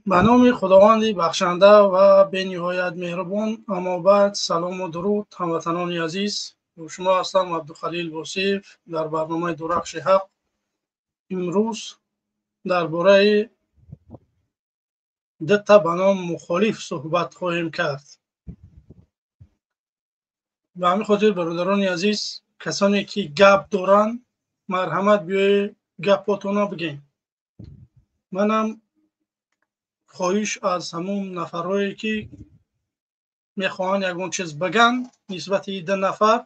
Ба номи Худованди бахшанда ва бениҳоят меҳрубон. Аммо баъд, салому дуруд, ҳамватанони азиз. Бо шумо ҳастам Абдухалил Восиев дар барномаи Дурахши ҳақ. Имрӯз дар бораи дута ба ном мухолиф суҳбат хоҳем кард. Ба ҳамин хотир, бародарони азиз, касоне ки гап доранд, марҳамат, биёед гапотона бигем. Манам хоҳиш аз ҳамон нафарҳое ки мехоҳанд ягон чиз биган нисбати ду нафар,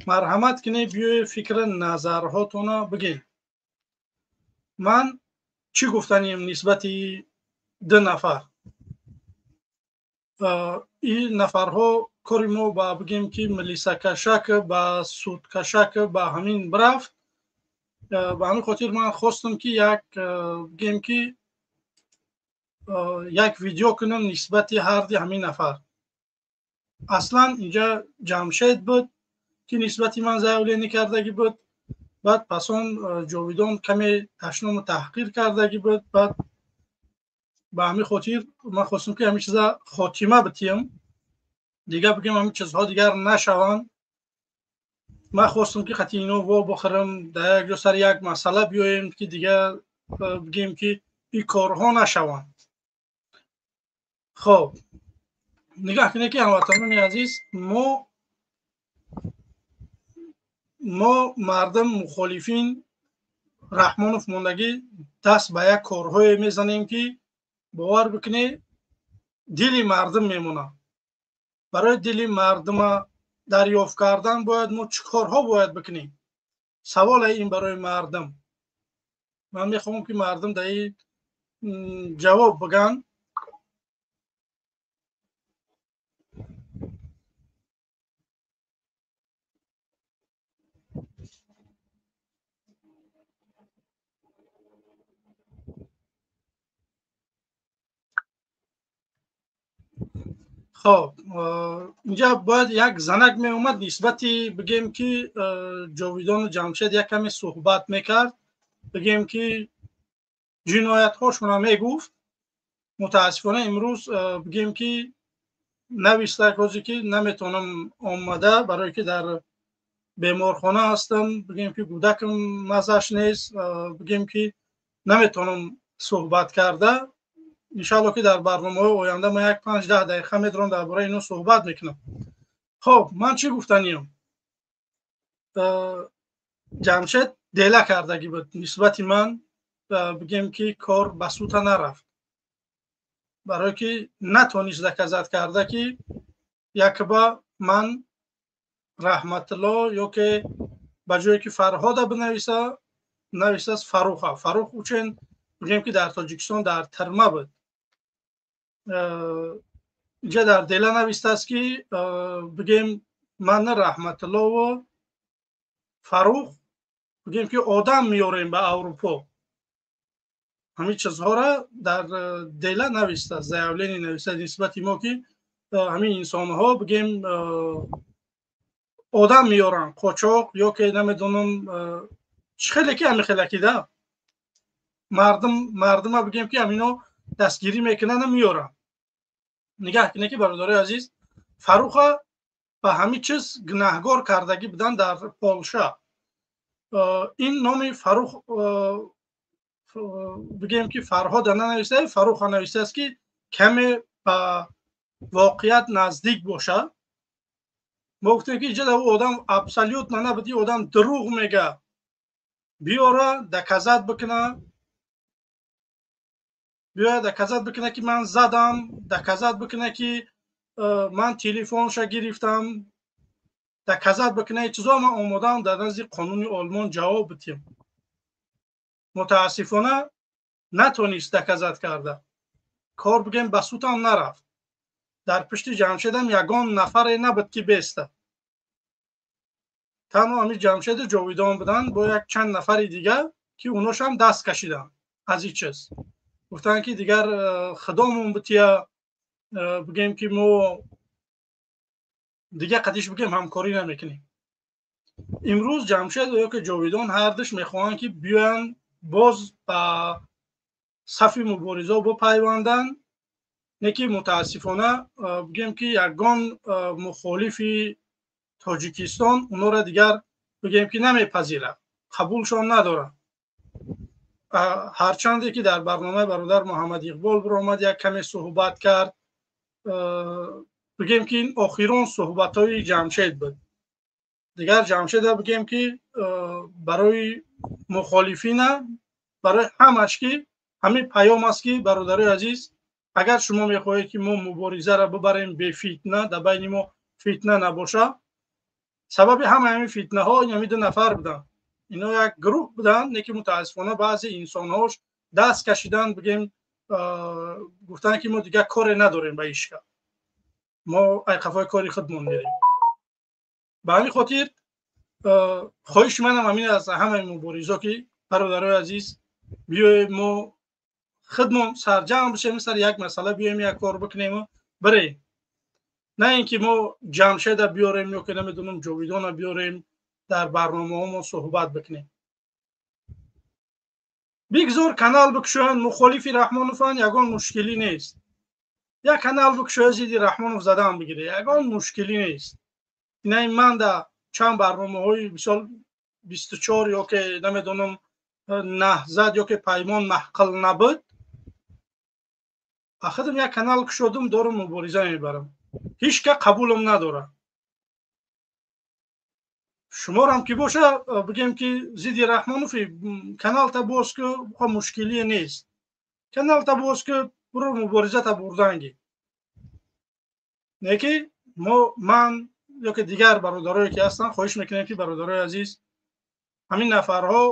марҳамат кунед, биёед фикри назарҳотона бигем. Ман чӣ гуфтанем нисбати ду нафар? Ин нафарҳо кори мо ба бигем ки милисакашак, ба судкашак, ба ҳамин бирафт. Ба ҳамин хотир ман хостам ки як бигем ки як видео кунам нисбати ҳарди ҳамин нафар. Аслан инҷа Ҷамшед буд ки нисбати ман заявление кардагӣ буд, баъд пас он Ҷовидон каме ташному таҳқир кардагӣ буд. Баъд ба ҳамин хотир ман хостам ки ҳамин чиза хотима битиҳам, дигар бигем ҳамин чизҳо дигар нашаванд. Ман хостам ки хати ино во бихӯрам, дар як ҷо сари як масъала биёем ки дигар бигем ки ин корҳо нашаванд. Хоб, нигоҳ кунед ки, ҳамватанони азиз, мо мардум мухолифин Раҳмонов мондагӣ даст ба як корҳое мезанем ки бовар бикунед, дили мардум мемонад. Барои дили мардума дарёфт кардан бояд мо чӣ корҳо бояд бикунем? Саволе ин барои мардум. Ман мехоҳам ки мардум дар ин ҷавоб биган. Хоб, инҷа бояд як занак меомад нисбати бигем ки Ҷовидону Ҷамшед як каме суҳбат мекард, бигем ки ҷиноятҳошона мегуфт. Мутаассифона, имрӯз бигем ки нависта ҳозе ки наметавонам омада, барое ки дар беморхона ҳастам, бигем ки кӯдакам маззаш нест, бигем ки наметавонам суҳбат карда. Иншалло ки дар барномаҳои оянда ман як 5-10 дақиқа медорам, дар бораи ино суҳбат мекунам. Хоб, ман чӣ гуфтаниям? Ҷамшед дела кардагӣ буд нисбати ман, бигем ки кор ба сута нарафт, барое ки натонист доказать карда ки якба ман Раҳматулло ё ки ба ҷое ки Фарҳода бинависа, нависааст Фаруха. Фарух учен бигем ки дар Тоҷикистон дар тирма буд. Инҷа дар дела навистааст ки бигем ман Раҳматуллову Фарух бигем ки одам меорем ба Аврупо. Ҳамин чизҳоро дар дела навистааст, заявление навистааст нисбати мо ки ҳамин инсонҳо бигем одам меоранд, қочоқ ё ки намедонам чӣ хеле ки ҳамин хелакида мардума бигем ки ҳамино дастгирӣ мекунану меоранд. Нигаҳ кунед ки, бародарои азиз, Фаруха ба ҳамин чиз гунаҳгор кардагӣ буданд дар Полша. Ин номи Фарух бигем ки Фарҳода нанависта, Фаруха навистааст ки каме ба воқеият наздик бошад. Мо гуфтем ки инҷа ӯ одам абсолютно набуд, ин одам дурӯғ мега, биёра доказать бикуна, биёяд доказать бикуна ки ман задам, доказать бикуна ки ман телефонша гирифтам, доказать бикуна. Ин чизо ман омодаам дар назди қонуни Олмон ҷавоб бидиҳам. Мутаассифона, натонист доказать карда, кор бигем ба судам нарафт. Дар пушти Ҷамшедам ягон нафаре набуд ки беста, танҳо ҳамин Ҷамшеду Ҷовидон буданд бо як чанд нафари дигар ки уношам даст кашиданд аз ин чиз, гуфтанд ки дигар худомон бития, бигем ки мо дигар қадиш бигем ҳамкорӣ намекунем. Имрӯз Ҷамшед ё ки Ҷовидон ҳардуш мехоҳанд ки биёянд боз ба Сафи муборизо бипайванданд, не ки мутаассифона бигем ки ягон мухолифи Тоҷикистон онҳоро дигар бигем ки намепазирад, қабулшон надорад. Ҳарчанде ки дар барномаи бародар Муҳаммад Иқбол биромад, як каме суҳбат кард, бигем ки ин охирон суҳбатҳои Ҷамшед буд. Дигар Ҷамшеда бигем ки барои мухолифина, барои ҳамаш ки ҳамин паём аст ки бародарои азиз, агар шумо мехоҳед ки мо муборизаро бибарем бефитна, дар байни мо фитна набошад, сабаби ҳама ҳамин фитнаҳо ҳамин ду нафар буданд. Ино як гурӯҳ буданд, не ки мутаассифона баъзе инсонҳош даст кашиданд, бигем гуфтанд ки мо дигар коре надорем ба ишка, мо айқафои кори худмон мерем. Ба ҳамин хотир хоҳиши манам ҳамин аст ҳамаи муборизо ки бародарои азиз, биёед мо худмон сарҷамъ бишем, сар як масъала биёем, як кор бикунему бирем, на ин ки мо Ҷамшеда биёрем ё ки намедонам Ҷовидона биёрем дар барномаҳомо суҳбат бикунем. Бигзор канал бикушоянд, мухолифи Раҳмонованд, ягон мушкилӣ нест. Як канал бикушоя, зидди Раҳмонов задан бигире, ягон мушкилӣ нест. Инаи ман дар чанд барномаҳои мисол 24 ё ки намедонам Наҳзат ё ки Паймон маҳқил набуд, худам як канал кушодум, дорум мубориза мебарам, ҳеҷ ка қабулам надорад. Шуморам ки боша, бигем ки зидди Раҳмонов каналта боз ку, мушкилие нест, каналта боз ку, буро муборизата бурданги. Не ки мо, ман ё ки дигар бародарое ки ҳастанд, хоҳиш мекунем ки бародарои азиз, ҳамин нафарҳо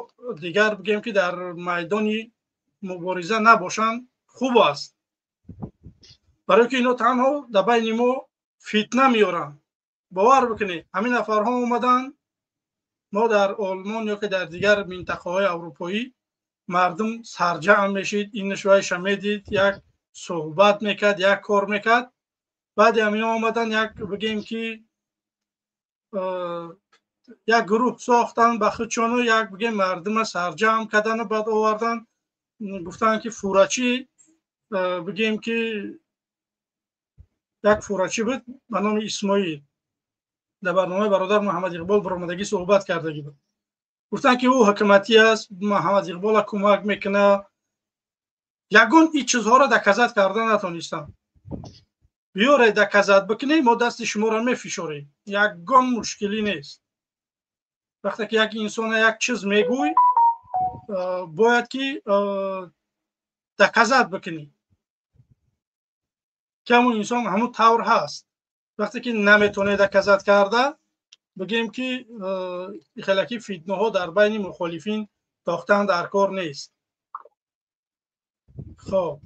дигар бигем ки дар майдони мубориза набошанд, хуб аст, барои ки ино танҳо дар байни мо фитна меоранд. Бовар бикунед, ҳамин нафарҳо омаданд, мо дар Олмон ё ки дар дигар минтақаҳои аврупоӣ мардум сарҷамъ мешид, ин нишвайша медид, як суҳбат мекард, як кор мекард. Баъди ҳамино омадан, як бигем ки як гурӯҳ сохтанд ба худшону, як бигем мардума сарҷамъ кардану баъд овардан, гуфтанд ки фурачӣ, бигем ки як фурачӣ буд ба номи Исмоил, дар барномаи бародар Муҳаммад Иқбол баромадагӣ суҳбат кардагӣ буд. Гуфтанд ки ӯ ҳукуматӣ аст, Муҳаммад Иқбола кӯмак мекунад. Ягон ин чизҳоро доказат карда натонистанд. Биёре доказат бикунед, мо дасти шуморо мефишорем, ягон мушкилӣ нест. Вақте ки як инсона як чиз мегӯй, бояд ки доказат бикунӣ ки ҳамун инсон ҳамун тавр ҳаст. Вақте ки наметавонед доказат карда, бигем ки хелаки фитнаҳо дар байни мухолифин тохтан дар кор нест. Хоб,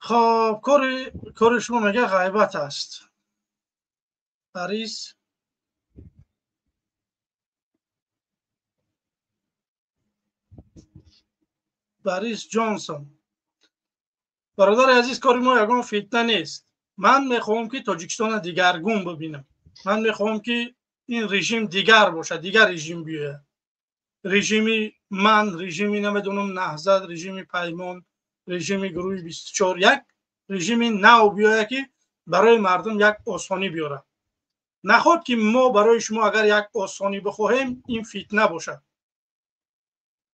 خب کار شما میگه غیبت است. پاریس باریس جانسون، برادر عزیز، کاری ما یگان فتنه نیست. من میخوام که تاجیکستان دیگرگون ببینم. من میخوام که این رژیم دیگر باشه، دیگر رژیم بیاید. رژیمی من، رژیمی نمیدونم نهضت، رژیم پیمان، رژیم گروه 24، یک رژیم نو بیاید که برای مردم یک آسانی بیاره. نخواد که ما برای شما اگر یک آسانی بخواهیم این فتنه باشد.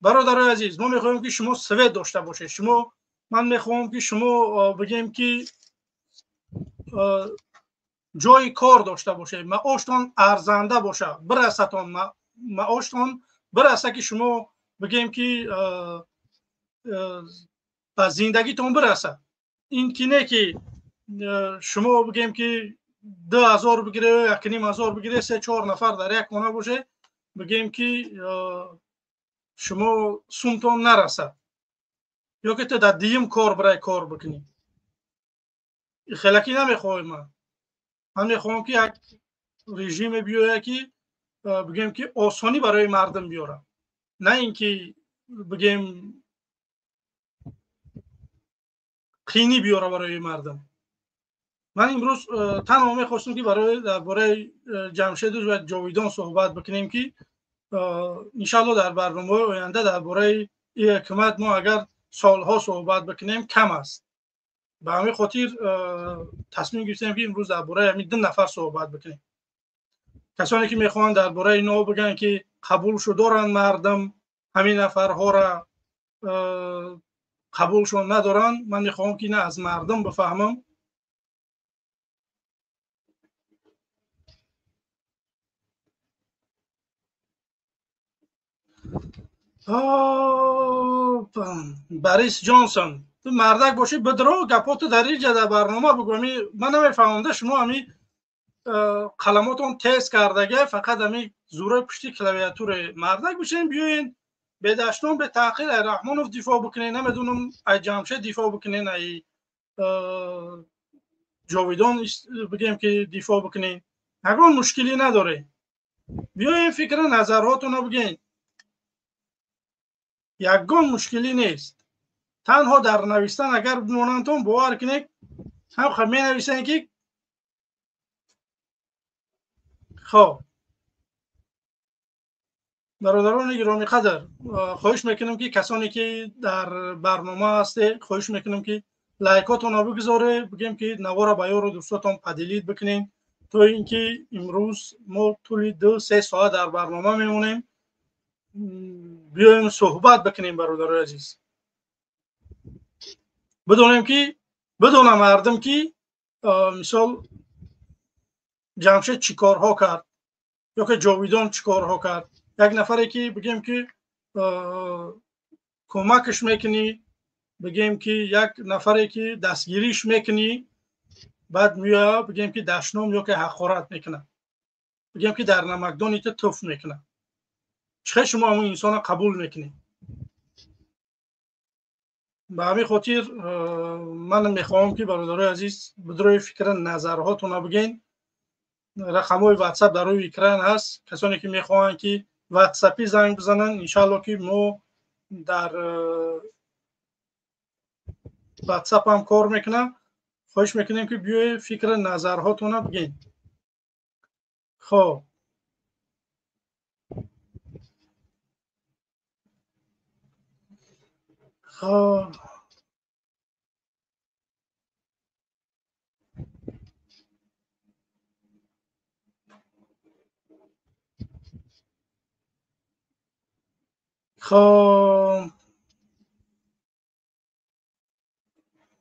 برادرای عزیز، ما میخواهیم که شما سوید داشته باشید. شما، من میخواهم که شما بگیم که جای کار داشته باشه، معاشتان ارزنده باشه، برستان معاشتان برسه که شما بگیم که به زندگیتون برسه. این که نه که شما بگیم که 2000 بگیره، 1500 بگیره، 3-4 نفر در یک خانه باشه، بگیم که شما سومتون نرسه یا که تو در دیم کار برای کار بکنی. خلکی نمیخوایم. من Ман мехоҳам ки як режиме биёяд ки бигӯем ки осонӣ барои мардум биёрад, на ин ки бигӯем қинӣ биёрад барои мардум. Ман имрӯз танҳо мехостам ки барои дар бораи Ҷамшеду ва Ҷовидон суҳбат бикунем ки иншаалло дар барномаҳои оянда дар бораи ин ҳукумат мо агар солҳо суҳбат бикунем кам аст. Ба ҳамин хотир тасмим гирифтем ки имрӯз дар бораи ҳамин ду нафар суҳбат бикунем. Касоне ки мехоҳанд дар бораи инҳо бигӯянд ки қабулшо доранд мардум, ҳамин нафарҳоро қабулшон надоранд, ман мехоҳам ки ина аз мардум бифаҳмам. Борис Ҷонсон, ту мардак бошӣ бидро гапоту дар инҷа дар барнома бигӯ. Ман намефаҳмам да шумо ҳами қаламотон тез кардага, фақат ҳами зурои пушти клавиатуре. Мардак бошен, биёен бедаштон бетаъқир ай Раҳмонов дифоъ бикунен, намедонам ай Ҷамшед дифоъ бикунен, ай Ҷовидон бигем ки дифоъ бикунен, ягон мушкилӣ надоре. Биёен фикри назарҳотонро бигӯен, ягон мушкилӣ нест. Танҳо дар навистан агар бимонандтон бовар кунед ҳам менависанд ки хоб. Бародарони гиромӣ қадр, хоҳиш мекунам ки касоне ки дар барнома ҳастед, хоҳиш мекунам ки лайкотонро бигузоре, бигем ки навора ба ёру дӯстотон поделить бикунед, то ин ки имрӯз мо тӯли 2-3 соат дар барнома мемонем. Биёем суҳбат бикунем бародарои азиз, бидонем ки бидона мардум ки мисол Ҷамшед чӣ корҳо кард ё ки Ҷовидон чӣ корҳо кард. Як нафаре ки бигем ки кӯмакш мекунӣ, бигем ки як нафаре ки дастгириш мекунӣ, баъд меояд бигем ки дашном ё ки ҳақорат мекунад, бигем ки дар намакдони ту туф мекунад. Чӣ шумо ҳамон инсонро қабул мекунед? Ба ҳамин хотир ман мехоҳам ки бародарои азиз бидрои фикри назарҳотонро бигӯен. Рақамҳои ватсап дар рӯи экран ҳаст. Касоне ки мехоҳанд ки ватсапӣ занг бизананд, иншаалло ки мо дар ватсап ҳам кор мекунам. Хоҳиш мекунем ки биёед фикри назарҳотонро бигӯен. Хоб, хоб, хоб,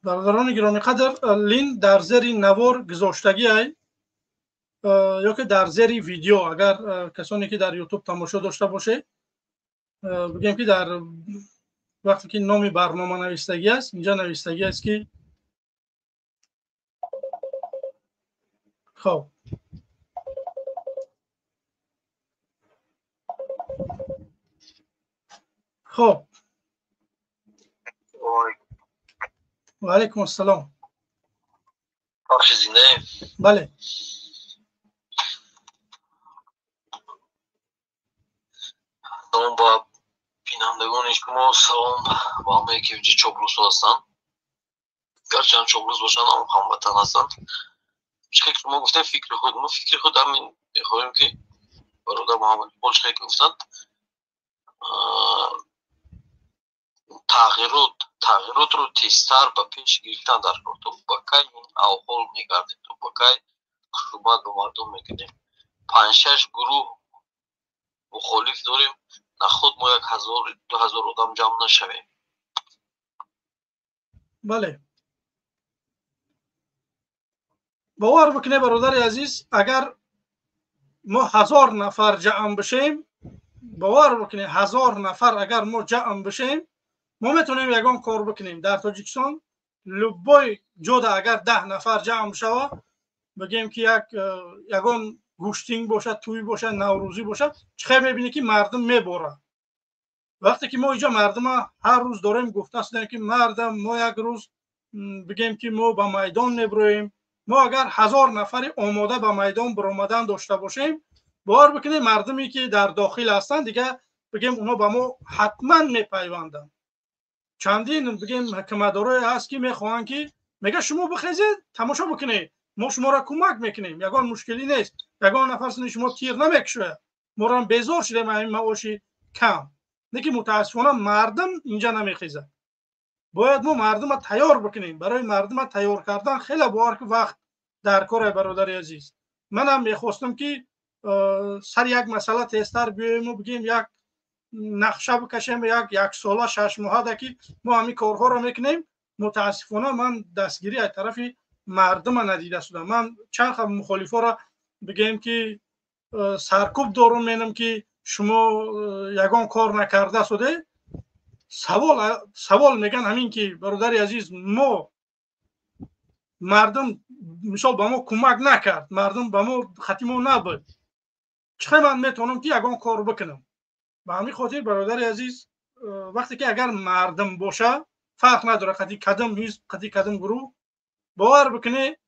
бародарони гиромӣ қадр, линк дар зери навор гузоштагӣ ай ё ки дар зери видео, агар касоне ки дар ютуб тамошо дошта бошед, бигем ки дар вақте ки номи барнома навистагӣ аст, инҷа навистагӣ аст ки хоб хоб. Ва алайкум ассалом. Бахши зиндаем? Бале. Салом ба бинандагони шумо, салом ба ҳамае ки инҷа чоплусо ҳастанд. Гарчанд чоплус бошанд, аммо ҳамватан ҳастанд. Чӣ ки шумо гуфтем фикри худ, мо фикри худ ҳамин мехоҳем ки бародар Муҳаммад Иқбол чӣ ки гуфтанд, тағйиротро тезтар ба пеш гирифтан дар кор. То ба кай ин аҳвол мегардем, то ба кай хушумат ба мардум мекунем. 5-6 гурӯҳ мухолиф дорем, наход мо 1000-2000 одам ҷамъ нашавем. Бале, бовар бикунед бародари азиз, агар мо 1000 нафар ҷамъ бишем, бовар бикунед 1000 нафар агар мо ҷамъ бишем, мо метавонем ягон кор бикунем. Дар Тоҷикистон любой ҷода агар 10 нафар ҷамъ шава, бигем ки ягон гӯштинг бошад, тӯй бошад, наврӯзӣ бошад, чӣ хел мебинӣ ки мардум меборад. Вақте ки мо инҷо мардума ҳар рӯз дорем гуфта шудаем ки мардам, мо як рӯз бигем ки мо ба майдон мебироем, Мо агар 1000 нафари омода ба майдон баромадан дошта бошем, бовар бикунем, мардуме ки дар дохил ҳастанд, дига бигем, онҳо ба мо ҳатман мепайванданд. Чандин, бигем, ҳукуматдорое ҳаст, ки мехоҳанд, ки мега: «Шумо бихезед, тамошо бикунед, мо шуморо кӯмак мекунем, ягон мушкилӣ нест, ягон нафар сини шумо тир намекушояд, морам безор шудем ҳамин маоши кам». Лекин мутаассифона мардум инҷа намехезад. Бояд мо мардума тайёр бикунем. Барои мардума тайёр кардан хеле, бовар ки, вақт дар кор. Бародари азиз, манам мехостам, ки сари як масъала тезтар биёему, бигем, як нақша бикашем, як яксола, 6 моҳада, ки мо ҳамин корҳоро мекунем. Мутаассифона ман дастгирӣ аз тарафи мардума надида шудам. Ман чанд ха мухолифоро, бигем, ки саркӯб дорум, менам, ки шумо ягон кор накарда суде. Савол меган ҳамин ки, бародари азиз, мо мардум, мисол, ба мо кӯмак накард, мардум ба мо хати мо набуд, чӣ ман метавонам, ки ягон кор бикунам? Ба ҳамин хотир, бародари азиз, вақте ки агар мардум боша, фарқ надорад қати кадом ҳизб, қати кадом гурӯҳ, бовар бикунед,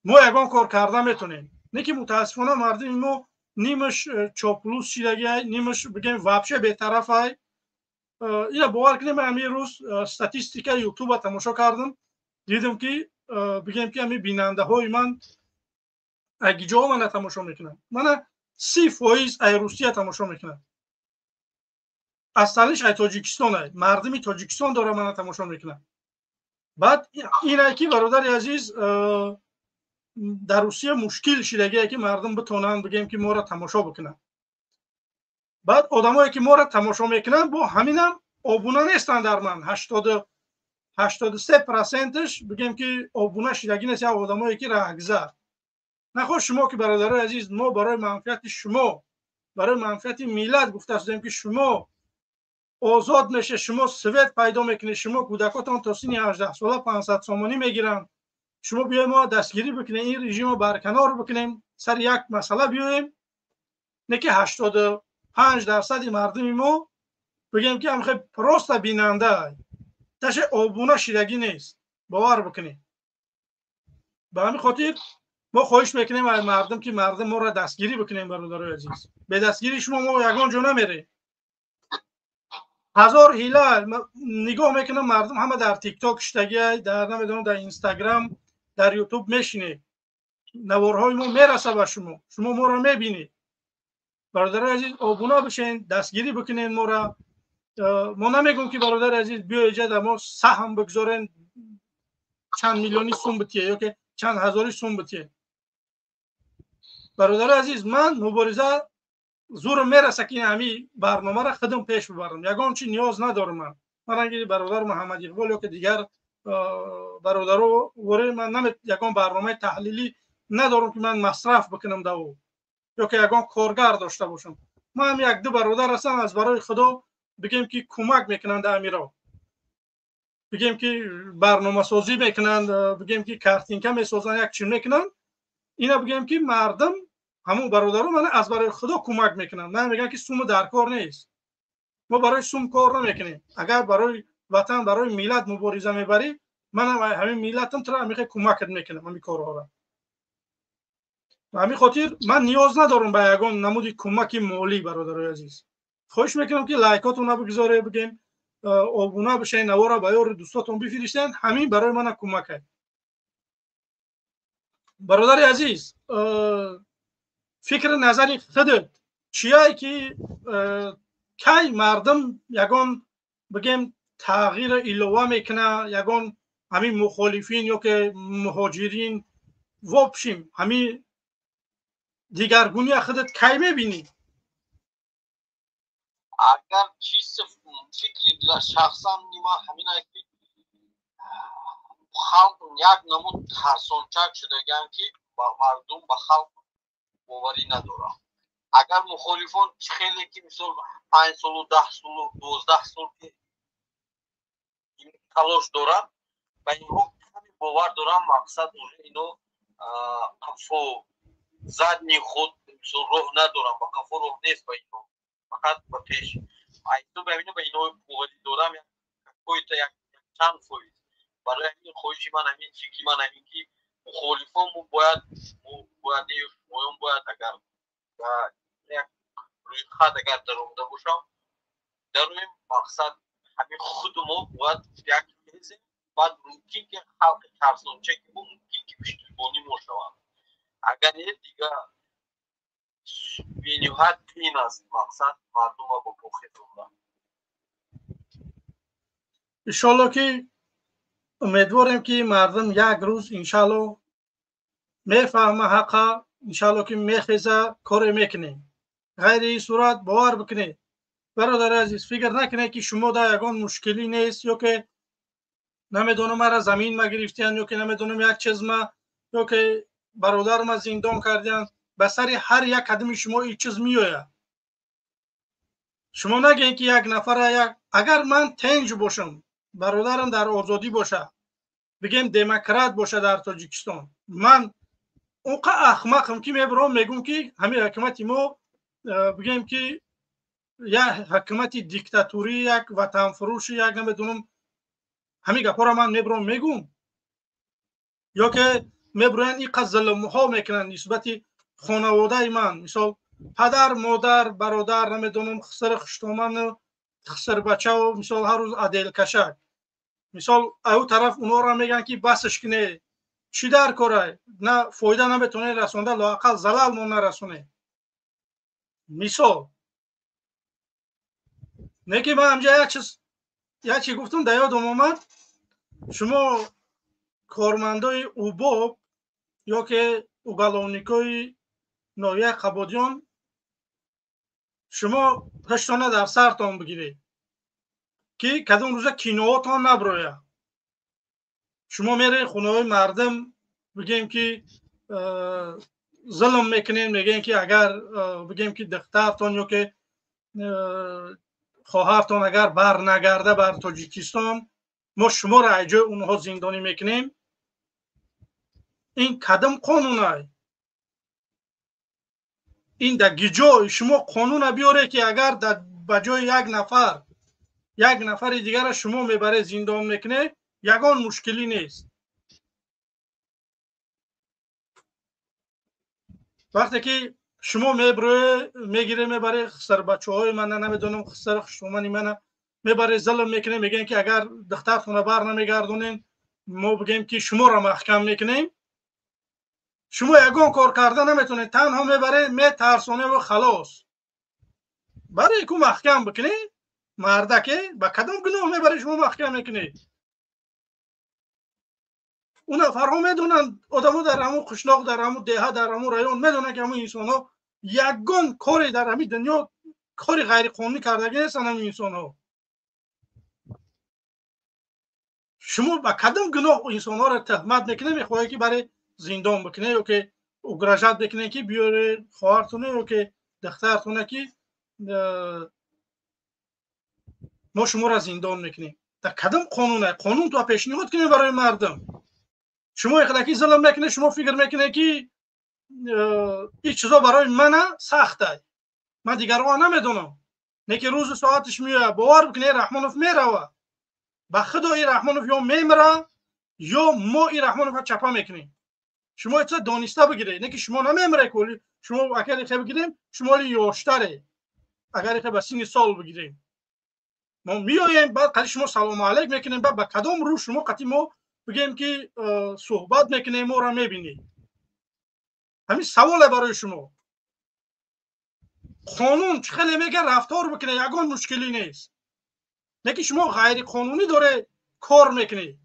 мо ягон кор карда метонем. Не ки мутаассифона мардуми мо нимаш чоплус шидагиай, нимаш, бигем, вообще бетарафай. Ина бовар кунем, ҳамин рӯз статистика Ютуба тамошо кардам, дидам, ки, бигем, ки ҳамин бинандаҳои ман агиҷоҳо мана тамошо мекунанд. Мана 30% ай Русия тамошо мекунанд, остальныйш ай Тоҷикистон ай, мардуми Тоҷикистон дора мана тамошо мекунанд. Баъд инай ки, бародари азиз, дар Русия мушкил шидагие, ки мардум битонанд, бигем, ки моро тамошо бикунанд. Баъд одамое ки моро тамошо мекунанд, бо ҳаминам обуна нестанд. Дар ман 83%ш, бигем, ки обуна шидагӣ нест, як одамое ки раҳгузар. Нахоҳ шумо ки, бародарои азиз, мо барои манфиати шумо, барои манфиати миллат гуфта шудем, ки шумо озод меше, шумо свет пайдо мекунед, шумо кӯдакотон то синни 18 сола 500 сомонӣ мегиранд. Шумо биёем, мо дастгирӣ бикунем, ин режимо барканор бикунем, сари як масъала биёем. Не ки 85 дарсади мардуми мо, бигем, ки ҳамхе просто бинанда, таше обуна шидагӣ нест, бовар бикунем. Ба ҳамин хотир мо хоҳиш мекунем аз мардум, ки мардум моро дастгирӣ бикунем. Бародарои азиз, бе дастгирии шумо мо ягон ҷо намерем. Ҳазор ҳила нигоҳ мекунам, мардум ҳама дар Тикток шиштагиай, дар, намедонам, дар Инстаграм, дар Ютуб мешинед, наворҳои мо мераса ба шумо, шумо моро мебинед. Бародарои азиз, обуна бишен, дастгирӣ бикунед моро. Мо намегӯм, ки, бародари азиз, биё иҷа дар мо саҳм бигзорен, чанд миллиони сум битие ё ки чанд ҳазори сум битие. Бародари азиз, ман мубориза зурм мераса, ки ҳамин барномаро худам пеш бибарам, ягон чи ниёз надорам. Ман ранги бародар Муҳаммад Иқбол ё ки дигар бародаро вори ман ягон барномаи таҳлилӣ надорам, ки ман масраф бикунам да ӯ ё ки ягон коргар дошта бошам. Ман ҳам як ду бародар ҳастам, аз барои Худо, бигем, ки кӯмак мекунанд амиро, бигем, ки барномасозӣ мекунанд, бигем, ки картинка месозанд, як чи мекунанд. Ина, бигем, ки мардум, ҳамун бародаро мана аз барои Худо кӯмак мекунанд. Ман мегӯям, ки суму дар кор нест, мо барои сум кор намекунем. Агар барои ватан, барои миллат мубориза мебарӣ, манам ҳамин миллатам, туро ҳамихе кӯмакат мекунам ҳамин корҳоро. Ба ҳамин хотир ман ниёз надорам ба ягон намуди кӯмаки молӣ. Бародарои азиз, хоҳиш мекунам, ки лайкотонро бигзоре, бигем, обуна бишед, навора ба ёри дӯстотон бифиристед, ҳамин барои мана кӯмак аст. Бародари азиз, фикри назари худат чияе, ки кай мардум ягон, бигем, тағйир илова мекуна, ягон ҳамин мухолифин ё ки муҳоҷирин, вообщем, ҳамин дигаргуния худат кай мебинӣ? Агар чизи фикри шахсан ман ҳамин аст, ки халқ як намуд тарсончак шудагиам, ки ба мардум, ба халқ боварӣ надорам. Агар мухолифон хеле ки, мисол, 5 солу, 10 солу, 12 сол ки талош доранд, ба инҳо каме бовар дорам. Мақсад, уже ино қафо, задний ход, мисол, роҳ надорам, ба қафо роҳ нест ба инҳо, фақат ба пеш. Айсоби ҳамино ба инҳо боварӣ дорам какой-то як чанд фоиз. Барои ҳамин хоҳиши ман ҳамин, фикри ман ҳамин, ки Мухолифон мо бояд, шумоён бояд, агар як рӯйхат агар даромада бошам, дароем, мақсад ҳамин худу мо бояд як хезем, баъд мумкин ки халқи тарсончаки мо мумкин ки пуштибонӣ мо шаванд. Агар не, дига бениҳоят қиин аст мақсад мардума ба по хезондан. Иншолло ки умедворем ки мардум як рӯз иншалло мефаҳма ҳақа, иншалло ки мехеза, коре мекунем. Ғайри ин сурат бовар бикунед, бародари азиз, фикр накунед ки шумо дар ягон мушкилӣ нест, ё ки намедонам мара замин ма гирифтиянд, ё ки намедонам як чиз ма, ё ки бародар ма зиндон кардиянд. Ба сари ҳар як қадами шумо ин чиз меояд. Шумо нагӯед ки як нафара як, агар ман тенҷ бошам, бародарам дар озодӣ боша, бигем демократ боша дар Тоҷикистон, ман онқа ахмақам ки мебаром мегӯм ки ҳамин ҳукумати мо, бигем ки як ҳукумати диктатурӣ, як ватанфурӯши, як намедонам, ҳамин гапҳоро ман мебаром мегӯм, ё ки мебароянд ин қад зулмҳо мекунанд нисбати хонаводаи ман, мисол падар, модар, бародар, намедонам, хисри хуштоману хисрбачаву мисол ҳар рӯз аделкашак, мисол аю тараф унҳоро мегӯянд ки басш куне, чӣ дар корай, на фоида наметавонед расонда, лоақал залал мо нарасонед. Мисол не ки ман ҳамҷа як чиз, як чи гуфтам, дар ёдам омад, шумо кормандои УБОП ё ки уголовникои ноҳияи Қабодиён, шумо ҳаштона дар сартон бигиред ки кадом рӯза киноотон наброяд. Шумо меред хонаҳои мардум, бигем ки зулм мекунед, мегӯем ки агар бигем ки духтартон ё ки хоҳартон агар бар нагарда бар Тоҷикистон, мо шуморо аз ҷои онҳо зиндонӣ мекунем. Ин кадом қонунай? Ин дар гиҷой шумо қонуна биёре ки агар ба ҷои як нафар як нафари дигарро шумо мебаред зиндон мекунед, ягон мушкилӣ нест. Вақте ки шумо мебуред, мегире, мебаре хисарбачаҳои мана, намедонам, хисари хуштомани мана мебаре, зулм мекунем, мегӯем ки агар духтартонро бар намегардонем, мо бигӯем ки шуморо маҳкам мекунем. Шумо ягон кор карда наметавонед, танҳо мебаре, метарсоневу халос. Барои ку маҳкам бикунед, мардаке ба кадом гуноҳ мебаре шумо маҳкам мекунед? Он нафарҳо медонанд, одамо дар ҳамон қишлоқ, дар ҳамон деҳа, дар ҳамон район медонанд ки ҳамон инсонҳо ягон коре дар ҳамин дунё кори ғайриқонунӣ кардагӣ нестанд ҳамин инсонҳо. Шумо ба кадом гуноҳ инсонҳоро туҳмат мекунед, мехоҳед ки барои зиндон бикунед ё ки угрожать бикунед ки биёре хоҳартона ё ки духтартона ки мо шуморо зиндон мекунем? Дар кадом қонуне? Қонун то пешниҳод кунед барои мардум. Шумо ихлаки зулм мекунед, шумо фикр мекунед ки ин чизо барои мана сахтай, ман дигарҳо намедонам. Не ки рӯзу соаташ меояд, бовар бикунед, Раҳмонов мерава. Ба худо ин Раҳмонов ё мемира, ё мо ин Раҳмоновро чапа мекунем. Шумо чиза дониста бигиред, не ки шумо намемиред, шумо агар ихе бигирем, шумо ҳоли ёштаре, агар ихе ба синни сол бигирем, мо меоем, баъд қати шумо салому алайк мекунем, баъд ба кадом рӯ шумо қати мо бигем ки суҳбат мекунем, моро мебинед? Ҳамин саволе барои шумо. Қонун чӣ хеле мега рафтор бикунед, ягон мушкилӣ нест. Не ки шумо ғайриқонунӣ доре кор мекунед.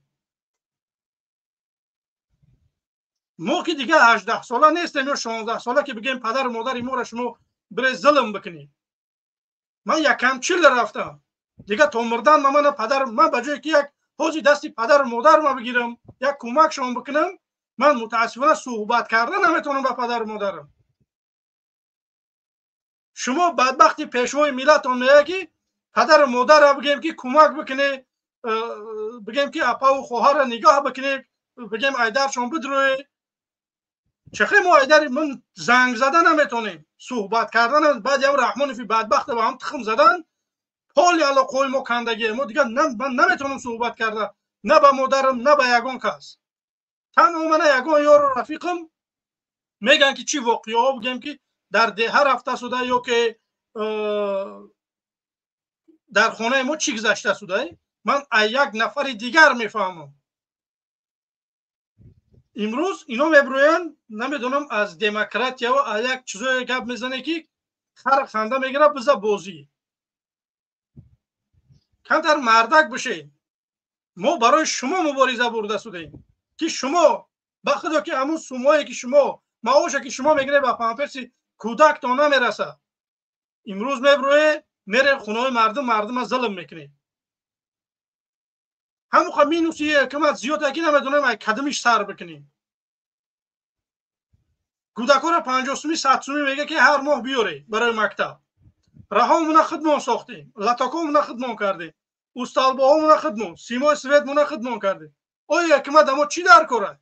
Мо ки дига 18 сола нестем ё 16 сола ки бигем падару модари моро шумо бире зулм бикунед. Ман якамчил рафтам, дига то мурдан мана падар, ман ба ҷое ки як ҳози дасти падару модарма бигирам, як кӯмакшон бикунам, ман мутаассифона суҳбат карда наметавонам ба падару модарам. Шумо бадбахти пешвои миллатон меяд ки падару модарро бигем ки кӯмак бикунед, бигем ки апаву хоҳарро нигоҳ бикунед, бигем айдаршон бидроед. Чехе мо айдари ман занг зада наметавонем, суҳбат карда, баъд ям Раҳмонови бадбахта ба ҳам тухм задан, ҳоли алоқаҳои мо кандагие, мо дигар ман наметавонам суҳбат карда на ба модарам, на ба ягон кас. Танҳо мана ягон ёру рафиқам мегӯянд, ки чӣ воқеаҳо бигӯем, ки дар деҳа рафта суда ё ки дар хонаи мо чӣ гузашта суда, ман аз як нафари дигар мефаҳмам. Имрӯз ино мебурӯянд, намедонам, аз демократияо аз як чизое гап мезане, ки хар ханда мегирад, биза бозӣ. Камтар мардак бошед. Мо барои шумо мубориза бурда судем, ки шумо ба худо, ки ҳамун суммое, ки шумо маоше, ки шумо мегиред, ба памперси кӯдактон намерасад. Имрӯз мебурӯе, мере хонаҳои мардум, мардума зулм мекунед. Ҳамуқа минуси ҳукумат зиёд, ки намедонем ай кадамиш сар бикунем. Кӯдакҳоро 50 сумӣ, 100 сумӣ мега, ки ҳар моҳ биёре барои мактаб. Раҳомуна худмон сохтем, латокҳомуна худмон кардем, усталбоҳомуна худмон, симои светмуна худмон кардем. Оё ҳукумат амо чӣ дар корад?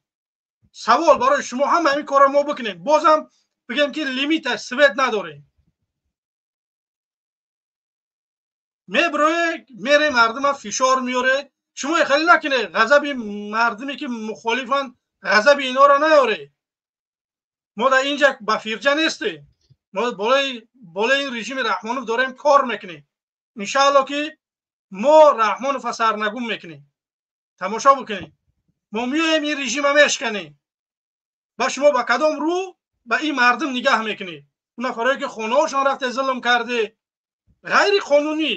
Савол барои шумо. Ҳама ҳамин корро мо бикунем, бозам бигем, ки лимиташ свет надорем. Мебурӯе, мере, мардума фишор меёре. Шумо хеле накунед, ғазаби мардуме, ки мухолифанд, ғазаби инҳоро наёре. Мо дар инҷа ба фирҷа нестем. Мо болои ин режими Раҳмонов дорем кор мекунем. Иншаалло, ки мо Раҳмонова сарнагун мекунем. Тамошо бикунем, мо меоем, ин режима мешканем. Ба шумо ба кадом рӯ ба ин мардум нигаҳ мекунед? Он нафарое, ки хонаҳошон рафте зулм карде ғайри қонунӣ.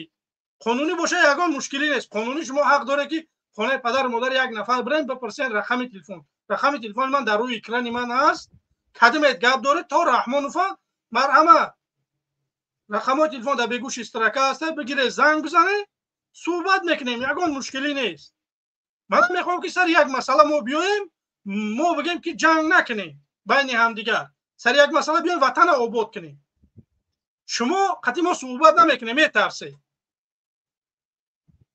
Қонунӣ боша, ягон мушкилӣ нест. Қонунӣ шумо ҳақ доред, ки хонаи падару модари як нафар бирем, бипурсен рақами телефон. Рақами телефони ман дар рӯи экрани ман ҳаст. Кадимет гап доред то Раҳмонова, марҳамат, рақамҳои телефон дар бегӯши строка ҳаста, бигире, занг бизане, суҳбат мекунем, ягон мушкилӣ нест. Манам мехоҳам, ки сари як масъала мо биёем, мо бигем, ки ҷанг накунем байни ҳамдигар, сари як масъала биёем, ватана обод кунем. Шумо қатъи мо суҳбат намекунем, метарсед.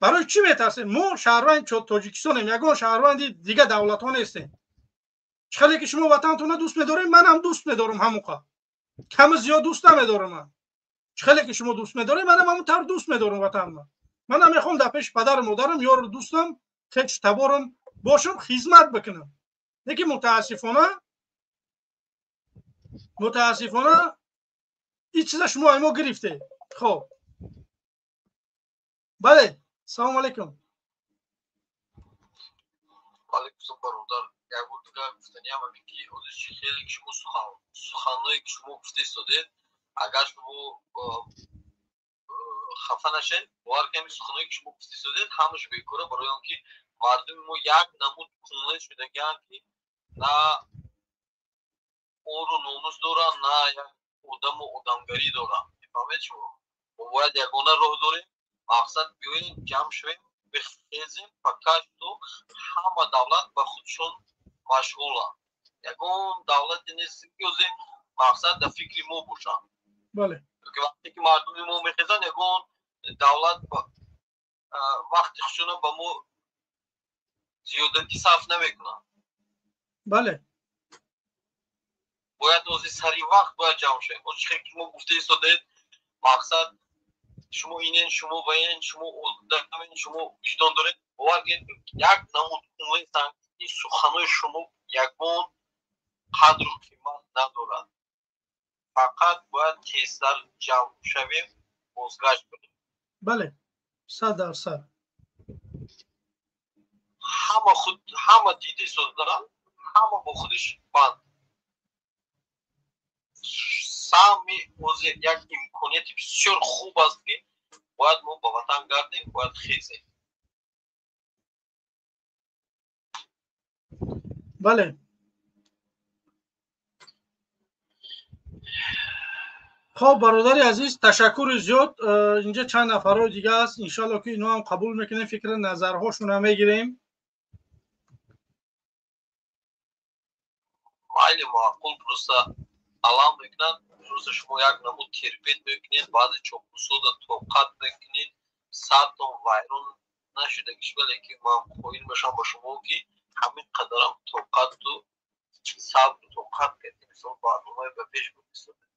Барои чӣ метарсед? Мо шаҳрванди Тоҷикистонем, ягон шаҳрванди дигар давлатҳо нестем. Чӣ хеле ки шумо ватантонро дӯст медорем, манам дӯст медорам ҳамуқа. Ками зиёд дӯст намедорам ман. Чӣ хеле ки шумо дӯст медорем, манам ҳамун тавр дӯст медорам ватанма. Манам мехоҳам дар пеши падару модарам, ёру дӯстам, хеч таборам бошам, хизмат бикунам. Лекин мутаассифона ин чиза шумо ай мо гирифтед. Хоб, бале, салому алайкум. Алайкум, бародар. Як бор дигар гуфтаниам ҳамин, ки ҳозир чи хеле ки шумо суханное, ки шумо гуфта истодед, агар шумо хафа нашед, бовар кунед, суханное, ки шумо гуфта истодед, ҳамаш бекора, барои он ки мардуми мо як намуд кунле шудагианд, ки на ору номус доранд, на як одаму одамгарӣ доранд. Мефаҳмед шумо? Мо бояд ягона роҳ дорем, мақсад биёем, ҷамъ шавем, бихезем. Пока что ҳама давлат ба худшон машғуланд, ягон давлате нест, ки ҳозир мақсад дар фикри мо бошанд. Вақте ки мардуми мо мехезанд, ягон давлат вақти худшона ба мо зиёдатӣ сарф намекунанд. Бояд ҳозир сари вақт бояд ҷамъ шавем. Ҳозир чихел ки шумо гуфта истодед, мақсад шумо инен, шумо ваен, шумо одамен, шумо виҷдон доред, бовар кунед, як намуд кунлестанд, ин суханои шумо ягон қадру қимат надорад. Фақат бояд тезтар ҷамъ шавем, бозгашт кунем. Бале, 100%. Ҳама худ ҳама дида истодаанд, ҳама бо худиш банд. Сами ҳозир як имконияти бисёр хуб аст, ки бояд мо ба ватан гардем, бояд хезем. Бале. Хоб, бародари азиз, ташаккури зиёд. Инҷа чанд нафарҳои дига аст, иншоалло, ки ино ҳам қабул мекунем, фикри назарҳошонро мегирем. Майли, маъқул. Просто алам мекунанд, просто шумо як намуд терпеть мекунед, баъзе чоқусода тоқат мекунед, сартон вайрон нашудагиш. Вале ки ман қоил мешавам ба шумо, ки ҳамин қадарам тоқату сабру тоқат кардем, мисол барномаи ба пеш бурдистодем.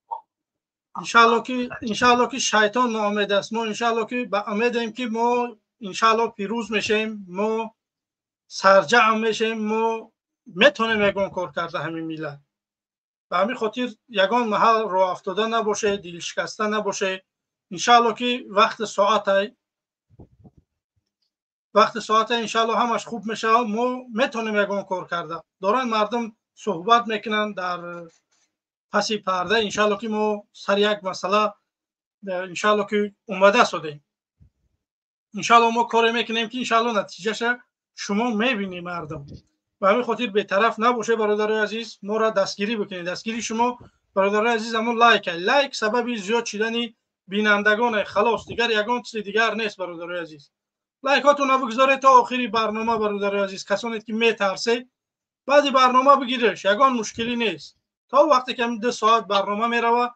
Иншаалло, ки шайтон ноумед аст. Мо, иншаалло, ки ба умедем, ки мо, иншаалло, пирӯз мешем, мо сарҷамъ мешем, мо. Метавонем ягон кор карда ҳамин миллат. Ба ҳамин хотир ягон маҳал роҳ афтода набоше, дилшикаста набоше. Иншаалло ки вақти соатай, вақти соата иншаалло ҳамаш хуб мешавад. Мо метавонем ягон кор карда. Доранд мардум суҳбат мекунанд дар паси парда. Иншаалло ки мо сари як масъала иншаалло ки омада содем. Иншаалло мо коре мекунем ки иншаалло натиҷаша шумо мебинӣ мардум. Ба ҳамин хотир бетараф набоше, бародарои азиз, моро дастгирӣ бикунед. Дастгирии шумо, бародарои азиз, ҳамон лайк. Лайк сабаби зиёд шидани бинандагоне, халос, дигар ягон чизи дигар нест, бародарои азиз. Лайкҳотонро бигзоред то охири барнома, бародарои азиз. Касоне ки метарсед, баъди барнома бигиреш, ягон мушкилӣ нест. То вақте ки ҳамин 2 соат барнома мерава,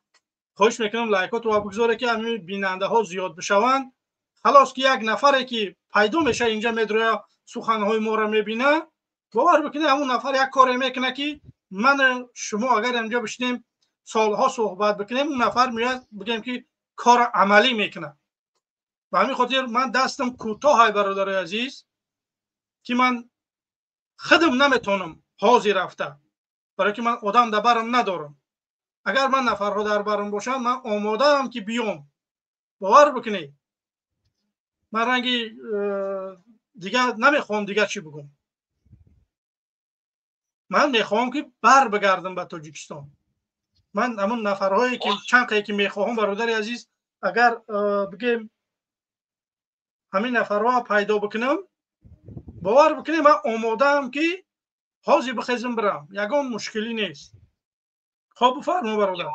хоҳиш мекунам, лайкҳотро бигзоред, ки ҳамин бинандаҳо зиёд бишаванд. Халос, ки як нафаре ки пайдо мешавад, инҷа медроя, суханҳои моро мебина, бовар бикунед, ҳамон нафар як коре мекунад, ки ман шумо агар инҷо бишинем, солҳо суҳбат бикунем, он нафар меояд, бигем ки кор амалӣ мекунад. Ба ҳамин хотир ман дастам кӯтоҳай, бародарои азиз, ки ман худам наметавонам ҳозир рафта, барое ки ман одам дар барам надорам. Агар ман нафарҳо дар барам бошанд, ман омодаам ки биём. Бовар бикунед, ман ранги дигар намехоҳам, дигар чӣ бигӯм. Ман мехоҳам ки бар бигардам ба Тоҷикистон. Ман ҳамон нафарҳое ки чанд қае ки мехоҳам, бародари азиз, агар бигем ҳамин нафарҳо пайдо бикунам, бовар бикунед, ман омодаам ки ҳозир бихезам, бирам, ягон мушкилӣ нест. Хоб, бифармо, бародар.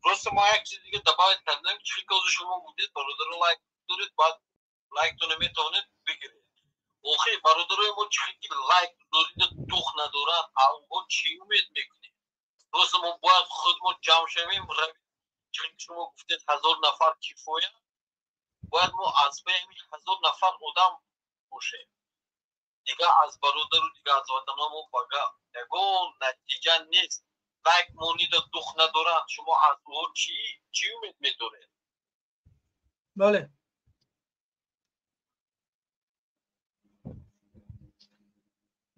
Просто ма як чиз дига добавить кардам, ки ҳозир шумо гуфтед, бародаро, лайк доред, баъд лайктона метавонед бигиред. Охи, бародарои мо чӣ ки лайк дорида дух надоранд, онҳо чӣ умед мекунед? Просто мо бояд худмо ҷамъ шавем, чӣ шумо гуфтед, 1000 нафар кифоя, бояд мо аз паи ҳамин 1000 нафар одам бошем. Дигар аз бародару дигар аз ватанҳо мо бага ягон натиҷа нест. Лайк монида дух надоранд, шумо аз ӯ чӣ умед медоред? Бале,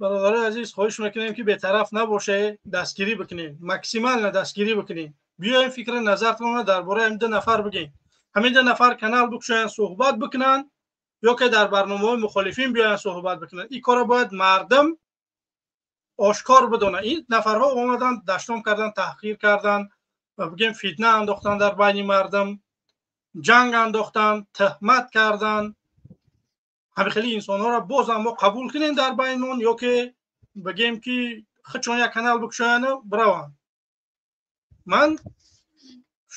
бародарои азиз, хоҳиш мекунем ки бетараф набоше, дастгирӣ бикунем, максимально дастгирӣ бикунем. Биёем, фикри назартонро дар бораи ҳамин ду нафар бигем. Ҳамин ду нафар канал бикушоянд, суҳбат бикунанд, ё ки дар барномаҳои мухолифин биёянд, суҳбат бикунанд. Ин корро бояд мардум ошкор бидонад. Ин нафарҳо омаданд, даштом карданд, таҳқир карданд ва бигем фитна андохтанд дар байни мардум, ҷанг андохтанд, тӯҳмат карданд. Ҳамин хели инсонҳоро бозам мо қабул кунем дар байнмон ё ки бигем ки худшон як канал бикушояну бираванд? Ман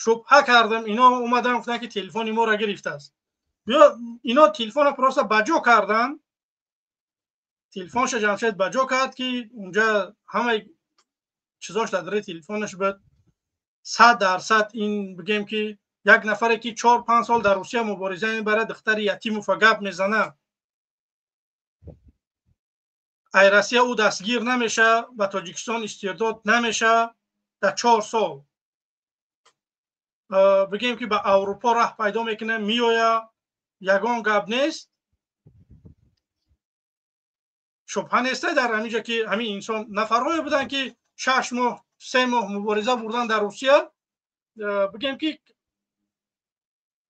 шубҳа кардам, ино омадан гуфтанд, ки телефони моро гирифтааст. Биё, ино телефонро просто баҷо карданд. Телефонша Ҷамшед баҷо кард, ки унҷа ҳамаи чизош дар дари телефонаш буд. 100% ин бигем ки як нафаре ки 4-5 сол дар Русия мубориза мебарад, духтари Ятимова гап мезана, ай Россия ӯ дастгир намеша, ба Тоҷикистон истирдод намеша дар 4 сол, бигем ки ба Аврупо раҳ пайдо мекуна, меоя, ягон гап нест, шубҳа несте дар ҳаминҷа, ки ҳамин инсон нафарҳое буданд, ки 6 моҳ, 3 моҳ мубориза бурдан дар Русия, бигем ки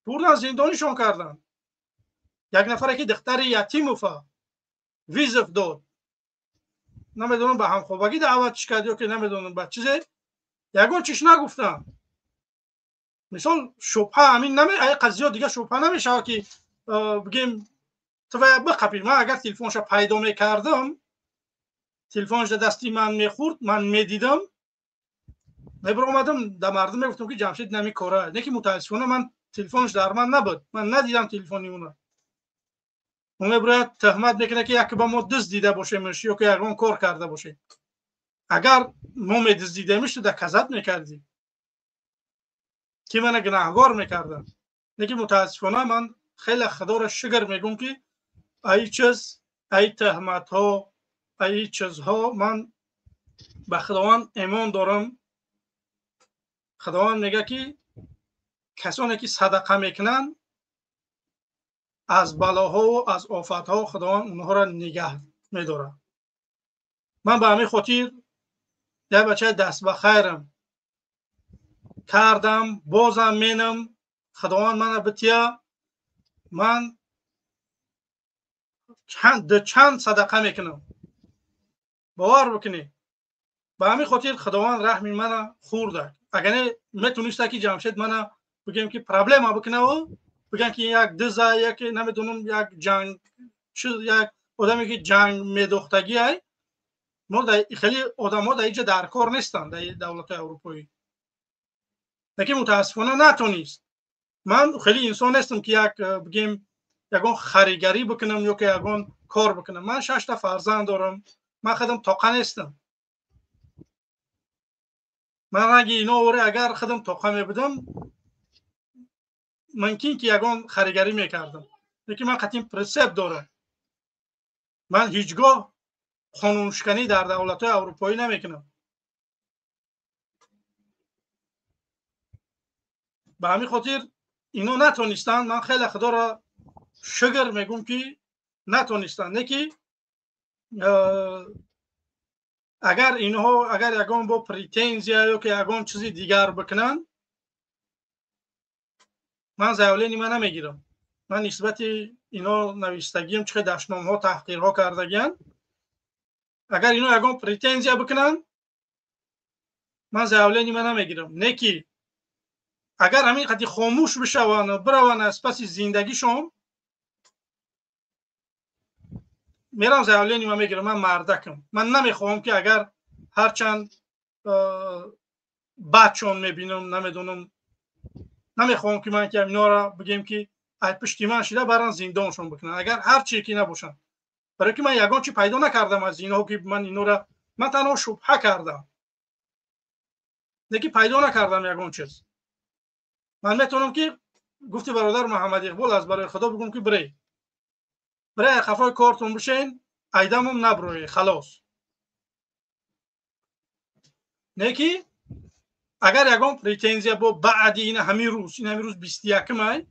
бурдан, зиндонишон карданд. Як нафаре ки духтари Ятимова вызов дод, намедонам, ба ҳамхобагӣ даъватш кард ё ки намедонам ба чизе, ягон чиш нагуфтанд. Мисол, шубҳа ҳамин қазиё дига шубҳа намешавад, ки бигем ту биқапӣ. Ман агар телефонша пайдо мекардам, телефонш дар дасти ман мехӯрд, ман медидам, мебиромадам, дар мардум мегуфтам, ки Ҷамшед нами кора не. Ки мутаассифона ман телефонш дар ман набуд, ман надидам телефони уна. Ӯ мебирояд, тӯҳмат мекунад, ки яке ба мо дуздида бошемш ё ки ягон кор карда бошем. Агар мо медуздидемиш, ту доказать мекардӣ, ки мана гунаҳгор мекардам. Лекин мутаассифона ман хеле Худоро шукр мегӯм, ки ай чиз, ай тӯҳматҳо, ай чизҳо ман ба Худованд эмон дорам. Худованд мегӯяд, ки касоне ки садақа мекунанд, аз балоҳову аз офатҳо Худованд онҳоро нигаҳ медорад. Ман ба ҳамин хотир як бачаи даст ба хайрам кардам, бозам менам, Худованд мана бития, ман чанд садақа мекунам, бовар бикунед. Ба ҳамин хотир Худованд раҳми мана хӯрда. Агар не метониста ки Ҷамшед мана бигем ки проблема бикунаву биган ки як диза, яке намедонам, як ҷанг, як одаме ки ҷанг медохтагӣ ай. Мо хеле одамҳо дар инҷа дар кор нестанд, дар давлатҳои аврупоӣ. Лекин мутаассифона натонист. Ман хеле инсон нестам ки як бигем ягон харигарӣ бикунам ё ки ягон кор бикунам. Ман шашта фарзанд дорам, ман худам тоқа нестам. Ман ранги ино оре агар худам тоқа мебудам, мумкин ки ягон харигарӣ мекардам. Лекин ман қатъин принсип дорам. Ман ҳеҷ гоҳ қонуншиканӣ дар давлатҳои аврупоӣ намекунам. Ба ҳамин хотир ино натонистанд. Ман хеле Худоро шукр мегӯм ки натонистанд. Не ки агар инҳо агар ягон бо претензия ё ки ягон чизи дигар бикунанд, ман заявление ман намегирам. Ман нисбати ино навиштагиам чӣ дашномҳо, таҳқирҳо кардагианд. Агар ино ягон претензия бикунанд, ман заявление ман намегирам. Не ки агар ҳамин қади хомӯш бишаванд, бираванд аз паси зиндагишон, мерам заявление ман мегирам. Ман мардакам. Ман намехоҳам ки агар ҳарчанд бадшон мебинам, намедонам, намехоҳам ки ман ки инора бигем ки ай пушти ман шида баран зиндоншон бикунанд, агар ҳар чие ки набошанд. Барои ки ман ягон чи пайдо накардам аз инҳо ки ман инора, ман танҳо шубҳа кардам, лекин пайдо накардам ягон чиз. Ман метавонам ки гуфти бародар Муҳаммад Иқбол аз барои Худо бигӯм ки бирей, бирей қафои кортон бишен, айдамум наброи, халос. Не ки агар ягон претензия бо баъди ин ҳамин рӯз, ин ҳамин рӯз 21 май,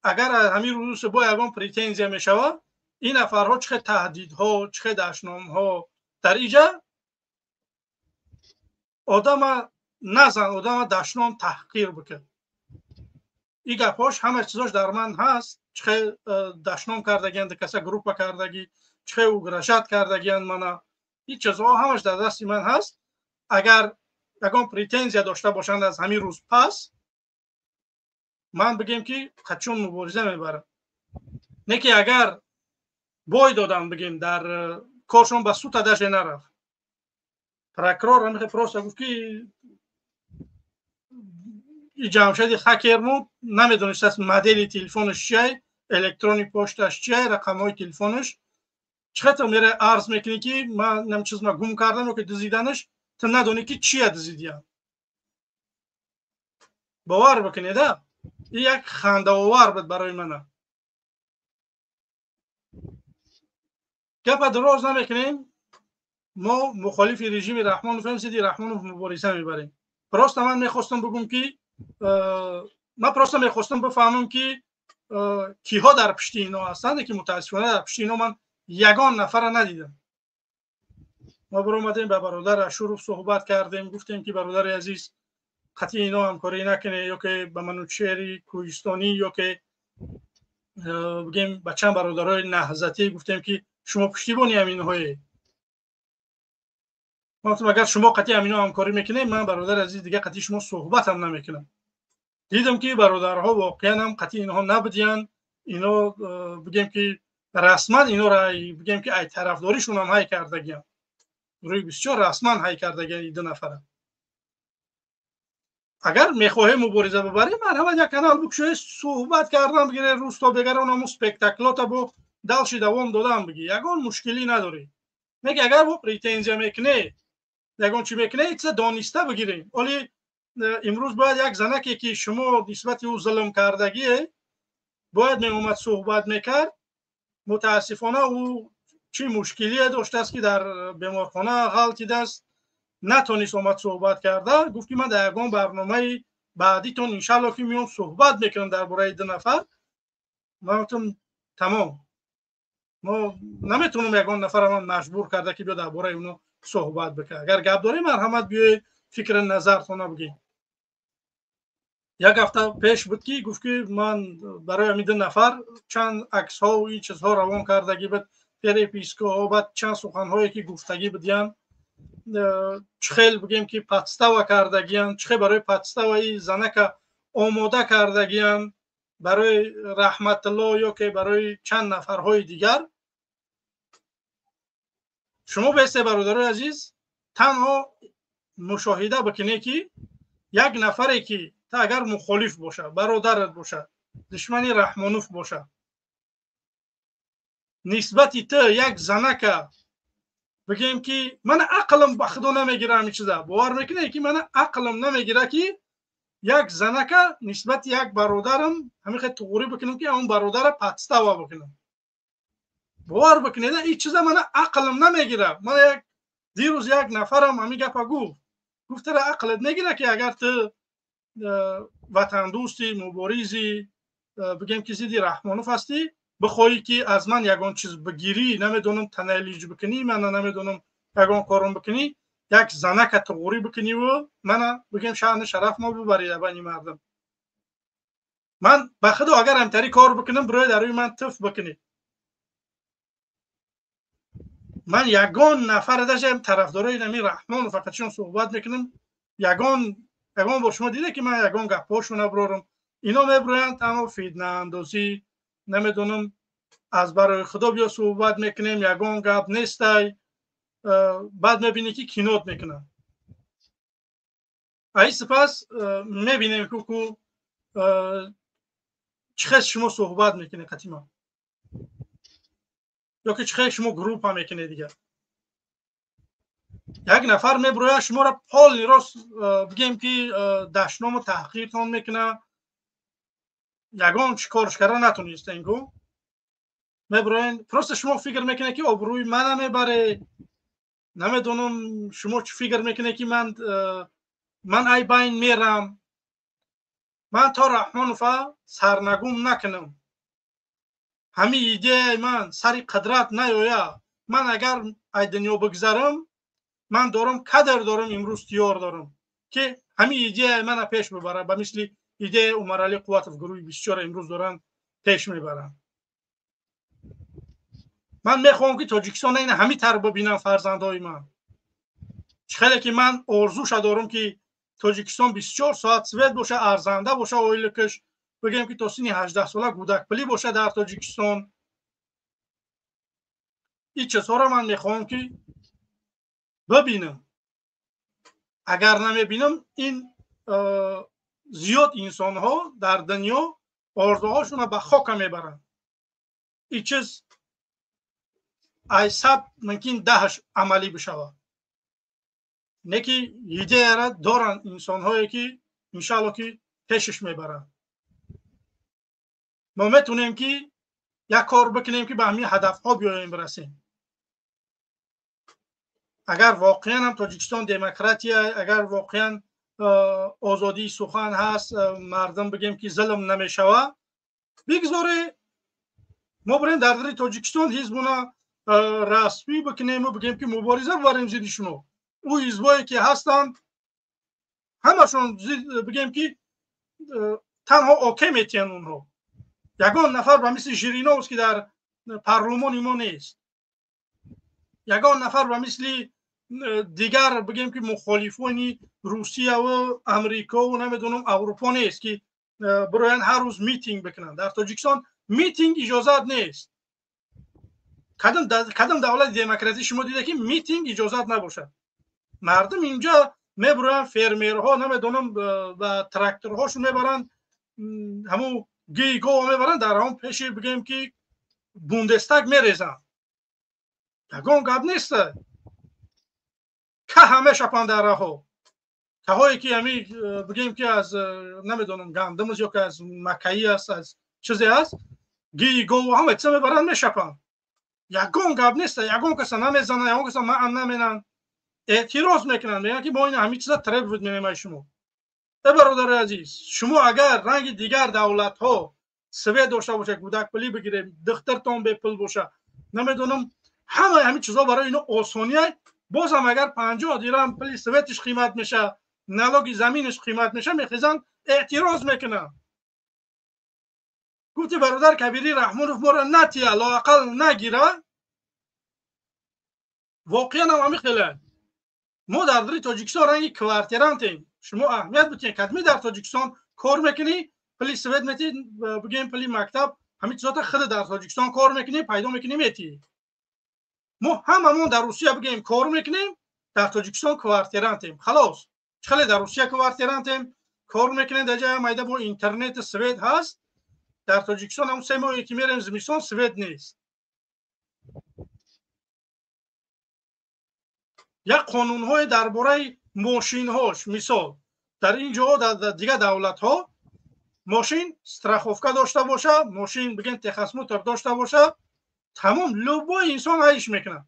агар ҳамин рӯз бо ягон претензия мешавад, ин нафарҳо чӣ хел таҳдидҳо, чӣ хел дашномҳо дар иҷа одама назан, одама дашном таҳқир бикун. Ин гапҳош ҳама чизош дар ман ҳаст, чӣ хел дашном кардагианд, каса группа кардагӣ, чӣ хел угрожать кардагианд мана. Ин чизҳо ҳамаш дар дасти ман ҳаст. Агар ягон претензия дошта бошанд аз ҳамин рӯз пас, ман бигем ки қачон мубориза мебарам. Не ки агар бой додам, бигем дар коршон ба суд даже нарафт. Прокурор ҳамин просто гуфт ки Ҷамшеди хакерму намедонистааст модели телефонаш чиай, электрони пошташ чиай, рақамҳои телефонаш. Чӣ хел мере арз мекунӣ ки ман нам чиз ма гум кардам ё ки дизиданаш, ту надонӣ ки чия дизидиям. Бовар бикунед, ин як хандаовар буд барои мана. Гапа дароз намекунем. Мо мухолифи режими Раҳмоновем, зидди Раҳмонов мубориза мебарем. Просто ман мехостам бигӯм ки ман просто мехостам бифаҳмам ки киҳо дар пушти ино ҳастанд, ки мутаассифона дар пушти ино ман ягон нафара надидам. Мо баромадем ба бародар Ашуров суҳбат кардем, гуфтем ки бародари азиз, қатъи ино ҳамкорӣ накунед, ё ки ба Манучери Кӯҳистонӣ, ё ки бигем ба чанд бародарои наҳзатӣ гуфтем ки шумо пуштибони ҳаминҳое. Гуфтам агар шумо қатъи ҳамино ҳамкорӣ мекунед, ман бародари азиз дига қатъи шумо суҳбат ҳам намекунам. Дидам ки бародарҳо воқеан ҳам қатъи инҳо набудиянд. Ино бигем ки расман инора бигем ки ай тарафдоришон ҳам ҳай кардагиянд. Рӯи бисёр расман ҳай кардагиянд ин ду нафара. Агар мехоҳем мубориза бибарем, марҳамат як канал бикушоед, суҳбат кардан бигиред, рӯз то бегарон ҳамун спектаклота бо далши давом додан бигӣ, ягон мушкилӣ надорӣ. Неки агар бо претензия мекунед, ягон чӣ мекунед, чиза дониста бигирем. Оли имрӯз бояд як занаке ки шумо нисбати ӯ зулм кардагие, бояд меомад суҳбат мекард. Мутаассифона ӯ чӣ мушкилие доштааст ки дар беморхона ғалтидааст, натонист омад суҳбат карда. Гуфт ки ман дар ягон барномаи баъдитон иншалло ки меом суҳбат мекунам дар бораи ду нафар. Ман гуфтам тамом, мо наметавонам ягон нафара ман маҷбур карда ки биё дар бораи оно суҳбат бикунед. Агар гап доред, марҳамат, биёед, фикри назартона бигӯед. Як ҳафта пеш буд, ки гуфт, ки ман барои ҳамин ду нафар чанд аксҳову ин чизҳо равон кардагӣ буд, перепискаҳо, баъд чанд суханҳое, ки гуфтагӣ будиянд, чӣ хел бигем, ки подстава кардагиянд, чӣ хел барои подставаи занака омода кардагиянд барои Раҳматулло ё ки барои чанд нафарҳои дигар. Шумо бесте, бародарои азиз, танҳо мушоҳида бикунед, ки як нафаре, ки та агар мухолиф бошад, бародарат бошад, душмани Раҳмонов бошад, нисбати ту як занака, бигем, ки мана ақлам ба худо намегира ҳамин чиза. Бовар мекунед, ки мана ақлам намегира, ки як занака нисбати як бародарам ҳамин хел туғурӣ бикунам, ки он бародара подстава бикунам? Бовар бикунед, ин чиза мана ақлам намегира. Мана як дирӯз як нафарам ҳамин гапа гуфт. Гуфт: «Тара ақлат мегира, ки агар ту ватандӯсти, муборизи, бигем, ки зидди Раҳмонов ҳастӣ, бихоҳӣ, ки аз ман ягон чиз бигирӣ, намедонам, таналиҷ бикунӣ, мана намедонам, ягон кором бикунӣ, як занака туғурӣ бикуниву мана, бигем, шаъну шараф мо бибарӣ байни мардум?» Ман ба худо, агар ҳамтари кор бикунам, бирои дар рӯи ман туф бикунӣ. Ман ягон нафар, даже тарафдорои ҳамин Раҳмонов фақат чун суҳбат мекунам, ягон бор шумо диде, ки ман ягон гапҳошона бирорам? Ино мебироянд, танҳо фитнаандозӣ, намедонам, аз барои худо биё суҳбат мекунем, ягон гап нестай. Баъд мебинӣ, ки кинот мекунанд. Аи сипас мебинем, ку чӣ хел шумо суҳбат мекунед қатима ё ки чӣ хел шумо группа мекунед. Дигар як нафар мебирояд, шуморо полный рост, бигем, ки дашному таҳқиртон мекунад, ягон чӣ корш карда натонистем ку. Мебироен, просто шумо фикр мекунед, ки обрӯи мана мебаре, намедонам, шумо чӣ фикр мекунед, ки ман ай байн мерам. Ман то Раҳмонова сарнагум накунам, ҳамин идеяи ман сари қудрат наёя, ман агар ай дунё бигзарам, ман дорам, кадр дорам, имрӯз тиёр дорам, ки ҳамин идеяи мана пеш бибарад, ба мисли идеяи Умаралӣ Қувватов, гурӯҳи 24 имрӯз доранд пеш мебаранд. Ман мехоҳам, ки Тоҷикистон ина ҳамин тавр бибинам фарзандҳои ман. Чӣ хеле ки ман орзуша дорам, ки Тоҷикистон 24 соат свет боша, арзанда боша ойликаш, бигем, ки то синни 18 сола гудакпулӣ боша дар Тоҷикистон. Ин чизҳоро ман мехоҳам, ки бибинам. Агар намебинам, ин зиёд инсонҳо дар дунё орзуҳошонро ба хока мебаранд. Ин чиз ай 100 мумкин 10-аш амалӣ бишавад, не ки идеяра доранд инсонҳое, ки иншаалло, ки пешаш мебаранд. Мо метавонем, ки як кор бикунем, ки ба ҳамин ҳадафҳо биёем, бирасем. Агар воқеан ҳам Тоҷикистон демократия, агар воқеан озодии сухан ҳаст, мардум, бигем, ки зулм намешавад, бигзоре мо бирем дар дари Тоҷикистон, ҳизбуна расмӣ бикунему бигем, ки мубориза бибарем зидди шумо. Ӯ ҳизбое, ки ҳастанд, ҳамашон, бигем, ки танҳо оке метиҳанд онҳо. Ягон нафар ба мисли Жириновский дар парлумони мо нест, ягон нафар ба мисли дигар, бигем, ки мухолифони Русияву Амрикову, намедонам, Аврупо нест, ки бироянд, ҳар рӯз митинг бикунанд. Дар Тоҷикистон митинг иҷозат нест. Кадом давлати демократӣ шумо дида, ки митинг иҷозат набошад? Мардум инҷа мебироянд, фермерҳо, намедонам, ба тракторҳошон мебаранд, ҳамун гийгоҳ мебаранд, дар ҳамон пеши, бигем, ки Бундестаг мерезанд, ягон гап нест. Каҳа мешапанд дар раҳо, каҳое, ки ҳами, бигем, ки аз, намедонам, гандум аст ё ки аз макаӣ аст, аз чизе аст, гии гову ҳама чиза мебаранд, мешапанд, ягон гап нест, ягон каса намезананд, ягон каса маън наменанд, эътироз мекунанд, мегӯянд, ки мо ин ҳамин чиза требовать менем аз шумо. Э, бародари азиз, шумо агар ранги дигар давлатҳо свет дошта бошад, гудакпулӣ бигирем, духтартон бепул боша, намедонам, ҳамаи ҳамин чизҳо барои ино осония. Бозам агар 50 дирам пули светиш қимат меша, налоги заминаш қимат меша, мехезанд эътироз мекунанд. Гуфти бародар Кабири Раҳмонов моро натия, лоақал нагира. Воқеан ҳам ҳамин хеле. Мо дар дари Тоҷикистон ранги квартирантем. Шумо аҳамият битед, кадми дар Тоҷикистон кор мекунӣ, пули свет метӣ, бигем пули мактаб, ҳамин чизота худ дар Тоҷикистон кор мекунӣ, пайдо мекунӣ, метӣ. Мо ҳамамон дар Русия бигем кор мекунем, дар Тоҷикистон квартирантем. Халос. Чӣ дар Русия квартирантем, кор мекунем, дар ҷая майда бо интернет свет ҳаст. Дар Тоҷикистон ҳам 3 моҳе ки мерем зимистон свет нест. Як қонунҳое дар бораи мошинҳош, мисол дар ин ҷо дар дигар давлатҳо мошин страховка дошта боша, мошин бигем техосмотр дошта боша, тамом любой инсон ҳайш мекунад.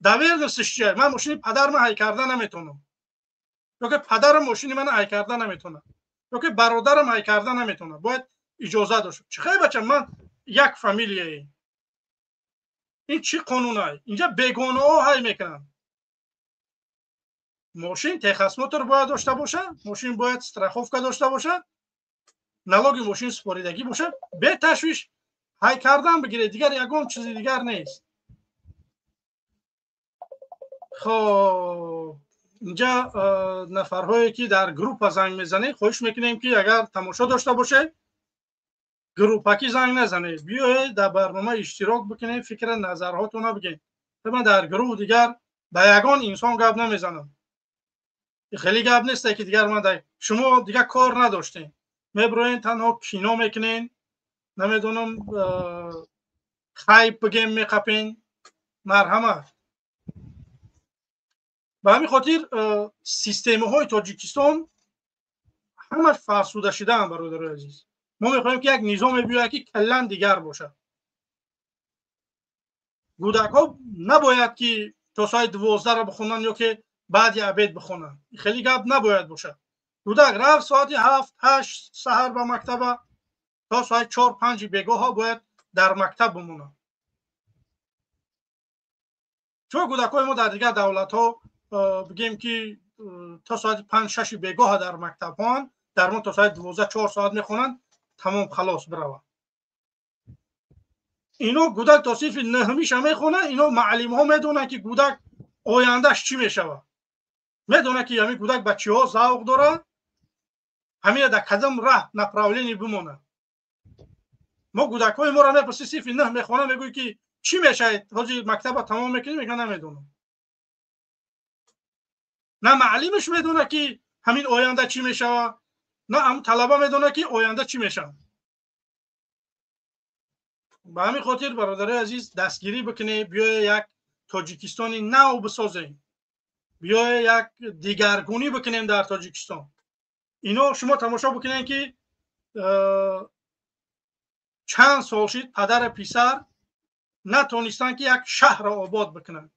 Доверенностьш чия? Ман мошини падарма ҳай карда наметавонам, ё ки падарам мошини мана ҳай карда наметавонад, ё ки бародарам ҳай карда наметавонад. Бояд иҷоза дошт. Чӣ хай бача, ман як фамилияем. Ин чӣ қонунай? Инҷа бегонаҳо ҳай мекунанд. Мошин техосмотр бояд дошта боша, мошин бояд страховка дошта боша, налоги мошин супоридагӣ боша, беташвиш ҳай кардан бигиред, дигар ягон чизи дигар нест. Хоб, инҷа нафарҳое ки дар группа занг мезанед, хоҳиш мекунем ки агар тамошо дошта бошед, группаки занг назанед, биёед дар барнома иштирок бикунед, фикра назарҳотона бигед. Ман дар гурӯҳ дигар ба ягон инсон гап намезанам. Хеле гап нест ки дигар ман шумо дигар кор надоштем. Меброен танҳо кино мекунен, намедонам хайп бигем меқапен. Марҳамат. Ба ҳамин хотир системаҳои Тоҷикистон ҳамаш фарсуда шудаанд, бародарои азиз. Мо мехоҳем ки як низоме биёяд ки каллан дигар бошад. Кӯдакҳо набояд ки то соати 12 бихонанд ё ки баъди обед бихонанд. Хеле гап набояд бошад. Кӯдак рафт соати 7-8 саҳар ба мактаба, то соати 4-5 бегоҳа бояд дар мактаб бимонад. Чун кӯдакҳои мо дар дигар давлатҳо бигем ки то соати 5-6 бегоҳа дар мактабҳоанд, дар мо то соати 12-4 соат мехонанд, тамом халос биравад. Ино кӯдак то синфи 9-миша мехонад, ино маълимҳо медонанд ки кӯдак ояндааш чӣ мешавад. Медонад ки ҳамин кӯдак ба чиҳо завқ дорад, ҳамина дар кадом раҳ направление бимонад. Мо кӯдакҳои моро мепурсӣ синфи 9 мехонад, мегӯй ки чӣ мешавад, ҳозир мактаба тамом мекунӣ, мегӯяд намедонам. На маълимаш медонад ки ҳамин оянда чӣ мешавад, на ҳамун талаба медонад ки оянда чӣ мешавад. Ба ҳамин хотир бародарои азиз дастгирӣ бикунед, биёед як Тоҷикистони нав бисозем, биёед як дигаргунӣ бикунем дар Тоҷикистон. Ино шумо тамошо бикунед ки чанд сол шид падару писар натонистанд ки як шаҳрро обод бикунанд.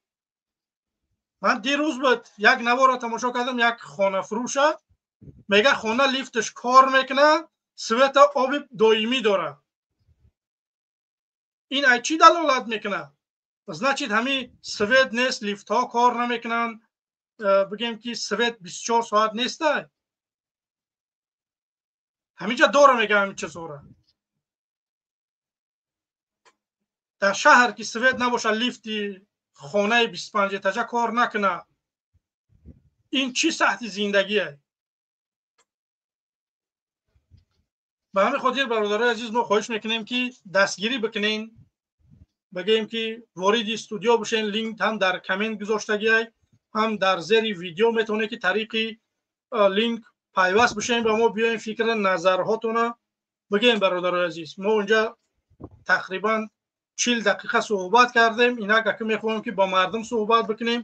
Ман дирӯз буд як наворро тамошо кардам, як хонафурӯша мега хона лифташ кор мекунад, света оби доимӣ дорад. Ин ай чӣ далолат мекунад? Значит ҳамин свет нест, лифтҳо кор намекунанд, бигем ки свет 24 соат нестай. Ҳаминҷа дора мегам ҳамин чизҳоро. Дар шаҳр ки свет набошад, лифти хонаи 25 этажа кор накунад, ин чӣ сатҳи зиндагие? Ба ҳамин хотир бародарои азиз мо хоҳиш мекунем ки дастгирӣ бикунем, бигӯем ки вориди студио бошен, линк ҳам дар коммент гузоштагиай, ҳам дар зери видео метавонед ки тариқи линк пайваст бошем ба мо, биёем фикра назарҳотона бигӯем. Бародарои азиз, мо онҷа тақрибан 40 дақиқа суҳбат кардем. Инак ака мехоҳем ки бо мардум суҳбат бикунем.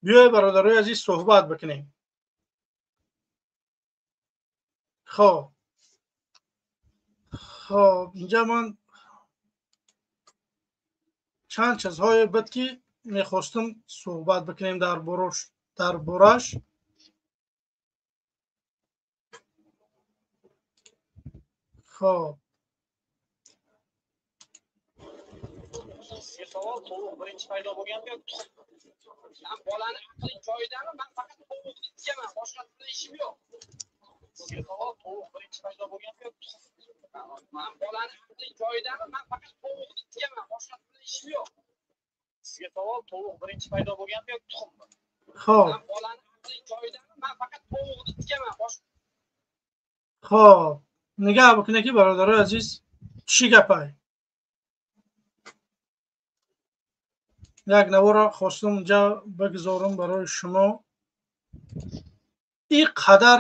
Биёед бародарои азиз суҳбат бикунем. Хоб хоб, инҷа ман чанд чизҳое буд ки мехостум суҳбат бикунем дар бораш. Хоб, Savol tovuq birinchi paydo bo'lganmi yoki tuxum? Bolani aqling joyidami? Men faqat tovuqni tikaman, boshqa bilan ishim yo'q. Sizga savol, tovuq birinchi paydo bo'lganmi yoki tuxum? Men bolani aqling joyidami? Men faqat tovuqni tikaman, boshqa bilan ishim yo'q. Sizga savol, tovuq birinchi paydo bo'lganmi yoki tuxummi? Xo'p. Bolani aqling joyidami? Men faqat tovuqni tikaman, boshqa. Xo'p, nega bukunaki birodarlar aziz, чӣ гапай? Як навора хостум инҷа бигзорам барои шумо. Ин қадар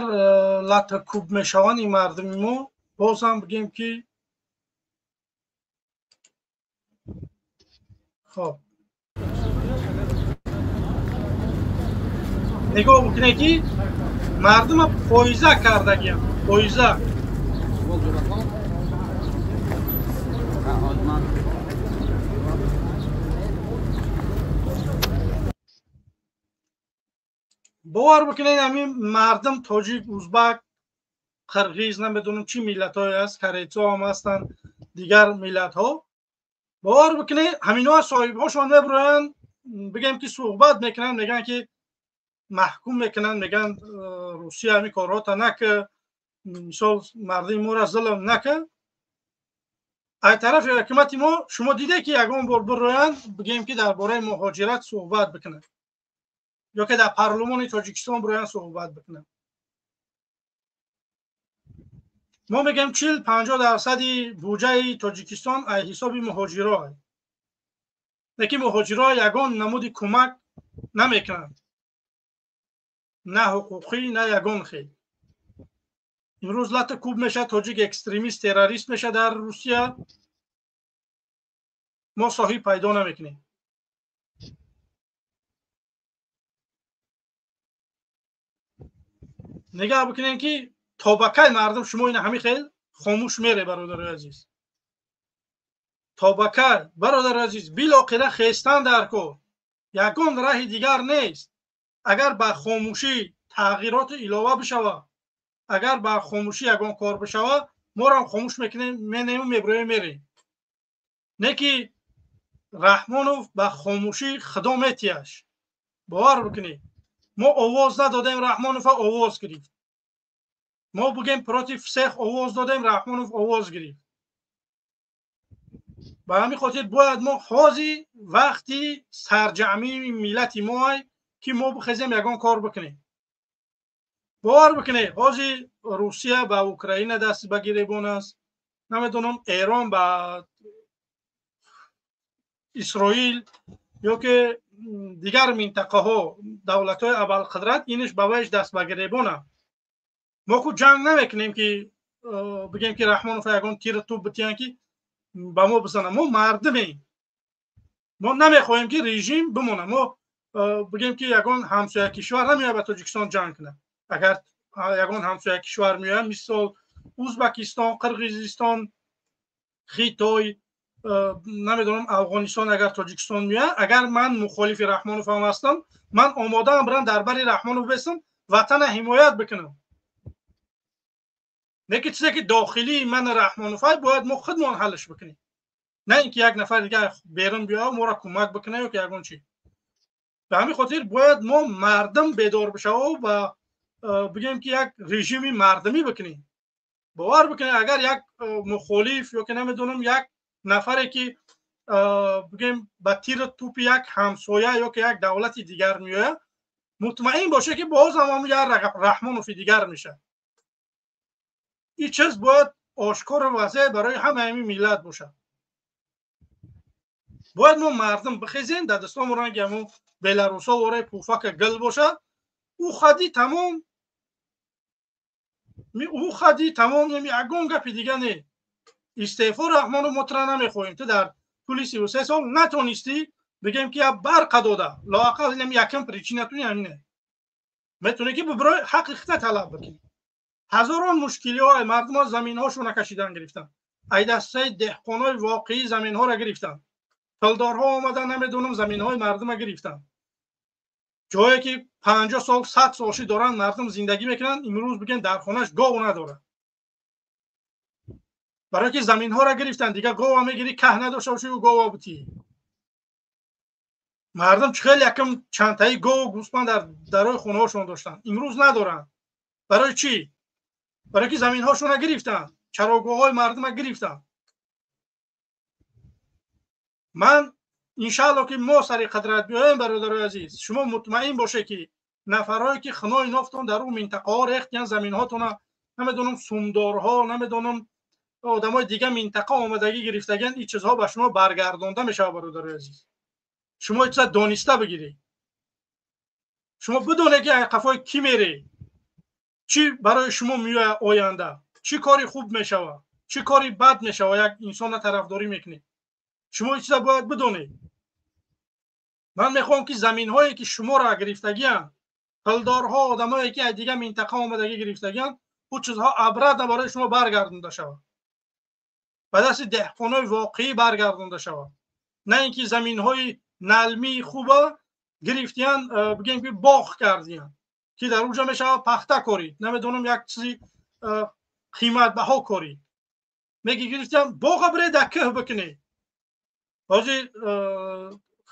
лата кӯб мешаванд ин мардуми мо, боз ҳам бигем ки хоб нигоҳ бикунед ки мардума поиза кардагиам, поиза. Бовар бикунед, ҳамин мардум тоҷик, узбак, қирғиз, намедонам чӣ миллатҳое аст, корейцҳо ҳам ҳастанд, дигар миллатҳо. Бовар бикунед, ҳаминҳо соҳибҳошон мебироянд, бигем ки суҳбат мекунанд, мегӯянд ки маҳкум мекунанд, мегӯянд Русия ҳамин корҳота накард, мисол мардуми моро зулм накард. Ай тарафи ҳукумати мо шумо диде ки ягон бор бироянд, бигем ки дар бораи муҳоҷират суҳбат бикунанд ё ки дар парлумони Тоҷикистон бироянд суҳбат бикунанд. Мо мегӯем 40-50% буҷаи Тоҷикистон ай ҳисоби муҳоҷиро, лекин муҳоҷиро ягон намуди кӯмак намекунанд, на ҳуқуқӣ, на ягон хел. Имрӯз лата кӯб мешавад, тоҷик экстремист, террорист мешавад дар Русия, мо соҳиб пайдо намекунем. Нигоҳ бикунем ки то ба кай мардум шумо ина ҳамин хел хомӯш мере, бародарои азиз. То ба кай, бародари азиз, билохира хестан дар кор, ягон раҳи дигар нест. Агар ба хомӯшӣ тағйирот илова бишавад, агар ба хомӯшӣ ягон кор бишавад, моро ҳам хомӯш мекунем, менему меброем, мерем. Не ки Раҳмонов ба хомӯшӣ худо метияш. Бовар бикунед, мо овоз надодем, Раҳмонова овоз гирифт. Мо бигем против всех овоз додем, Раҳмонов овоз гирифт. Ба ҳамин хотир бояд мо ҳозир вақти сарҷамъии миллати моай ки мо бихезем ягон кор бикунем. Бовар бикунед, ҳозир Русия ба Украина даст ба гиребон аст, намедонам Эрон ба Исроил ё ки дигар минтақаҳо, давлатҳои абарқудрат иниш ба вайш даст ба гиребонанд. Мо ку ҷанг намекунем ки бигем ки Раҳмонов ягон тир тӯб битиҳанд ки ба мо бизананд. Мо мардумем, мо намехоҳем ки режим бимонад. Мо бигем ки ягон ҳамсоя кишвар намеояд ба Тоҷикистон ҷанг кунад. Агар ягон ҳамсоя кишвар меояд, мисол Узбекистон, Қирғизистон, Хитой, намедонам Афғонистон, агар Тоҷикистон меояд, агар ман мухолифи Раҳмонов ҳам ҳастам, ман омодаам бирам дар бари Раҳмонов бестам, ватана ҳимоят бикунам. Лекин чизе ки дохилии ман Раҳмоновай бояд мо худмон ҳаллаш бикунем, на ин ки як нафар дигар берун биёяд моро кӯмак бикунад ё ки ягон чи. Ба ҳамин хотир бояд мо мардум бедор бишавем ва бигем ки як режими мардумӣ бикунем. Бовар бикунед, агар як мухолиф ё ки намедонам як нафаре ки бигем ба тири тӯпи як ҳамсоя ё ки як давлати дигар меояд, мутмаин боше ки боз ҳам як Раҳмонови дигар мешавад. Ин чиз бояд ошкору возеҳ барои ҳамаи ҳамин миллат бошад. Бояд мо мардум бихезем, дар дастон ранги ҳамун беларусҳо вораи пуфака гил бошад, ӯ хади тамом, ӯ хади тамом, ягон гапи дига не. Истеъфо Раҳмонов мо тура намехоҳем, ту дар тӯли 33 сол натонистӣ бигем ки як барқа дода, лоақал инам якум причинатуни ҳамине. Метавонӣ ки бибирои ҳаққи худта талаб бикунӣ. Ҳазорон мушкилиҳо мардумҳо заминҳошона кашидан гирифтанд, ай дастаи деҳқонои воқеӣ заминҳоро гирифтанд, пулдорҳо омадан намедонам заминҳои мардума гирифтанд. Ҷое ки 50 сол 100 солши доранд мардум зиндагӣ мекунанд, имрӯз бигем дар хонаш гов надорад, барои ки заминҳоро гирифтанд. Дигар гова мегирӣ, каҳ надошта бошӣ, ӯ гова бутӣ. Мардум чӣ хел якм чандтаи гову гӯсфанд дар дарои хонаҳошон доштанд, имрӯз надоранд. Барои чӣ? Барои ки заминҳошонро гирифтанд, чарогоҳҳои мардумро гирифтанд. Ман иншаалло ки мо сари қудрат биёем, бародарои азиз, шумо мутмаин бошед, ки нафарҳое ки хинои нофтон дар ӯ минтақаҳо рехтиянд, заминҳотона намедонам сумдорҳо, намедонам одамои дига минтақа омадагӣ гирифтагианд, ин чизҳо ба шумо баргардонда мешавад, бародарои азиз. Шумо ин чиза дониста бигиред. Шумо бидонед, ки қафои кӣ меред, чӣ барои шумо меояд оянда, чӣ кори хуб мешавад, чӣ кори бад мешавад, як инсонро тарафдорӣ мекунед. Шумо ин чиза бояд бидонед. Ман мехоҳам, ки заминҳое ки шуморо гирифтагианд, пулдорҳо, одамое ки аз дига минтақа омадагӣ гирифтагианд, ӯ чизҳо обратно барои шумо баргардонда шавад, ба дасти деҳқонои воқеӣ баргардонда шавад, на ин ки заминҳои налмии хуба гирифтиянд, бигем ки боғ кардиянд, ки дар уҷа мешавад пахта корид, намедонам як чизи қиматбаҳо корид. Меги гирифтиянд, боға биред дар кӯҳ бикунед. Ҳозир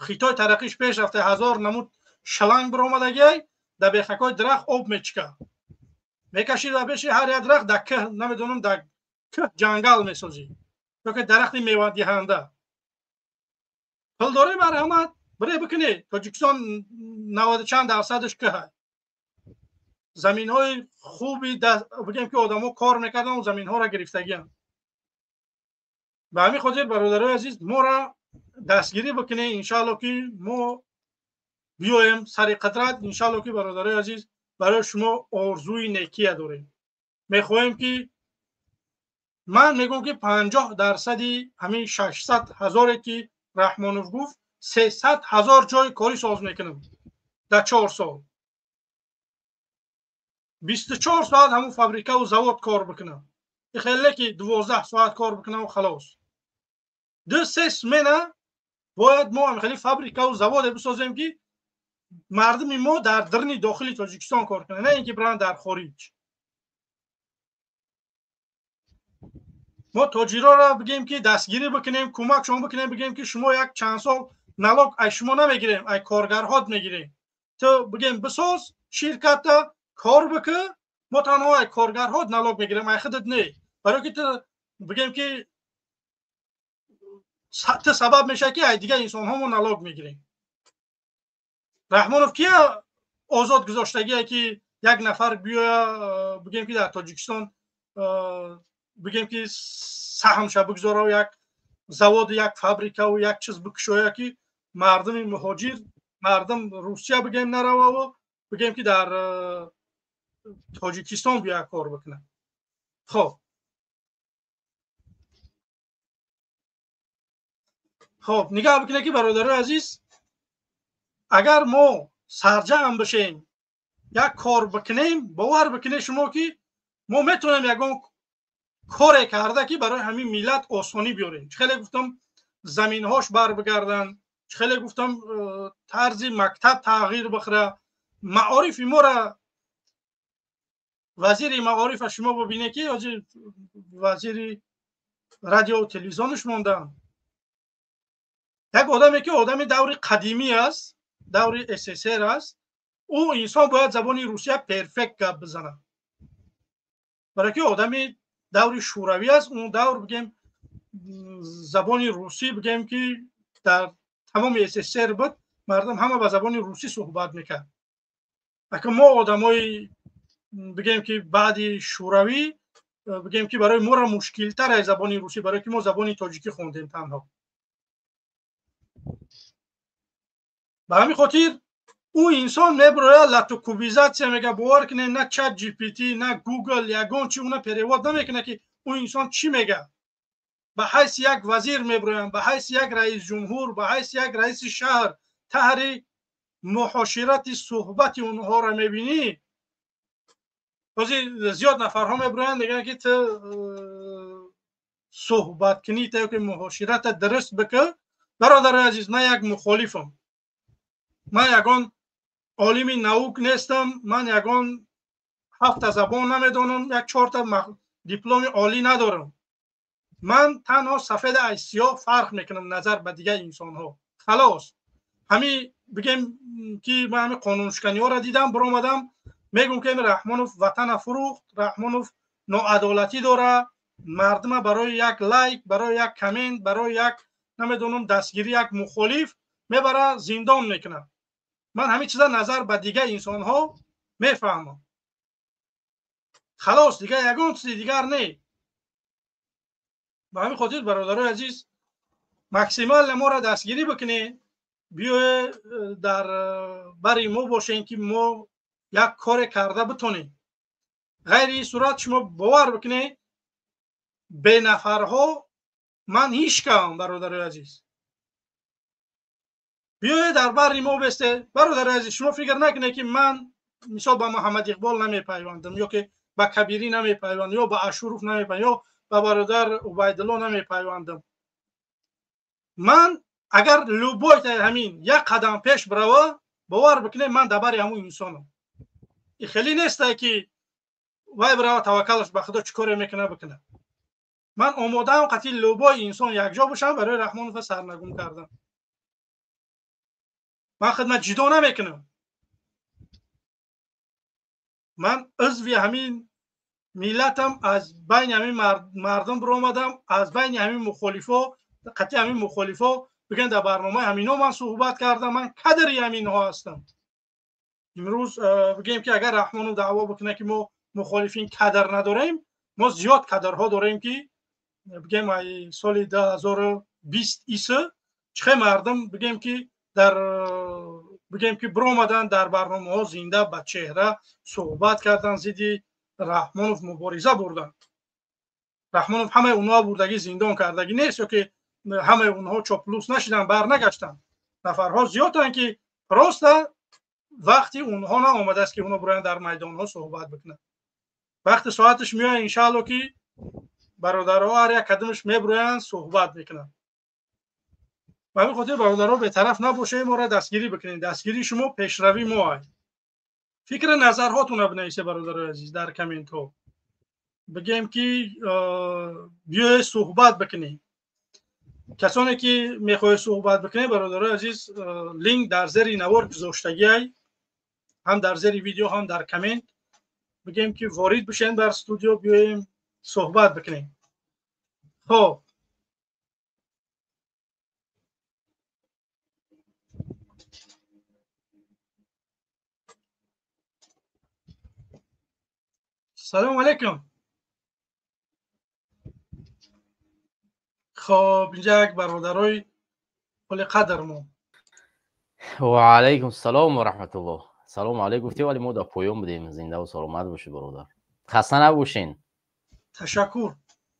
Хитой тараққиш пеш рафта, 1000 намуд шланг биромадагиай, дар бехакҳои дарахт об мечика, мекашӣ дар беши ҳар як дарахт, дар кӯҳ, намедонам, дар кӯҳ ҷангал месозӣ, ёки дарахти мевадиҳанда. Пул дорӣ, марҳамат, бире бикунед. Тоҷикистон наваду чанд дарсадаш кӯҳ. Заминҳои хуби бигем ки одамо кор мекарданд, он заминҳоро гирифтагианд. Ба ҳамин хотир, бародарои азиз, моро дастгирӣ бикунед, иншаалло ки мо биёем сари қудрат. Иншаалло ки, бародарои азиз, барои шумо орзуи некия дорем. Мехоҳем ки, ман мегӯям ки 50%-и ҳамин 600 000-е ки Раҳмонов гуфт, 300 000 ҷои корӣ соз мекунам дар 4 сол. 24 соат ҳамун фабрикаву завод кор бикунам, хеле ки 12 соат кор бикунаму халос, ду се смена бояд мо хеле фабрикаву заводе бисозем, ки мардуми мо дар дарни дохили Тоҷикистон кор кунад, на ин ки биранд дар хориҷ. Мо тоҷироро бигем ки дастгирӣ бикунем, кӯмакшон бикунем, бигем ки шумо як чанд сол налог ай шумо намегирем, ай коргарҳот мегирем. Ту бигем бисоз ширката, кор бикӣ, мо танҳо ай коргарҳот налог мегирем, ай худат не, барои ки ту бигем ки ту сабаб мешавад, ки ай дигар инсонҳо мо налог мегирем. Раҳмонов кия озод гузоштагие, ки як нафар биёя, бигем ки дар Тоҷикистон, бигем ки саҳмша бигзора, як заводу, як фабрикаву як чиз бикушоя, ки мардуми муҳоҷир, мардум Русия бигем нарававу бигем ки дар Тоҷикистон биёя кор бикунад. Хоб, нигаҳ бикунед, ки бародарои азиз, агар мо сарҷамъ бишем, як кор бикунем, бовар бикунед шумо, ки мо метавонем ягон коре карда, ки барои ҳамин миллат осонӣ биёрем. Чӣ хеле гуфтам, заминҳош бар бигарданд, чӣ хеле гуфтам, тарзи мактаб тағйир бихӯра, маорифи мора, вазири маорифа шумо бибинед, ки ҳозир вазири радио телевизионш монданд, як одаме ки одами даври қадимӣ аст, даври СССР аст. Ӯ инсон бояд забони русия перфект гап бизанад, барои ки одами даври шӯравӣ аст. Он давр, бигем, забони русӣ, бигем ки дар тамоми СССР буд, мардум ҳама ба забони русӣ суҳбат мекард. Ака мо одамои, бигем ки баъди шӯравӣ, бигем ки барои моро мушкилтар аз забони русӣ, барои ки мо забони тоҷикӣ хондем танҳо. Ба ҳамин хотир ӯ инсон мебирояд, латукубизация мега. Бовар кунед, на Чат GPT, на Гугл ягон чи уна перевод намекунад, ки ӯ инсон чӣ мега. Ба ҳайси як вазир мебироянд, ба ҳайси як раисҷумҳур, ба ҳайси як раиси шаҳр, таҳри муҳоширати суҳбати онҳоро мебинӣ. Ҳозир зиёд нафарҳо мебироянд, мегӯянд, ки ту суҳбат кунӣ, то ки муҳоширата дуруст бикӣ. Бародарои азиз, ман як мухолифам, ман ягон олими наук нестам, ман ягон ҳафта забон намедонам, як чорта дипломи олӣ надорам. Ман танҳо сафеда аз сиёҳ фарқ мекунам назар ба дигар инсонҳо, халос. Ҳамин бигем ки ман ҳамин қонуншиканиҳоро дидам, биромадам, мегӯм ки Раҳмонов ватана фурӯхт, Раҳмонов ноадолатӣ дора, мардума барои як лайк, барои як коммент, барои як намедонам дастгирӣ як мухолиф мебара зиндон мекунад. Ман ҳамин чиза назар ба дигар инсонҳо мефаҳмам. Халос, дигар ягон чизи дигар не. Ба ҳамин хотир бародарои азиз, максимально моро дастгирӣ бикунед, биёед дар бари мо бошем ки мо як коре карда битонем. Ғайри ин сурат шумо бовар бикунед, бенафарҳо ман ҳеҷ кам, бародарои азиз. Биёед дар бари мо бестед. Бародарои азиз, шумо фикр накунед ки ман мисол ба Муҳаммад Иқбол намепайвандам, ё ки ба Кабирӣ намепайвандам, ё ба Ашуров намепайвандам, ё ба бародар Убайдулло намепайвандам. Ман агар любой ҳамин як қадам пеш бирава, бовар бикунед, ман дар бари ҳамун инсонам. И хеле несте ки вай бирава таваккалаш ба Худо чӣ коре мекунад бикунад. Ман омодаам қатъи любой инсон якҷо бошам барои Раҳмонова сарнагум кардан. Ман хидмат ҷидо намекунам. Ман узви ҳамин миллатам, аз байни ҳамин мардум биромадам, аз байни ҳамин мухолифо, қатъи ҳамин мухолифо бигӯянд дар барномаи ҳаминҳо ман суҳбат кардам, ман кадри ҳаминҳо ҳастам. Имрӯз бигӯем ки агар Раҳмонов даъво бикунад ки мо мухолифин кадр надорем, мо зиёд кадрҳо дорем ки бигӯем ай соли 2020 иса чӣ мардум бигӯем ки дар бигӯем ки биромадан дар барномаҳо зинда ба чеҳра суҳбат кардан, зидди Раҳмонов мубориза бурданд. Раҳмонов ҳамаи онҳо бурдагӣ зиндон кардагӣ нест, ё ки ҳамаи онҳо чоплус нашиданд, барнагаштанд. Нафарҳо зиёданд ки просто вақти онҳо наомадааст ки онҳо бироянд дар майдонҳо суҳбат бикунанд. Вақти соаташ меояд, иншаалло ки бародарҳо ҳар як кадомаш мебироянд суҳбат мекунанд. Ба ҳамин хотир бародарҳо бетараф набошед, моро дастгирӣ бикунед. Дастгирии шумо пешравии мо аст. Фикри назарҳотонро бинависед бародарои азиз дар комментҳо. Бигем ки биёед суҳбат бикунем. Касоне ки мехоҳед суҳбат бикунед бародарои азиз, линк дар зери навор гузоштагиай, ҳам дар зери видео, ҳам дар коммент. Бигем ки ворид бишен бар студио, биёем суҳбат бикунем. Хоб, салому алайкум. Хоб, инҷа як бародарои қадр мо. Ва алайкум салом ва раҳматуллоҳ. Салому алайкум гуфтем, вале мо дар поён будем. Зинда ва саломат бошед бародар. Хаста набошин. Ташаккур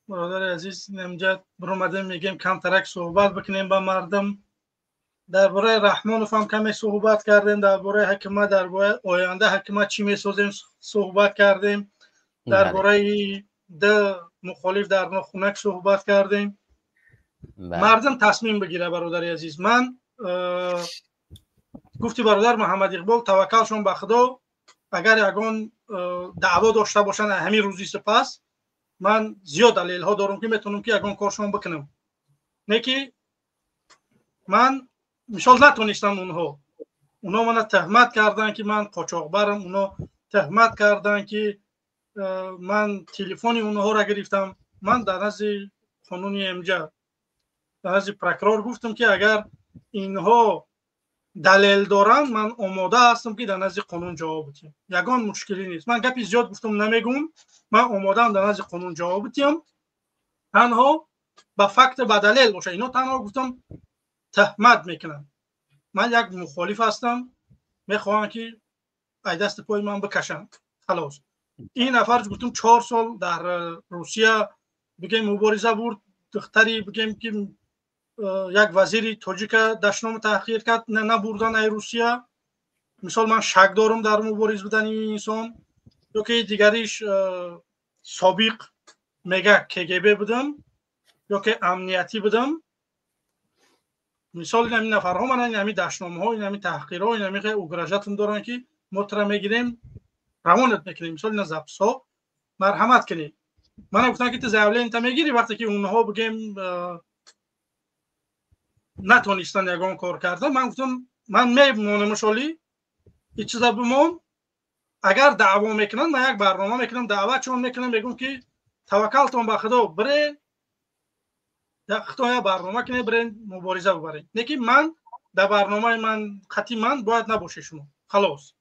бародари азиз. Инҷа биромадем, мегем камтарак суҳбат бикунем ба мардум. Дар бораи Раҳмонов ҳам каме суҳбат кардем, дар бораи ҳакимат, дар бораи оянда ҳакимат чӣ месозем суҳбат кардем, дар бораи ду мухолиф дар нохунак суҳбат кардем. Мардум тасмим бигира бародари азиз. Ман гуфти бародар Муҳаммад Иқбол, таваккалшон ба Худо, агар ягон даъво дошта бошанд ҳамин рӯзи сипас, ман зиёд далелҳо дорам ки метавонам ки ягон коршон бикунам. Не ки ман мисол натонистам онҳо. Онҳо мана тӯҳмат карданд ки ман қочоқбарам, онҳо тӯҳмат карданд ки ман телефони онҳоро гирифтам. Ман дар назди қонуни МҷА, дар назди прокурор гуфтам ки агар инҳо далел доранд, ман омода ҳастам ки дар назди қонун ҷавоб диҳам. Ягон мушкилӣ нест. Ман гапи зиёд гуфтам намегӯм, ман омодаам дар назди қонун ҷавоб диҳам, танҳо ба факт ба далел бошад. Инҳо танҳо гуфтам тӯҳмат мекунанд. Ман як мухолиф ҳастам, мехоҳам ки ай дасти пои ман бикашанд. Халос. Ин нафар гуфтам 4 сол дар Русия бигем мубориза бурд, духтари бигем ки як вазири тоҷика дашному таҳқир кард, набурдан ай Русия. Мисол ман шак дорам дар мубориз будани ин инсон. Ё ки дигариш собиқ мега КГБ будам, ё ки амниятӣ будам. Мисол ин ҳамин нафарҳо мана ин ҳамин дашномҳо, ин ҳамин таҳқирҳо, ин ҳамин угрожатон доранд ки мо тура мегирем, равонат мекунем. Мисол ина записҳо марҳамат кунед. Мана гуфтам ки ту заявленията мегирӣ, вақте ки онҳо бигем натонистанд ягон кор карда, ман гуфтам Ман мемонам шоли ин чиза бимон. Агар даъво мекунанд, ман як барнома мекунам, даъватшон мекунам, мегӯм ки таваккалтон ба Худо, бире худтон як барнома кунед, бире мубориза бибаред. Лекин ман дар барномаи ман қатъи ман бояд набошед шумо. Халос.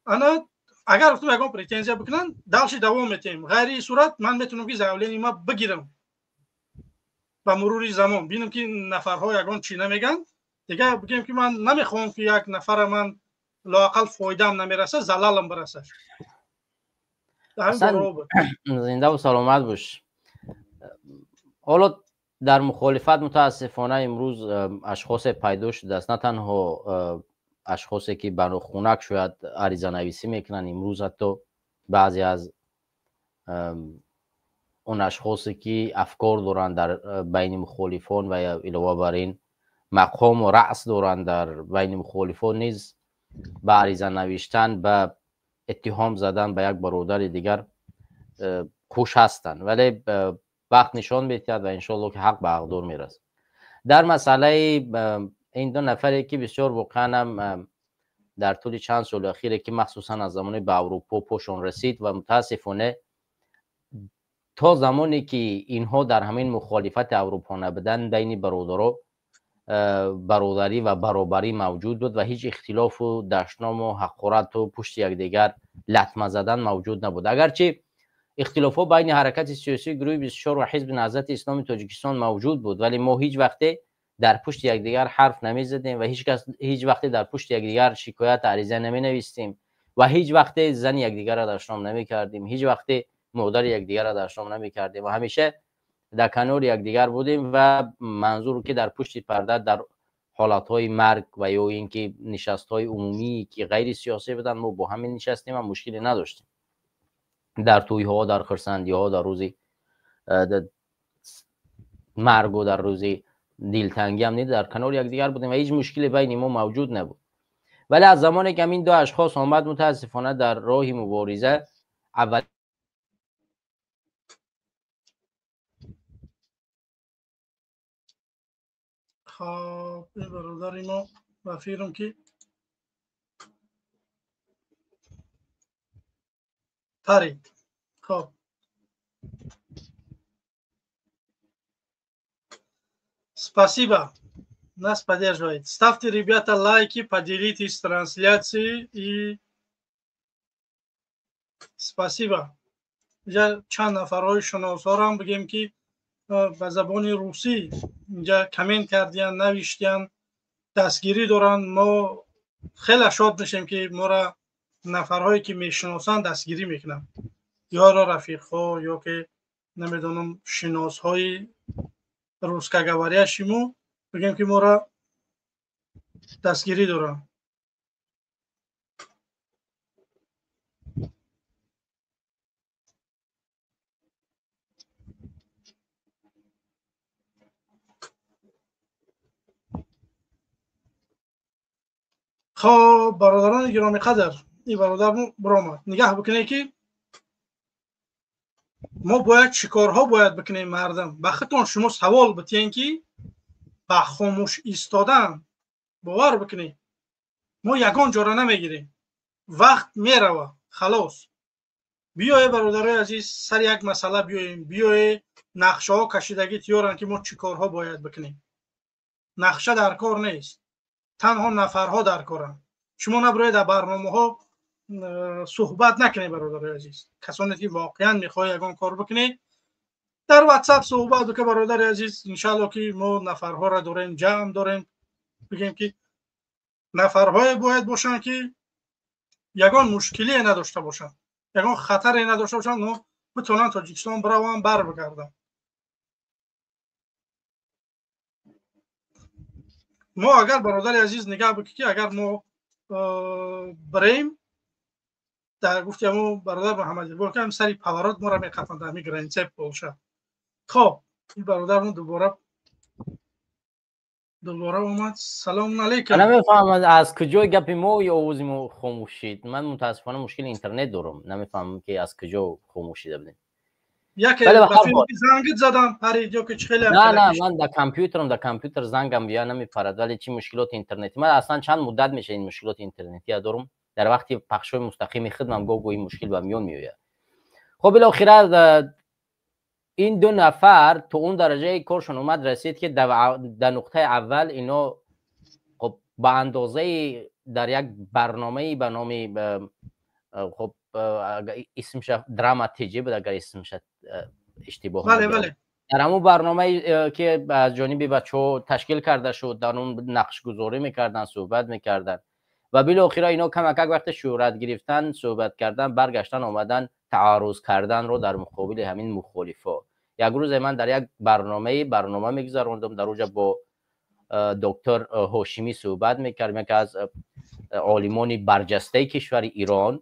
Ана агар гуфтам ягон претензия бикунанд, дальше давом метиҳем. Ғайри ин сурат ман метавонам ки заявление ма бигирам ба мурури замон, бинам ки нафарҳо ягон чӣ намегӯянд, дигар бигӯем ки ман намехоҳам ки як нафара ман лоақал фоидаам намерасад, залалам бирасад. Зинда саломат бош. Ҳоло дар мухолифат мутаассифона имрӯз ашхосе пайдо шудааст, на танҳо ашхосе ки ба нохунак шояд аризанависӣ мекунанд, имрӯз ҳатто баъзе аз он ашхосе ки афкор доранд дар байни мухолифон ва илова бар ин мақому раъс доранд дар байни мухолифон низ ба ариза навиштан, ба иттиҳом задан ба як бародари дигар хуш ҳастанд, вале вақт нишон медиҳад ва иншоалло ки ҳақ ба ҳақдор мерасад. Дар масъалаи ин ду нафаре ки бисёр воқеан ҳам дар тӯли чанд соли ахире ки махсусан аз замони ба Аврупо пошон расид ва мутаассифона то замоне ки инҳо дар ҳамин мухолифати Аврупо набуданд, байни бародаро бародарӣ ва баробарӣ мавҷуд буд ва ҳеҷ ихтилофу дашному ҳақорату пушти якдигар латма задан мавҷуд набуд. Агарчи ихтилофҳо байни ҳаракати сиёсии гурӯҳи 24 ва ҳизби Наҳзати Исломи Тоҷикистон мавҷуд буд, вале мо ҳеҷ вақте дар пушти якдигар ҳарф намезадем ва ҳеҷ вақте дар пушти якдигар шикоят ариза наменавистем ва ҳеҷ вақте зани якдигарро дашном намекардем, ҳеҷ вақте модари якдигарро дашном намекардем ва ҳамеша дар канори якдигар будем ва манзур ки дар пушти парда дар ҳолатҳои марг ва ё ин ки нишастҳои умумӣ ки ғайрисиёсӣ буданд, мо бо ҳамин нишастем ва мушкиле надоштем. Дар тӯйҳо, дар хурсандиҳо, дар рӯзи маргу дар рӯзи дилтангӣ ҳам дар канори якдигар будем ва ҳеҷ мушкиле байни мо мавҷуд набуд. Вале аз замоне ки ҳамин ду ашхос омад, мутаассифона дар роҳи мубориза аввал хоб ин бародари мо ба фикрам ки парид. Хоб спасибо, нас поддерживает. Ставьте, ребята, лайки, поделитесь трансляцией и спасибо. Инҷа чанд нафарҳои шиносорам бигем ки ба забони русӣ инҷа коммент кардиян, навиштиян, дастгирӣ доранд. Мо хеле шод мешем ки моро нафарҳое ки мешиносанд дастгирӣ мекунанд, ёро рафиқҳо ё ки намедонам шиносҳои русскоговорящий мо бигем ки моро дастгирӣ доранд. Хоб бародарони гиромӣ қадр, ин бародар биромад. Нигаҳ бикунед ки мо бояд чӣ корҳо бояд бикунем мардум. Ба худтон шумо савол битиҳен ки ба хомӯш истодан бовар бикунед, мо ягон ҷора намегирем, вақт мерава, халос. Биёе бародарои азиз, сари як масъала биёем, биёе нақшаҳо кашидагӣ тиёранд ки мо чӣ корҳо бояд бикунем. Нақша дар кор нест, танҳо нафарҳо дар коранд. Шумо набароед дар барномаҳо суҳбат накунед бародарои азиз. Касоне ки воқеан мехоҳед ягон кор бикунед, дар WhatsApp суҳбат бикунед бародари азиз. Иншаалло ки мо нафарҳоро дорем, ҷамъ дорем. Бигем ки нафарҳое бояд бошанд ки ягон мушкилие надошта бошанд, ягон хатаре надошта бошанд, но битавонанд Тоҷикистон бираванд, бар бигарданд. Мо агар бародари азиз нигаҳ бикунед ки агар мо бирем, дар гуфти ҳамо бародар Муҳаммад Иқбол ки сари поворот моро меқафанд дар ҳамин границаи Полша. Хоб ин бародармон дубора омад. Салому алайкум. Намефаҳмам аз куҷои гапи мо ё овози мо хомӯш шид. Ман мутаассифона мушкили интернет дорам, намефаҳмам ки аз куҷо хомӯш шида будем. Яке зангит задам парид ё ки чӣ хеле? На, ман дар компютерам, дар компютер зангам бия намепарад, вале чӣ мушкилоти интернетӣ. Ман аслан чанд муддат меша ин мушкилоти интернетия дорум. Дар вақти пахшҳои мустақими хидмам гоҳ ин мушкил ба миён меояд. Хоб, билохира ин ду нафар то он дараҷаи коршон омад расид, ки дар нуқтаи аввал ино хоб ба андозаи дар як барномаи ба номи хоб исмша Драма ТЖ буд, агар исмша иштибоҳ, дар ҳамун барномае ки аз ҷониби бачаҳо ташкил карда шуд, дар он нақшгузорӣ мекарданд, суҳбат мекарданд ва билохира ино камакак вақте шӯҳрат гирифтан, суҳбат кардан, баргаштан, омадан таъарруз карданро дар муқобили ҳамин мухолифо. Як рӯзе ман дар як барномаи барнома мегузарондам, дар оҷа бо доктор Ҳошимӣ суҳбат мекардем, яке аз олимони барҷастаи кишвари Ирон,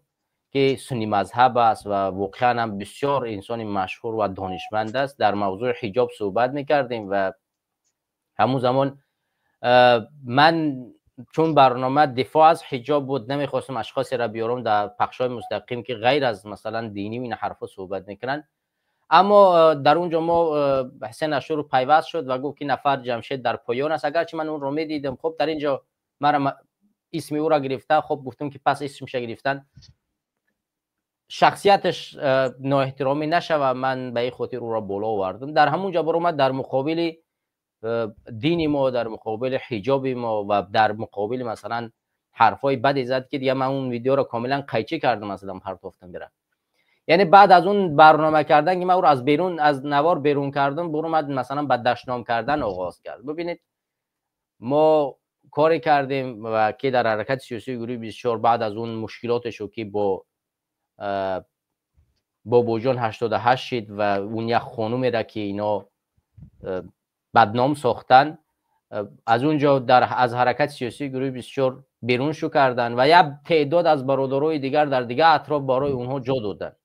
ки сунни мазҳаб аст ва воқеан ҳам бисёр инсони машҳур ва донишманд аст. Дар мавзӯи ҳиҷоб суҳбат мекардем ва ҳамун замон ман чун барнома дифоъ аз ҳиҷоб буд, намехостам ашхосеро биёрам дар пахшҳои мустақим, ки ғайр аз масалан динӣ ин ҳарфҳо суҳбат мекунанд. Аммо дар он ҷо мо Ҳусайн Ашуров пайваст шуд ва гуфт, ки нафар Ҷамшед дар поён аст. Агарчи ман онро медидам, хоб дар ин ҷо мара исми ӯро гирифта, хоб гуфтам, ки пас исмша гирифтан шахсияташ ноэҳтиромӣ нашава, ман ба ин хотир ӯро боло овардам. Дар ҳамун ҷо баромад дар муқобили дини мо, дар муқобили ҳиҷоби мо ва дар муқобили масалан ҳарфҳои баде зад, ки дига ман он видеоро комилан қайчӣ кардам, масалан партофтам бира. Яъне баъд аз он барнома кардан, ки ман ӯро аз берун аз навор берун кардам, баромад масалан ба дашном кардан оғоз кард. Бибинед, мо коре кардем ва ки дар ҳаракати сиёсии гурӯҳи 24 баъд аз он мушкилотешо, ки бо Бобоҷон 88 шид ва он як хонумеро, ки ино бадном сохтанд, аз он ҷо аз ҳаракати сиёсии гурӯҳи 24 берун шу карданд ва як теъдод аз бародарои дигар дар дигар атроф барои онҳо ҷо доданд.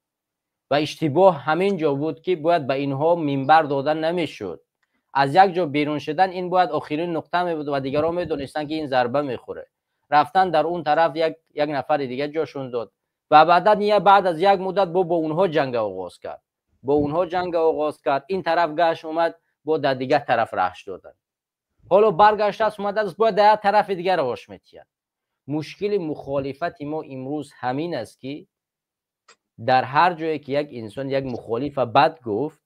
Ва иштибоҳ ҳамин ҷо буд, ки бояд ба инҳо минбар дода намешуд. Аз як ҷо берун шудан ин бояд охирин нуқта мебуд ва дигарон медонистанд, ки ин зарба мехӯрад. Рафтан дар он тараф як нафари дигар ҷошон дод ва баъдан баъд аз як муддат бо онҳо ҷанг оғоз кард, бо онҳо ҷанг оғоз кард. Ин тараф гашт омад, бо дар дигар тараф раҳш доданд. Ҳоло баргаштааст, омадааст, бояд дар як тарафи дигар роҳш метиҳад. Мушкили мухолифати мо имрӯз ҳамин аст, ки дар ҳар ҷое ки як инсон як мухолифа бад гуфт,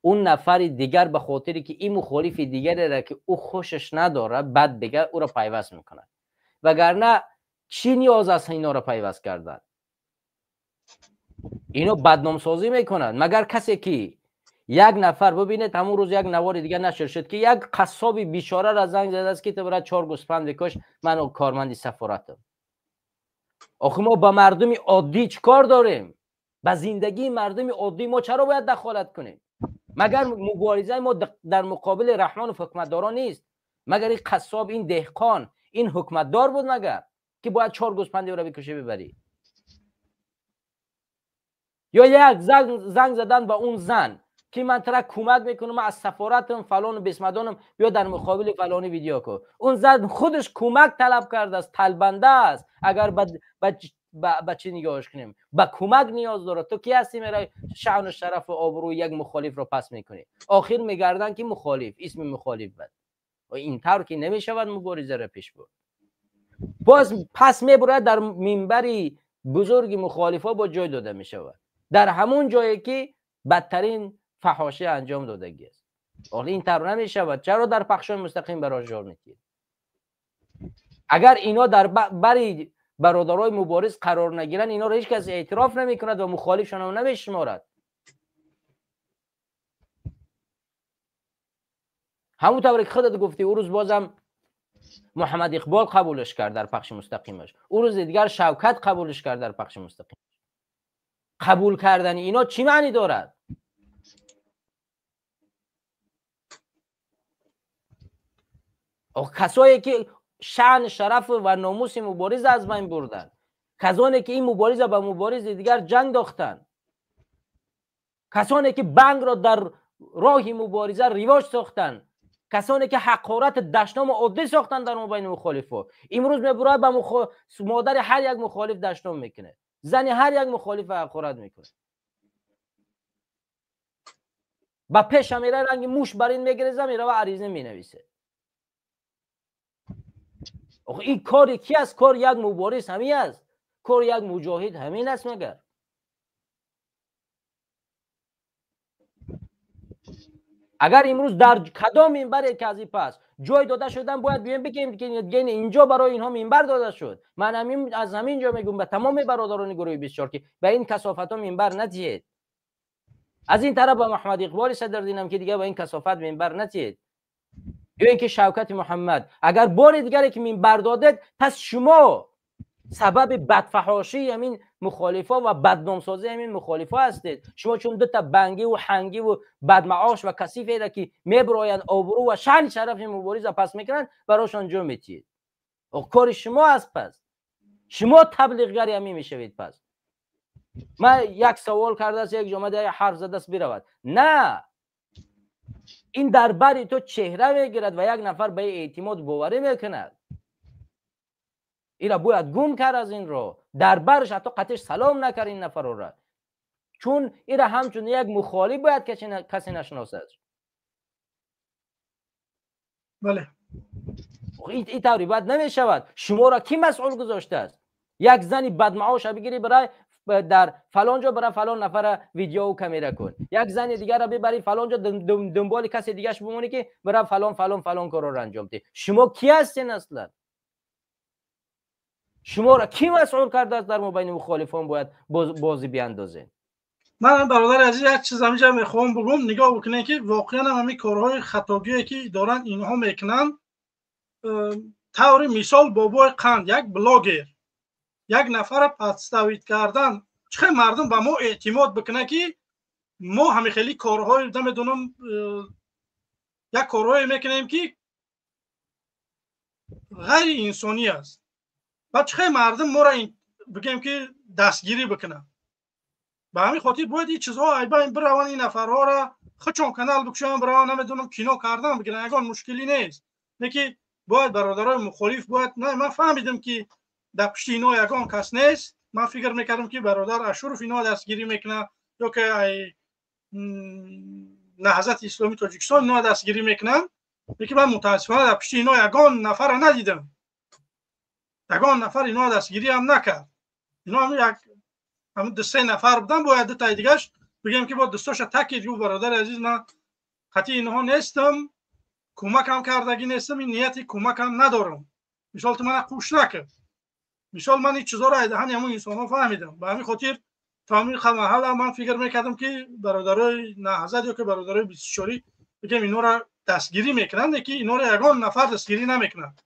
он нафари дигар ба хотире ки ин мухолифи дигареро, ки ӯ хушаш надорад, бад бигӯяд, ӯро пайваст мекунад. Вагарна чӣ ниёз аст инҳоро пайваст кардан? Ино бадномсозӣ мекунанд. Магар касе ки як нафар, бибинед, ҳамон рӯз як навори дигар нашр шуд, ки як қассоби бечораро занг задааст, ки ту бира чор гӯспанд бикуш, ман корманди сафоратам. Охи мо ба мардуми оддӣ чӣ кор дорем? Ба зиндагии мардуми оддӣ мо чаро бояд дахолат кунем? Магар муборизаи мо дар муқобили раҳмону ҳукуматдорон нест? Магар ин қассоб, ин деҳқон, ин ҳукуматдор буд, магар ки бояд чор гӯспанди ӯро бикушӣ, бибарӣ? Ё як занг задан ба он зан, ки ман тара кӯмак мекунам, ман аз сафоратам, фалону бесмадонам, биё дар муқобили фалони видео кун. Он зан худаш кӯмак талаб кардааст, талбанда аст. Агар ба чӣ нигоҳш кунем, ба кӯмак ниёз дорад. Ту ки ҳастӣ, меравӣ шаъну шарафу обрӯи як мухолифро пас мекунӣ? Охир мегарданд, ки мухолиф исми мухолиф бад. Ин тавр ки намешавад муборизаро пеш бурд. Боз пас мебурад, дар минбари бузурги мухолифҳо бо ҷой дода мешавад, дар ҳамон ҷое ки бадтарин фаҳошӣ анҷом додагӣ аст. Охир ин тавр намешавад. Чаро дар пахшҳои мустақим барош ҷор метиҳед? Агар ино дар бари бародарои мубориз қарор нагиранд, инҳоро ҳеҷ кас эътироф намекунад ва мухолифшонам намешуморад. Ҳамон тавре ки худат гуфтӣ, ӯ рӯз бозам Муҳаммад Иқбол қабулаш кард дар пахши мустақимаш, ӯ рӯзи дигар Шавкат қабулаш кард дар пахши мустақим. Қабул кардани ино чӣ маънӣ дорад? Касое ки шаън, шараф ва номуси мубориза аз байн бурданд, касоне ки ин мубориза ба муборизи дигар ҷанг дохтанд, касоне ки бангро дар роҳи мубориза ривоҷ сохтанд, касоне ки ҳақорат, дашному оддӣ сохтанд дар мобайни мухолифҳо, имрӯз мебурад ба модари ҳар як мухолиф дашном мекунад, зани ҳар як мухолиф ҳақорат мекунад. Ба пеша мера ранги муш бар ин мегреза, мерава ариза менависад. Ин кори ки аст? Кор як мубориз ҳамин аст, кор як муҷоҳид ҳамин аст магар? Агар имрӯз дар кадом минбаре ки аз ин пас ҷой дода шудан, бояд биёем бигем ки инҷо барои инҳо минбар дода шуд. Ман аз ҳамин ҷо мегӯям ба тамоми бародарони гурӯҳи 24 ки ба ин касофатҳо минбар надиҳед. Аз ин тараф ба Муҳаммад Иқболи Садрдинам ки дигар ба ин касофат минбар надиҳед. Ё ин ки Шавкати Муҳаммад, агар бори дигаре ки минбар додед, пас шумо сабаби бадфаҳошии ҳамин мухолифо ва бадномсозии ҳамин мухолифо ҳастед. Шумо чун дута бангиву ҳангиву бадмаош ва касиферо ки мебироянд, обрӯ ва шаъни шарафи мубориза пас мекунанд, барошон ҷо метиҳед. Кори шумо аст. Пас шумо таблиғгари ҳамин мешавед. Пас ман як савол кардааст, як ҷомада як ҳарф задааст, биравад. На, ин дар бари ту чеҳра мегирад ва як нафар ба эътимод боварӣ мекунад. Ира бояд гум кард аз ин ро, дар барш ҳатто қатиш салом накард ин нафарора, чун ира ҳамчун як мухолиф бояд касе нашиносад. Бале, ин таври бад намешавад. Шуморо ки масъул гузоштааст? Як зани бадмаоша бигирӣ, барай дар фалон ҷо, бара фалон нафара видеоу камера кун, як зани дигарро бибарӣ фалон ҷо, дунболи касе дигаш бимонӣ ки бара фалон фалон фалон корро анҷом диҳ. Шумо ки ҳастен аслан? Шуморо ки масъул кардааст дар мобайни мухолифон бояд бозӣ биандозед? Ман бародари азиз як чиз ҳаминҷа мехоҳам бигӯм. Нигоҳ бикунед ки воқеан ҳам ҳамин корҳои хатогие ки доранд инҳо мекунанд. Таври мисол бобои қанд, як блогер, як нафара подставить кардан, чӣ хел мардум ба мо эътимод бикунад ки мо ҳамин хели корҳои намедонам як корҳое мекунем ки ғайриинсонӣ аст. Баъд чӣ хел мардум моро бигем ки дастгирӣ бикунад? Ба ҳамин хотир бояд ин чизҳо айбайн бираванд, ин нафарҳоро худшон канал бикушоянд, бираванд, намедонам кино кардан бигиранд, ягон мушкилӣ нест. Не ки бояд бародарои мухолиф бояд, на, ман фаҳмидам ки дар пушти ино ягон кас нест. Ман фикр мекардам ки бародар Ашуров ино дастгирӣ мекунад ё ки ай Наҳзати Исломии Тоҷикистон ино дастгирӣ мекунанд, лекин ман мутаассифона дар пушти ино ягон нафарро надидам. Ягон нафар ино дастгирӣ ҳам накард. Ино як ҳамин ду се нафар будан, бояд дутаи дигаш бигем ки бо дӯстоша такид гуфт: бародари азиз, ман қатъи инҳо нестам, кӯмакам кардагӣ нестам, ин нияти кӯмакам надорам. Мисол ту мана қӯш накард. Мисол ман ин чизҳоро аз даҳани ҳамон инсонҳо фаҳмидам. Ба ҳамин хотир то ҳамин маҳалла ман фикр мекардам ки бародарои Наҳзат ё ки бародарои 24 бигем инҳоро дастгирӣ мекунанд, ки инҳоро ягон нафар дастгирӣ намекунанд.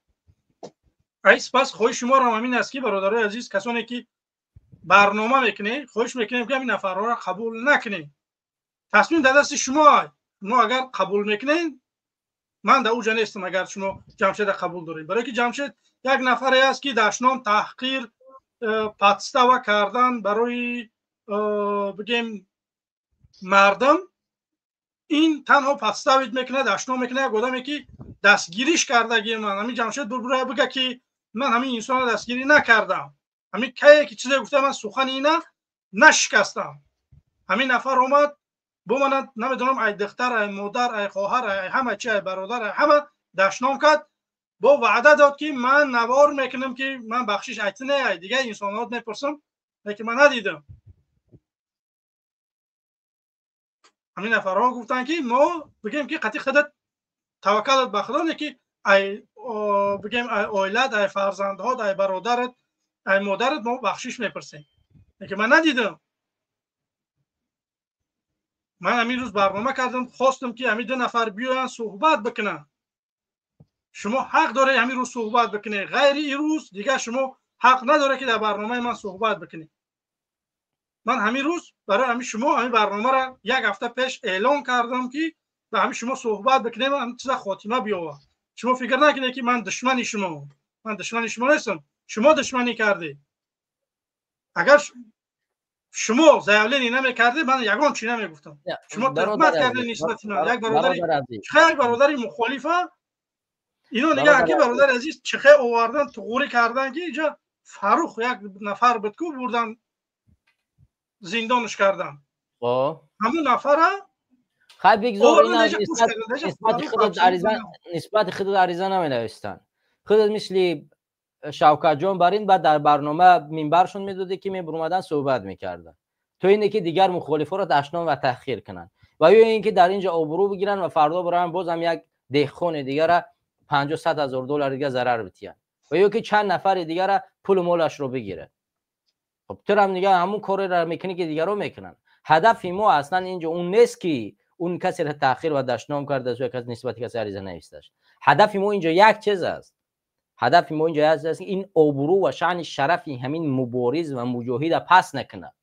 Ай сипас хоҳиши шуморо ҳам ҳамин аст ки бародарои азиз, касоне ки барнома мекунед, хоҳиш мекунем ки ҳамин нафарҳоро қабул накунед. Тасмим дар дасти шумо. Шумо агар қабул мекунед, ман дар уҷа нестам агар шумо Ҷамшеда қабул доред. Барои ки Ҷамшед як нафаре аст ки дашном, таҳқир, подстава кардан барои бигем мардум, ин танҳо подставить мекунад, дашном мекунад як одаме ки дастгириш кардагӣ. Ман ҳамин Ҷамшед бурбура бига ки ман ҳамин инсонро дастгирӣ накардам, ҳамин кае ки чизе гуфта ман сухани ина нашикастам. Ҳамин нафар омад бо мана намедонам ай духтар, ай модар, ай хоҳар, ай ҳама чи, ай бародар, ай ҳама дашном кард, бо ваъда дод ки ман навор мекунам ки ман бахшиш айти не, ай дигар инсонҳо мепурсам, лекин ман надидам. Ҳамин нафарҳо гуфтанд ки мо бигем ки қатъи худат таваккалат ба Худо, не ки ай бигем ай оилат, ай фарзандҳот, ай бародарат, ай модарат мо бахшиш мепурсем. Лекин ман надидам. Ман ҳамин рӯз барнома кардам, хостам ки ҳамин ду нафар биёянд суҳбат бикунанд. Шумо ҳақ доред ҳамин рӯз суҳбат бикунед, ғайри ин рӯз дигар шумо ҳақ надоред ки дар барномаи ман суҳбат бикунед. Ман ҳамин рӯз барои ҳамин шумо ҳамин барномаро як ҳафта пеш эълон кардам ки ба ҳамин шумо суҳбат бикунем, ҳамин чиза хотима биёвад. Шумо фикр накунед ки ман душмани шумо. Ман душмани шумо нестам. Шумо душманӣ кардед. Агар шумо заявление намекардед, ман ягон чӣ намегуфтам. Шумо туҳмат кардед нисбати ман. Як бародари чӣ, як бародари мухолифа ино нигоҳ ки бародари азиз чихе овардан, туғурӣ кардан ки инҷа Фарух як нафар буд ку бурдан зиндонш кардан. Ҳамун нафара Хай бигзор ина нисбати худат ариза наменавистанд. Худат мисли Шавкатҷон бар ин баъд дар барнома минбаршон медодӣ ки мебуромадан суҳбат мекарданд, то ине ки дигар мухолифоро дашном ва таҳқир кунанд ва ё ин ки дар ин ҷо обрӯ бигиранд ва фардо баранд боз ҳам як деҳқони дигара 50-100 ҳазор доллар дига зарар битиҳанд ва ё ки чанд нафари дигара пулу молашро бигирад. Хоб турам дига ҳамун кореро мекунӣ ки дигарро мекунанд. Ҳадафи мо аслан инҷо он нест ки он касеро таъхир ва дашном кардааст ё кас нисбати касе ариза навиштааст. Ҳадафи мо инҷо як чиз аст. Ҳадафи мо инҷо аст ки ин обрӯ ва шаъни шарафи ҳамин мубориз ва муҷоҳида пас накунад.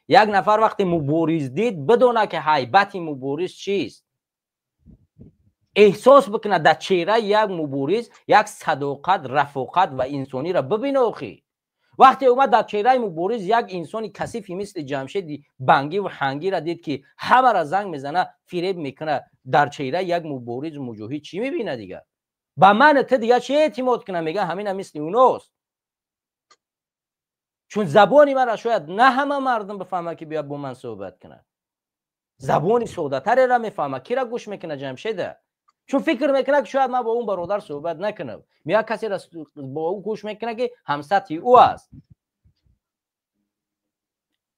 Як нафар вақте мубориз дид, бидонад ки ҳайбати мубориз чист, эҳсос бикунад дар чеҳраи як мубориз як садоқат, рафоқат ва инсониро бибина. Охи вақте омад дар чеҳраи мубориз як инсони касифи мисли Ҷамшеди бангӣ ва ҳангиро дид ки ҳамаро занг мезана, фиреб мекунад, дар чеҳраи як мубориз муҷоҳид чӣ мебинад дигар? Ба ман ту дигар чӣ эътимод кунам? Мегӯям ҳамина мисли уност. Чун забони маро шояд на ҳама мардум бифаҳмад ки биёяд бо ман суҳбат кунад. Забони содатареро мефаҳмад, киро гӯш мекунад? Ҷамшеда. Чун фикр мекунад ки шояд ман бо он бародар суҳбат накунам. Меояд касеро бо ӯ гӯш мекунад ки ҳамсатҳи ӯ аст.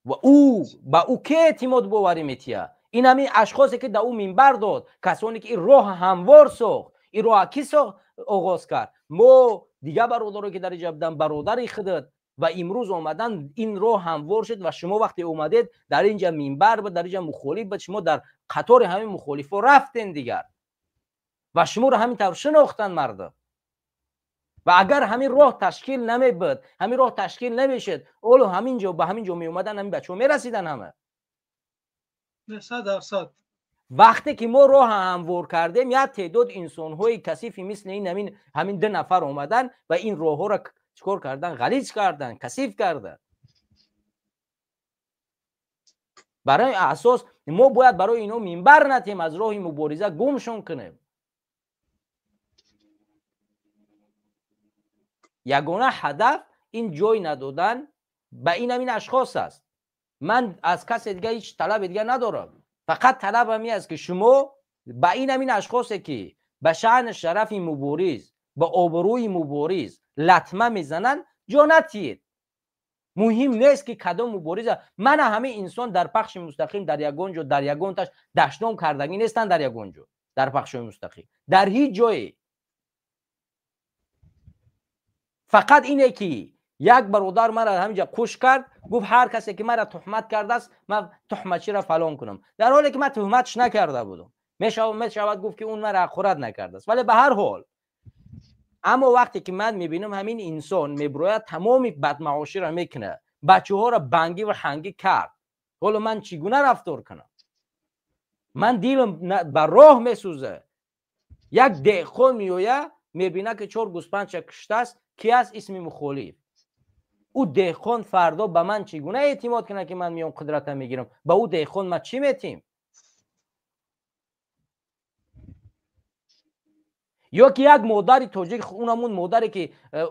Ва ӯ ба ӯ ке эътимод боварӣ метиҳад? Ин ҳамин ашхосе ки дар ӯ минбар дод, касоне ки ин роҳ ҳамвор сохт, ин роҳ кӣ сохт оғоз кард? Мо дигар бародаро ки дар инҷа буданд, бародари худат ва имрӯз омадан ин роҳ ҳамвор шуд ва шумо вақте омадед дар инҷа минбар буд, дар инҷа мухолиф буд, шумо дар қатори ҳамин мухолифо рафтен дигар ва шуморо ҳамин тавр шинохтанд мардум. Ва агар ҳамин роҳ ташкил намебуд, ҳамин роҳ ташкил намешуд, ҳоло ҳамин ҷо ба ҳамин ҷо меомаданд, ҳамин бачаҳо мерасиданд ҳама. 100%. Вақте ки мо роҳ ҳамвор кардем, як теъдод инсонҳои касифи мисли ин ҳамин ду нафар омаданд ва ин роҳҳоро чикор кардан? Ғализ кардан, касиф кардан. Барои асос мо бояд барои инҳо минбар натем, аз роҳи мубориза гумшон кунем. Ягона ҳадаф ин ҷой надодан ба ин ҳамин ашхос аст. Ман аз касе дига ҳеҷ талаби дига надорам. Фақат талабам ин аст ки шумо ба ин ҳамин ашхосе ки ба шаъни шарафи мубориз, ба обрӯи мубориз латма мезананд, ҷо натиҳед. Муҳим нест ки кадом мубориза. Мана ҳамин инсон дар пахши мустақим дар ягон ҷо, дар ягон таш дашном кардагӣ нестанд, дар ягон ҷо дар пахшҳои мустақим, дар ҳеҷ ҷое. Фақат ине ки як бародар маро ҳаминҷа қуш кард, гуфт ҳар касе ки маро туҳмат кардааст, ман туҳматчиро фалон кунам, дар ҳоле ки ман туҳматш накарда будам. Мешавад гуфт ки он маро ҳақорат накардааст, вале ба ҳар ҳол. Аммо вақте ки ман мебинам ҳамин инсон мебирояд, тамоми бадмаоширо мекунад, бачаҳоро бангӣ ва ҳангӣ кард, ҳоло ман чӣ гуна рафтор кунам? Ман дилам ба роҳ месӯзад. Як деҳқон меояд, мебинад ки 4 гӯспандча куштааст, ки аст исми мухолиф. Ӯ деҳқон фардо ба ман чӣ гуна эътимод кунад ки ман меом қудрата мегирам? Ба ӯ деҳқон ман чӣ метим? Ё ки як модари тоҷик, унамун модаре ки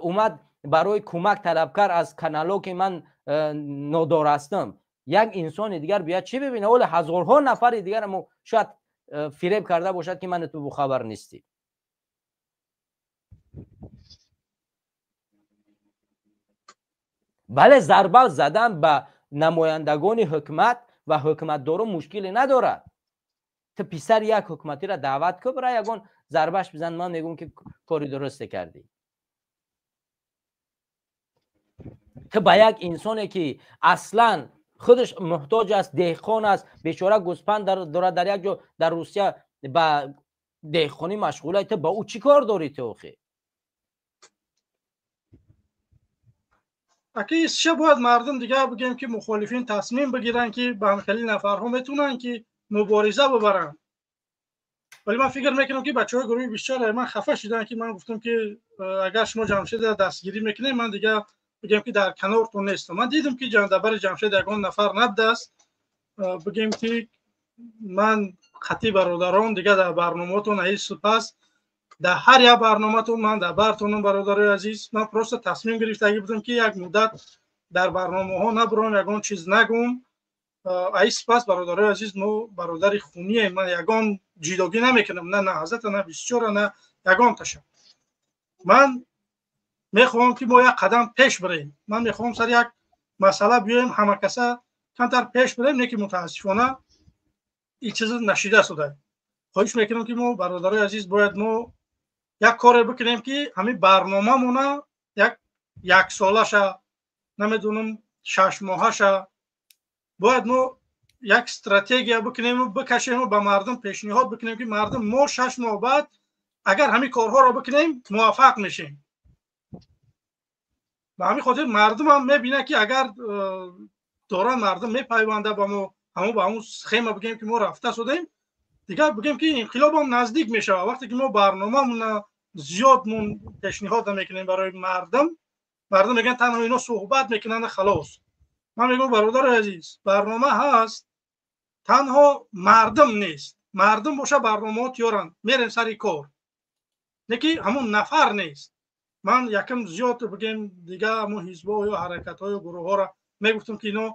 омад барои кӯмак талабкар аз канало ки ман нодор ҳастам, як инсони дигар биёяд чӣ бибинад? Ҳоло ҳазорҳо нафари дигарам шояд фиреб карда бошад ки ман ту бохабар нестӣ. Бале, зарба задан ба намояндагони ҳукумат ва ҳукуматдоро мушкиле надорад. Ту писари як ҳукуматиро даъват кун, бира ягон зарбаш бизан, ман мегӯям ки кори дурусте кардӣ. Ту ба як инсоне ки аслан худаш муҳтоҷ аст, деҳқон аст, бечора гӯспанд дорад, дар як ҷо дар Русия ба деҳқонӣ машғула, ту ба ӯ чӣ кор дорӣ ту охи? Аки чӣ бояд мардум дигар бигем ки мухолифин тасмим бигиранд ки ба ҳамхели нафарҳо метавонанд ки мубориза бибаранд. Вале ман фикр мекунам ки бачаҳои гурӯҳи 24 ман хафа шуданд ки ман гуфтам ки агар шумо Ҷамшедро дастгирӣ мекунед, ман дигар бигем ки дар канортон нестам. Ман дидам ки дар бари Ҷамшед ягон нафар набудааст. Бигем ки ман қатъи бародарон дигар дар барномаотон аҳи сипас дар ҳар як барноматон ман дар бартонам, бародарои азиз. Ман просто тасмим гирифтагӣ будам ки як муддат дар барномаҳо набурам, ягон чиз нагӯм. Ай сипас, бародарои азиз, мо бародари хуние. Ман ягон ҷидогӣ намекунам, на Наҳзата, на 24-а, на ягонташа. Ман мехоҳам, ки мо як қадам пеш бирем. Ман мехоҳам, сари як масъала биёем, ҳама каса камтар пеш бирем, не ки мутаассифона ин чиз нашида шуда. Хоҳиш мекунам, ки мо, бародарои азиз, бояд мо як коре бикунем, ки ҳамин барномамона як яксолаша, намедонам, 6 моҳаша бояд мо як стратегия бикунему бикашему ба мардум пешниҳод бикунем, ки мардум, мо 6 моҳ баъд агар ҳамин корҳоро бикунем, муваффақ мешем. Ба ҳамин хотир мардумам мебинад, ки агар доран мардум мепайванда ба мо, ҳамон ба ҳамун схема бигем, ки мо рафта шудем, дигар бигем, ки инқилобам наздик мешавад. Вақте ки мо барномамона зиёдмон пешниҳод мекунем барои мардум, мардум мегӯянд, танҳо ино суҳбат мекунанд, халос. Ман мегӯям, бародари азиз, барнома ҳаст, танҳо мардум нест. Мардум боша, барномаҳо тиёранд, мерем сари кор, не ки ҳамун нафар нест. Ман якам зиёд, бигем, дига ҳамун ҳизбҳо ё ҳаракатҳо ё гурӯҳҳоро мегуфтам, ки ино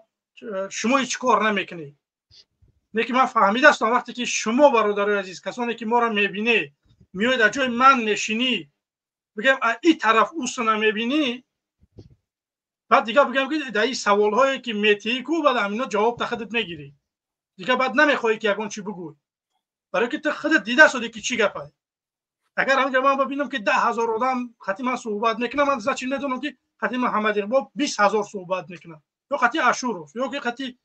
шумо ҳеҷ кор намекунед. Не ки ман фаҳмидастам, вақте ки шумо, бародарои азиз, касоне ки моро мебинед, меоед, аз ҷои ман мешинӣ, бигем, и тараф усна мебинӣ, баъд дигар бигем, ки дар ин саволҳое ки метиҳӣ ку, баъд ҳамино ҷавоб та худат мегирӣ, дигар баъд намехоҳӣ, ки ягон чӣ бигӯй, барое ки ту худат дида шудӣ, ки чӣ гапай. Агар ҳаминҷа ман бибинам, ки 10 000 одам хати ман суҳбат мекунам, ман значит медонам, ки хати Муҳаммад Иқбол 20 000 суҳбат мекунам, ё хати Ашуров, ё ки хати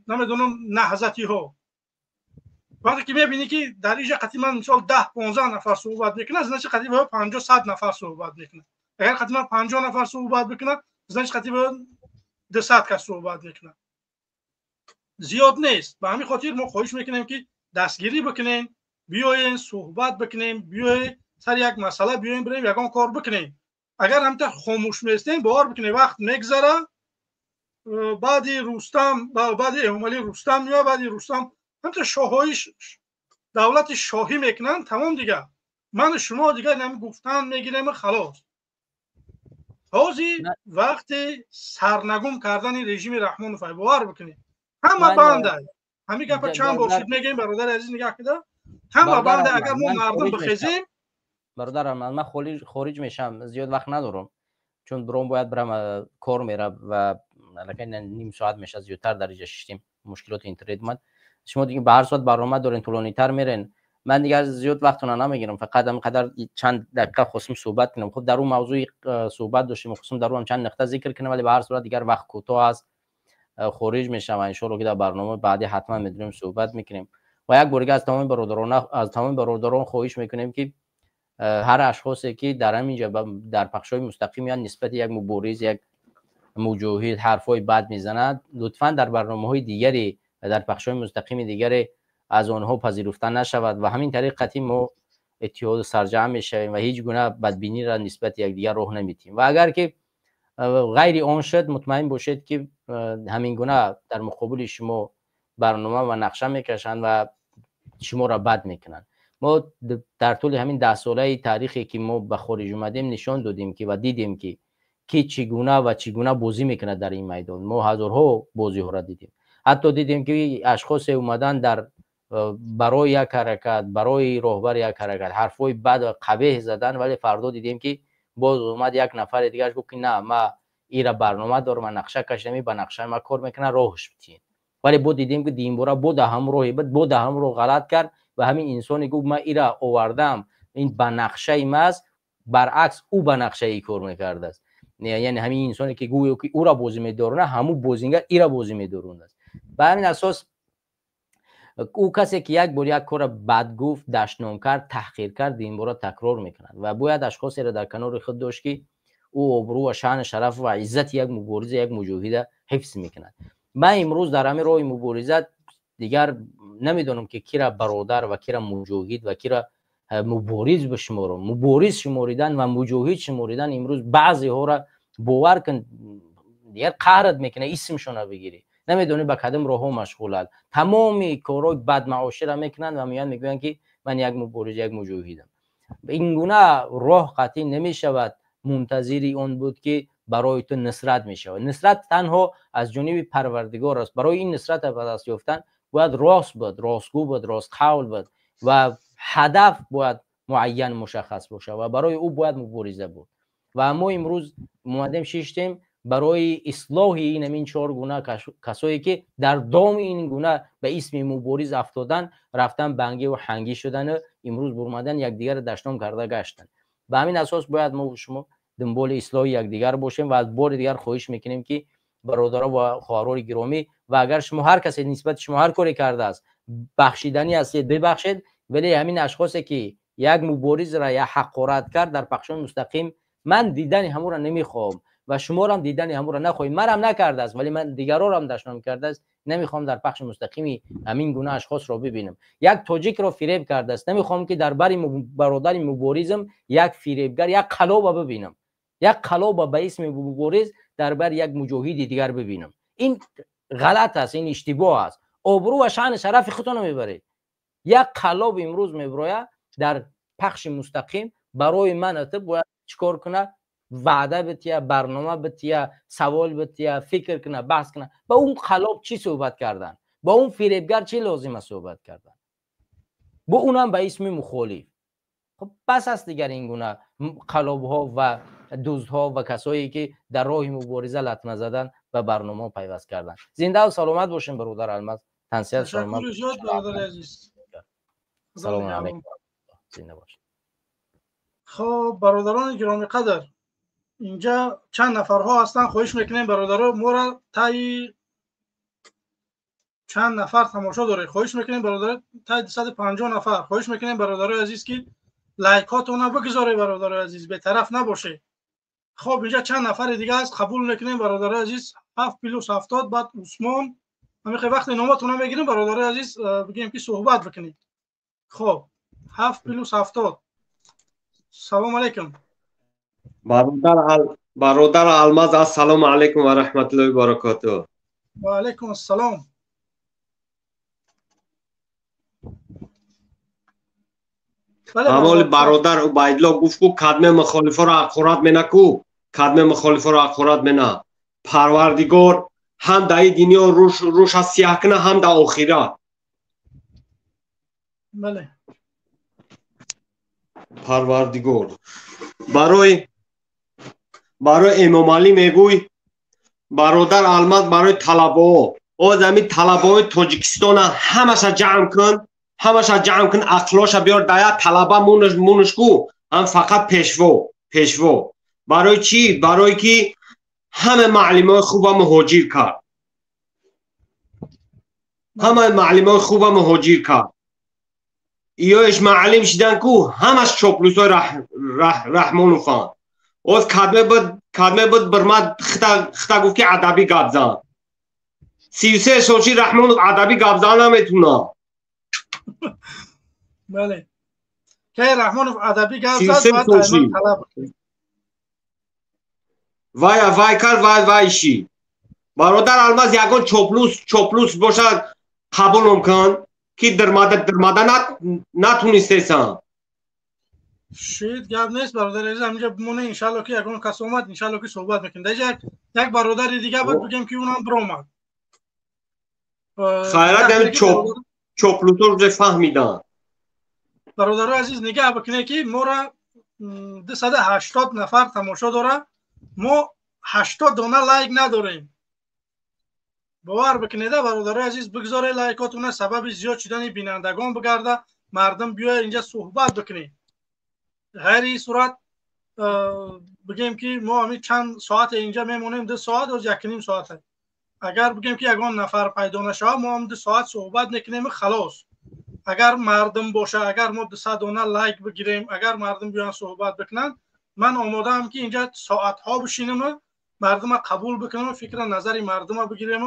намедонам, наҳзатиҳо. Вақте ки мебинӣ, ки дар инҷа қати ман, мисол, 10-15 нафар суҳбат мекунад, значит қати 50, 100 нафар суҳбат мекунад. Агар қати ман 50 нафар суҳбат бикунад, значит қати 200 кас суҳбат мекунад. Зиёд нест. Ба ҳамин хотир мо хоҳиш мекунем, ки дастгирӣ бикунем, биёен, суҳбат бикунем, биёе, сари як масъала биёем, бирем, ягон кор бикунем. Агар ҳамта хомӯш местем, бовар бикунем, вақт мегзара, баъди Рустам, баъди Эмомалӣ Рустам меояд, баъди Рустам ҳамта шоҳои давлати шоҳӣ мекунанд, тамом. Дигар ману шумо дигар нами гуфтан мегирем, халос. Ҳозир вақти сарнагум кардани режими Раҳмонов, бовар бикунед, ҳама банда ҳамин гапа чанд бор шуд мегӯем. Бародари азиз, нигаҳ кида, ҳама банда, агар мо мардум бихезем. Бародарам, ман хориҷ мешавам, зиёд вақт надорам, чун биром бояд бирам, кор мераб ва аллакай ним соат мешавад, зиёдтар дар инҷа шиштем, мушкилоти интернет омад. Шумо дига ба ҳар соат барнома дорен, тӯлонитар мерен. Ман дигар зиёд вақтона намегирам, фақат ҳамин қадар чанд дақиқа хостум суҳбат кунам. Хуб, дар он мавзӯи суҳбат доштем, хостум дар он чанд нуқта зикр кунам, вале ба ҳар сурат дигар вақт кӯтоҳ аст, хориҷ мешавам. Иншоалло, ки дар барномаи баъдӣ ҳатман медонем, суҳбат мекунем. Ва як бор дига аз тамоми бародарон хоҳиш мекунем, ки ҳар ашхосе, ки дар ҳаминҷа дар пахшҳои мустақим меянд, нисбати як мубориз, як муҷоҳид ҳарфҳои бад мезанад, лутфан дар барномаҳои дигари, дар пахшҳои мустақими дигаре аз онҳо пазируфта нашавад. Ва ҳамин тариқ қатъи мо иттиҳоду сарҷамъ мешавем ва ҳеҷ гуна бадбиниро нисбати якдигар роҳ наметиҳем. Ва агар ки ғайри он шуд, мутмаин бошед, ки ҳамин гуна дар муқобили шумо барнома ва нақша мекашанд ва шуморо бад мекунанд. Мо дар тӯли ҳамин 10 солаи таърихе, ки мо ба хориҷ омадем, нишон додем ки ва дидем, ки ки чӣ гуна ва чӣ гуна бозӣ мекунад дар ин майдон. Мо ҳазорҳо бозиҳоро дидем, ҳатто дидем, ки ашхосе омадан дар барои як ҳаракат, барои роҳбари як ҳаракат ҳарфҳои бад ва қабеҳ задан, вале фардо дидем, ки боз омад як нафаре дигараш, гуфт, ки на, ма ира барнома дорам, ма нақша кашидам, ба нақшаи ма кор мекунад, роҳш битиҳем. Вале бо дидем, ки динбора бо да ҳамон роҳи бад, бо да ҳамон роҳ ғалат кард ва ҳамин инсоне гуфт, ма ира овардам, ин ба нақшаи мааст, баръакс ӯ ба нақшаи кор мекардааст. Яъне ҳамин инсоне, ки гӯё ки ӯра бозӣ медорона, ҳамун бозингар ира бозӣ медорондааст. Ба ҳамин асос ӯ касе, ки як бор як корро бад гуфт, дашном кард, таҳқир кард, динбора такрор мекунад. Ва бояд ашхосеро дар канори худ дошт, ки ӯ обрӯ ва шаъну шараф ва иззати як мубориза, як муҷоҳида ҳифз мекунад. Ман имрӯз дар ҳамин роҳи мубориза дигар намедонам, ки кира бародар ва кира муҷоҳид ва кира мубориз бишуморам. Мубориз шуморидан ва муҷоҳид шуморидан имрӯз баъзеҳоро, бовар кун, дигар қаҳрат мекунад исмшона бигирӣ. Намедонӣ, ба кадом роҳҳо машғуланд, тамоми корҳои бадмаоширо мекунанд ва меоянд, мегӯянд, ки ман як мубориз, як муҷоҳидам. Ин гуна роҳ қатъӣ намешавад. Мунтазири он буд, ки барои ту нусрат мешавад. Нусрат танҳо аз ҷониби Парвардигор аст. Барои ин нусрат ба даст ёфтан бояд рост буд, ростгӯ буд, ростқавл буд ва ҳадаф бояд муайян мушаххас бошад ва барои ӯ бояд мубориза буд. Ва мо имрӯз омадем шиштем барои ислоҳи ин ҳамин чор гуна касое ки дар доми ин гуна ба исми мубориз афтодан, рафтан бангӣ ва ҳангӣ шудану имрӯз бурмадан якдигарро дашном карда гаштанд. Ба ҳамин асос бояд мо шумо дунболи ислоҳи якдигар бошем ва аз бори дигар хоҳиш мекунем ки бародаро ва хоҳарони гиромӣ, ва агар шумо ҳар касе нисбати шумо ҳар коре кардааст, бахшиданӣ ҳастед, бибахшед, вале ҳамин ашхосе ки як муборизро як ҳақорат кард дар пахшони мустақим, ман дидани ҳамонро намехоҳам ва шуморам дидани ҳамонро нахоҳем. Манам накардааст, вале ман дигарорам дашном кардааст, намехоҳам дар пахши мустақими ҳамин гуна ашхосро бибинам. Як тоҷикро фиреб кардааст, намехоҳам ки дар бари бародари муборизм як фиребгар, як қалоба бибинам, як қалоба ба исми мубориз дар бари як муҷоҳиди дигар бибинам. Ин ғалат аст, ин иштибоҳ аст. Обрӯ ва шаъни шарафи худтонро мебаред. Як қалоб имрӯз меброяд дар пахши мустақим, барои ман ту бояд чикор кунад? Ваъда бития, барнома бития, савол бития, фикр кунад, баҳс кунад. Ба он қалоб чӣ суҳбат кардан? Ба он фиребгар чӣ лозим аст суҳбат кардан? Бо унам ба исми мухолиф. Хуб, бас аст дигар ин гуна қалобҳо ва дуздҳо ва касое ки дар роҳи мубориза латма задан ба барномаҳо пайваст кардан. Зинда ва саломат бошем, бародар Алмаз. Тансиҳат саломат. Ташаккури зиёд, бародари азиз. Салому алайкум. Зинда бошед. Хуб, бародарони гиромиқадр, инҷа чанд нафарҳо ҳастанд, хоҳиш мекунем бародаро моро таи чанд нафар тамошо доред, хоҳиш мекунем бародаро таи 250 нафар, хоҳиш мекунем бародарои азиз ки лайкҳотонро бигузоред, бародарои азиз, бетараф набошед. Хуб, инҷа чанд нафари дига аст, қабул мекунем бародарои азиз, 7 плюс 70, баъд Усмон. Ҳамин вақте номатонро мегирем бародарои азиз, бигем ки суҳбат бикунед. Хуб, 7 плюс 70. Салом алейкум. Бародар Алмаз, ассалому алайкум ва раҳматуллоҳи ва баракотуҳ. Ва алайкум ассалом. Ҳамоли бародар Убайдулло гуфт ку кадме мухолифоро ҳақорат мена ку, кадме мухолифоро ҳақорат мена. Парвардигор ҳам дар ин дунё рӯша сиёҳ куна, ҳам дар охират. Бале. Парвардигор барои Эмомалӣ мегӯй, бародар Алмаз, барои талабаҳо, оз ҳамин талабаҳои Тоҷикистона ҳамаша ҷамъ кун, ҳамаша ҷамъ кун, ақлоша биёр, дар як талаба мунуш ку, ҳам фақат пешво, пешво. Барои чӣ? Барои ки ҳама маълимои хуба муҳоҷир кард, ҳама маълимои хуба муҳоҷир кард. Иёеш маълим шидан ку, ҳамаш чоплусои Раҳмонованд. Оз кадме буд бирмад хита гуфт ки адабӣ гап зан. 33 солши Раҳмонов адабӣ гап зан наметуна. Бале. Ки Раҳмонов адабӣ гап зад, бояд айман талаб кунад. Вай вай кар вай вай ши. Бародар Алмаз, ягон чоплус бошад қабулум кун ки дирмада натунистесан. Шид гап нест бародари азиз, ҳаминҷа бимонед, иншалло ки ягон кас омад, иншалло ки суҳбат мекунем. Дар инҷа як бародари дига буд, бигем ки унам биромад. Хайрат, ҳамин чоплусор уже фаҳмиданд. Бародарои азиз, нигаҳ бикунед ки моро 280 нафар тамошо дорад, мо 80 дона лайк надорем. Бовар бикунед, бародарои азиз, бигзоред лайкотона, сабаби зиёд шудани бинандагон бигарда, мардум биёяд инҷа суҳбат бикунед. Ғайри ин сурат бигем ки мо ҳамин чанд соате инҷа мемонем, 2 соат, оз 1.5 соате. Агар бигем ки ягон нафар пайдо нашавад, мо ҳам 2 соат суҳбат мекунем ва халос. Агар мардум боша, агар мо 200 дона лайк бигирем, агар мардум биёянд суҳбат бикунанд, ман омодаам ки инҷа соатҳо бишинем, мардума қабул бикунем, фикра назари мардума бигирем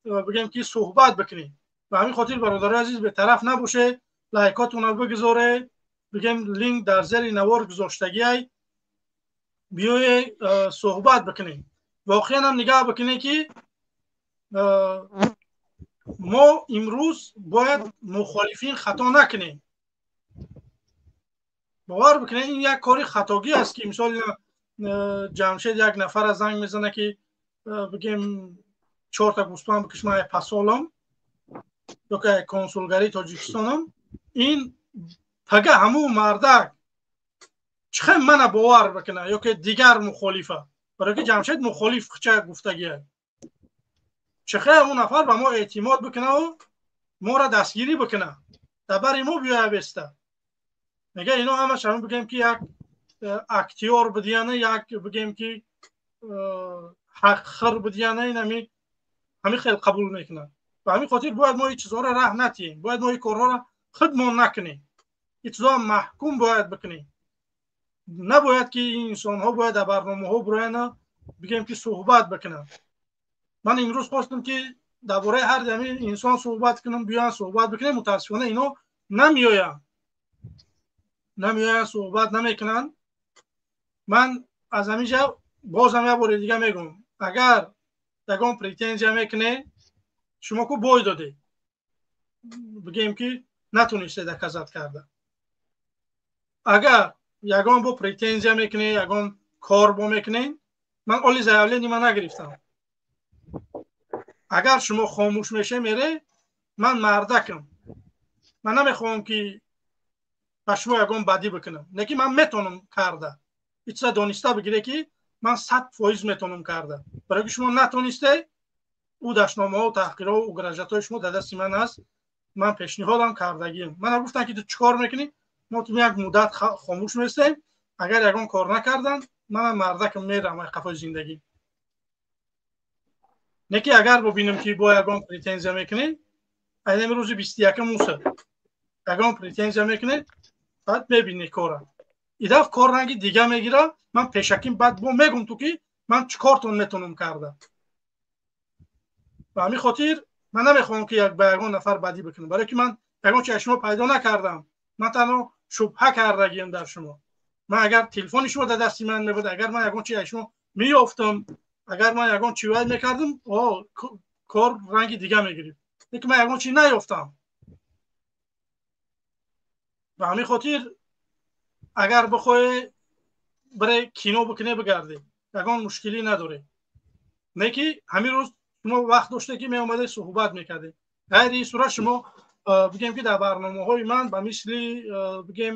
ва бигем ки суҳбат бикунем. Ба ҳамин хотир бародарои азиз, бетараф набошед, лайкотонро бигузоред, бигем линк дар зери навор гузоштагиай, биёед суҳбат бикунем. Воқеан ҳам нигаҳ бикунед ки мо имрӯз бояд мухолифин хато накунем. Бовар бикунед, ин як кори хатогӣ аст ки мисол Ҷамшед як нафара занг мезана ки бигем чорта гӯспанд бикиш, ман пасолам ё ки консулгарии Тоҷикистонам, ин пага ҳамун мардак чихел мана бовар бикуна ё ки дигар мухолифа, барои ки Ҷамшед мухолиф хича гуфтагия, чихел ҳамун нафар ба мо эътимод бикунаву моро дастгирӣ бикуна, дар бари мо биёя беста. Мега ино ҳамаш ҳамин бигем ки як актёр будияна, як бигем ки ҳақхир будияна, ин ҳамин хел қабул мекунад. Ба ҳамин хотир бояд мо ин чизҳоро раҳ натиҳем, бояд мо ин корҳоро худмон накунем, ин чизҳоро маҳкум бояд бикунем. Набояд ки ин инсонҳо бояд дар барномаҳо бирояна бигем ки суҳбат бикунанд. Ман имрӯз хостам ки дар бораи ҳар ҳамин инсон суҳбат кунам, биёянд суҳбат бикунем, мутаассифона ино намеоянд, намеоянд, суҳбат намекунанд. Ман аз ҳамин ҷо бозам як бори дига мегӯм, агар ягон претензия мекунед, шумо ку бой додед, бигем ки натонистед доказат карда. Агар ягон бо претензия мекунед, ягон кор бо мекунед, ман оли заявление ман нагирифтам. Агар шумо хомӯш меше мере, ман мардакам, ман намехоҳам ки ба шумо ягон бадӣ бикунам, лекин ман метонам карда. Ин чиза дониста бигире ки ман 100% метонам карда. Барои ки шумо натонисте, ӯ дашномаҳо, таҳқирҳо, угрожатҳои шумо дар дасти ман аст, ман пешниҳодам кардагиам. Мана гуфтам ки ту чӣ кор мекунӣ? Мо ту як муддат хомӯш местем, агар ягон кор накарданд, манам мардакам мерам ай қафои зиндагӣ. Не ки агар бибинам ки бо ягон претензия мекунӣ, айнами рӯзи 21 муса ягон претензия мекунӣ, баъд мебинӣ кора. Идаф кор ранги дига мегира, ман пешаким баъд бо мегум ту ки ман чӣ кортон метонам карда. Ба ҳамин хотир ман намехоҳам ки ба ягон нафар бадӣ бикунам, барои ки ман ягон чи аз шумо пайдо накардам, ман танҳо шубҳа кардагиам дар шумо. Ман агар телефони шумо дар дасти ман мебуд, агар ман ягон чи аз шумо меёфтам, агар ман ягон чи вай мекардам, кор ранги дига мегирифт. Лекин ман ягон чи наёфтам. Ба ҳамин хотир агар бихоҳе бире кино бикуне, бигардӣ, ягон мушкилӣ надорӣ. Не ки ҳамин рӯз шумо вақт доште ки меомаде суҳбат мекардед. Ғайри ин сурат шумо бигем ки дар барномаҳои ман ба мисли бигем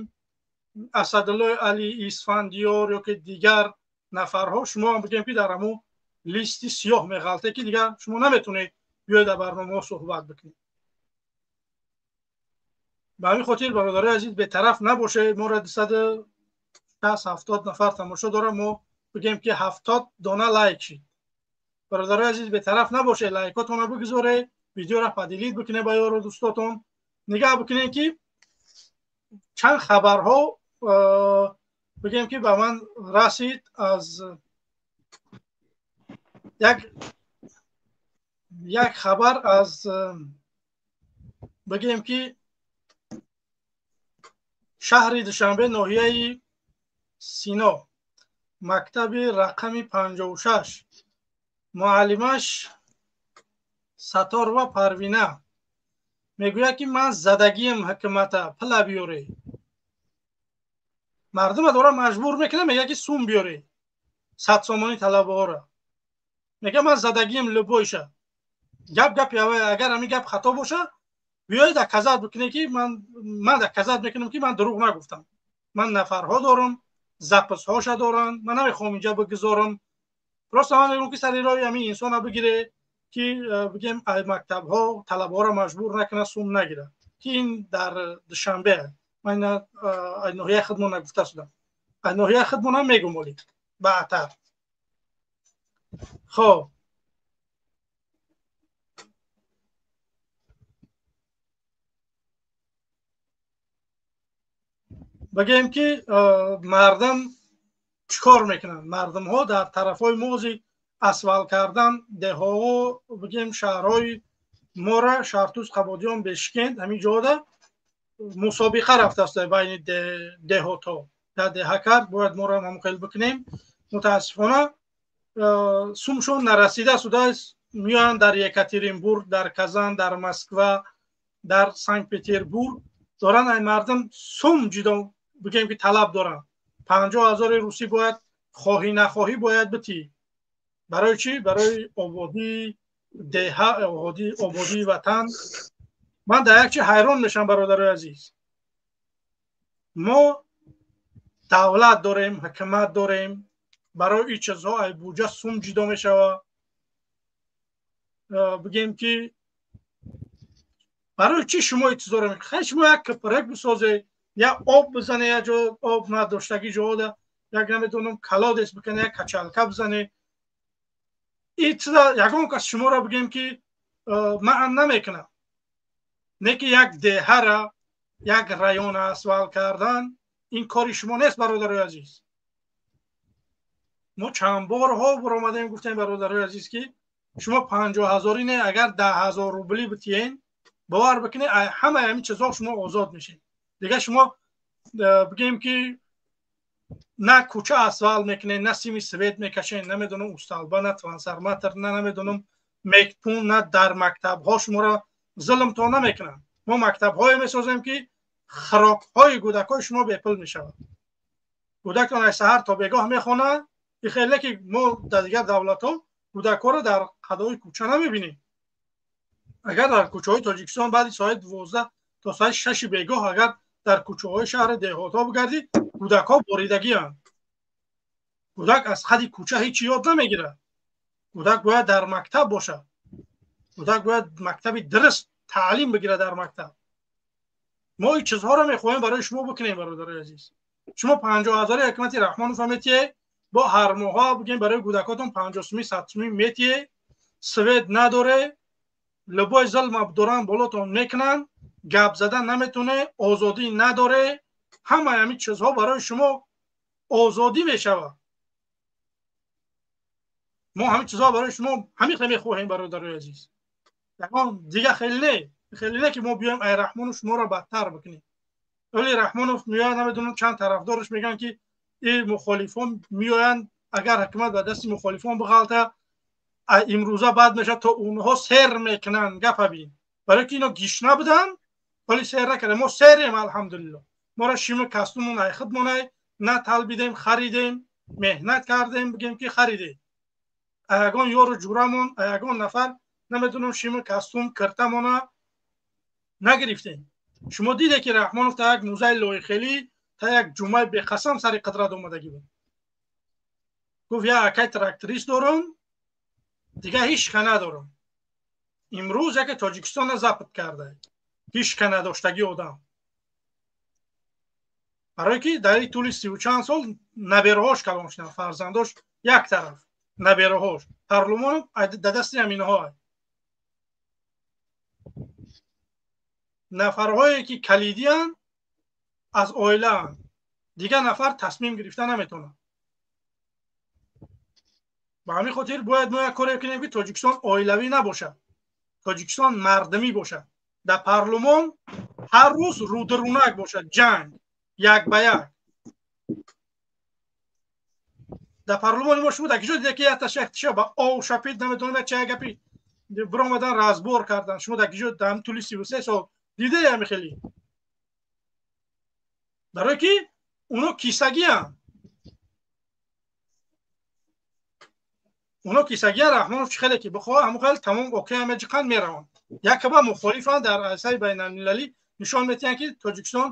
Асадуллои Али Исфандиёр ё ки дигар нафарҳо, шумо ҳам бигем ки дар ҳамун листи сиёҳ меғалте ки дигар шумо наметонед биёед дар барномаҳо суҳбат бикунед. Ба ҳамин хотир бародарои азиз бетараф набошед. Моро 260-70 нафар тамошо дорам, мо бигем ки 70 дона лайк шид. Бародарои азиз бетараф набошед, лайкотонро бигузоред, видеоро поделить бикунед ба ёру дӯстотон. Нигаҳ бикунед ки чанд хабарҳо бигем ки ба ман расид аз як хабар аз бигем ки шаҳри Душанбе, ноҳияи Сино, мактаби рақами 56, муаллимаш Саторова Парвина мегӯяд ки ман задагиам ҳукумата, пула биёре. Мардума дора маҷбур мекунад, мегӯяд ки сум биёре, 100 сомонӣ талабаҳоро. Мегӯяд ман задагиам любойша. Гап гап агар ҳамин гап хато боша, биёед доказат бикунед ки ман доказат мекунам ки ман дурӯғ нагуфтам. Ман нафарҳо дорам, записҳоша дорам, ман намехоҳам инҷа бигузорам. Просто ман мегӯям ки сари роҳи ҳамин инсона бигире ки бигем ай мактабҳо талабаҳоро маҷбур накунад, сум нагирад, ки ин дар Душанбе. Ман ай ноҳияи худмон нагуфта шудам, ай ноҳияи худмонам мегӯм оли баъдтар. Хоб, бигем ки мардум чӣ кор мекунанд. Мардумҳо дар тарафҳои мози асфалт кардан деҳаҳо, бигем шаҳрҳои мора, Шаҳртуз, Қабодиён, Бешкент, ҳамин ҷода мусобиқа рафтааст байни деҳотҳо. Дар деҳа кард бояд моро ҳам хел бикунем. Мутаассифона сумшон нарасида судааст, меоянд дар Екатеринбург, дар Казан, дар Москва, дар Санкт-Петербург доранд ай мардум сум ҷудо бигем ки талаб доранд. 50 000 русӣ бояд Хоҳӣ нахоҳӣ бояд битӣ. Барои чӣ? Барои ободии деҳа, ободии ватан. Ман дар як чи ҳайрон мешавам, бародарои азиз. Мо давлат дорем, ҳукумат дорем, барои ин чизҳо ай буҷа сум ҷудо мешавад. Бигем ки барои чӣ шумо интизор мекунед? Хай шумо як кӯпрак бисозед, як об бизане, як ҷо об надоштагӣ ҷода, як намедонам колодец бикане, як качалка бизане. Ин чиза ягон кас шуморо бигем ки маън намекунад. Не ки як деҳара, як района асфалт кардан ин кори шумо нест, бародарои азиз. Мо чанд борҳо баромадем, гуфтем, бародарои азиз, ки шумо 50 ҳазорӣ не, агар 10 000 рубли битиен, бовар бикунед, ҳамаи ҳамин чизҳо шумо озод мешед. Дигар шумо бигем ки на кӯча асфалт мекунед, на сими свет мекашед, намедонам усталба, на трансформатор, на намедонам мектун, на дар мактабҳо шуморо зулмтон намекунанд. Мо мактабҳое месозем, ки хӯрокҳои кӯдакҳои шумо бепул мешавад. Кӯдактон аз саҳар то бегоҳ мехонад. Хеле ки мо дар дигар давлатҳо кӯдакҳоро дар қадои кӯча намебинем. Агар дар кӯчаҳои Тоҷикистон баъди соати 12 то соати 6-и бегоҳ агар дар кӯчаҳои шаҳри деҳотҳо бигардӣ, кӯдакҳо боридагианд. Кӯдак аз қади кӯча ҳеҷ ёд намегирад. Кӯдак бояд дар мактаб бошад, кӯдак бояд мактаби дуруст таълим бигирад дар мактаб. Мо ин чизҳоро мехоҳем барои шумо бикунем, бародарои азиз. Шумо 50 ҳазори ҳукумати Раҳмонов метиҳе, бо ҳар моҳа бигем барои кӯдакотон 50 сумӣ, 100 сумӣ метиҳе, свет надоре, любой зулм доран болотон мекунанд, гап задан наметоне, озодӣ надоре. Ҳамаи ҳамин чизҳо барои шумо озодӣ мешавад. Мо ҳамин чизҳо барои шумо ҳамин мехоҳем, бародарои азиз. Ягон дига хеле не, хеле не ки мо биёем ай Раҳмонов шуморо бадтар бикунем. Вале Раҳмонов меояд, намедонам чанд тарафдораш мегӯянд, ки и мухолифон меоянд, агар ҳукумат ба дасти мухолифон биғалта, имрӯза бад мешавад, то онҳо сер мекунанд. Гапа бин, барои ки ино гишна буданд, вале сер накарда. Мо серем, алҳамдулилло. Моро шими кастумон ай худмонай на талбидем, харидем, меҳнат кардем, бигем ки харидем. Ягон ёру ҷурамон, ягон нафар намедонам шими кастум киртамона нагирифтем. Шумо диде ки Раҳмонов та як музаи лоихелӣ, та як ҷумъаи беқасам сари қудрат омадагӣ буд. Гуфт: «Я акай тракторист дорам, дигар ҳеҷ ка надорам». Имрӯз яке Тоҷикистонро запт карда, ҳеҷ ка надоштагӣ одам, барое ки дар ин тӯли сиву чанд сол набераҳош калон шуданд, фарзандош як тараф, набераҳош парлумон дар дасти ҳаминҳо. Нафарҳое ки калидиянд, аз оилаанд, дигар нафар тасмим гирифта наметавонад. Ба ҳамин хотир бояд мо як коре кунем, ки Тоҷикистон оилавӣ набошад, Тоҷикистон мардумӣ бошад. Дар парлумон ҳар рӯз рӯдирӯнак бошад, ҷанг як ба як. Дар парлумони мо шумо дар киҷо дида, ки якташа ба ов шапид, намедонам ча гапи биромадан, разбор кардан? Шумо дар киҷо дар тӯли 33 сол дидаи ҳами хеле? Барое ки оно кисагианд, оно кисагиан. Раҳмонов чӣ хеле ки бихоҳ, ҳамон хел тамом окей меҷиқанд, мераванд. Якаба мухолифанд, дар арсаи байналмилалӣ нишон метиҳанд, ки Тоҷикистон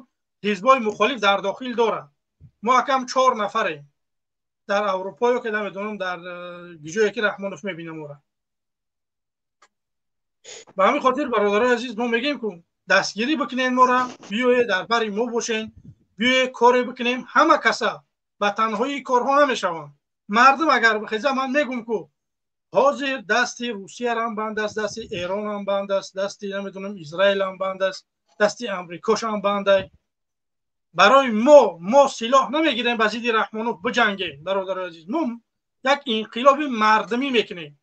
ҳизбҳои мухолиф дар дохил дорад. Мо акам чор нафарем дар Аврупо ё ки намедонам дар ҷое ки Раҳмонов мебинам ора. Ба ҳамин хотир, бародарои азиз, мо мегӯем, ку дастгирӣ бикунед мора, биёед дар бари мо бошен, биёед коре бикунем. Ҳама каса ба танҳои корҳо намешаванд. Мардум агар бихеза, ман мегӯм, ку ҳозир дасти Русиярам банд аст, дасти Эронам банд аст, дасти намедонам Израилам банд аст, дасти Амрикошам бандай. Барои мо силоҳ намегирем, ба зидди Раҳмонов биҷангем. Бародарои азиз, мо як инқилоби мардумӣ мекунем.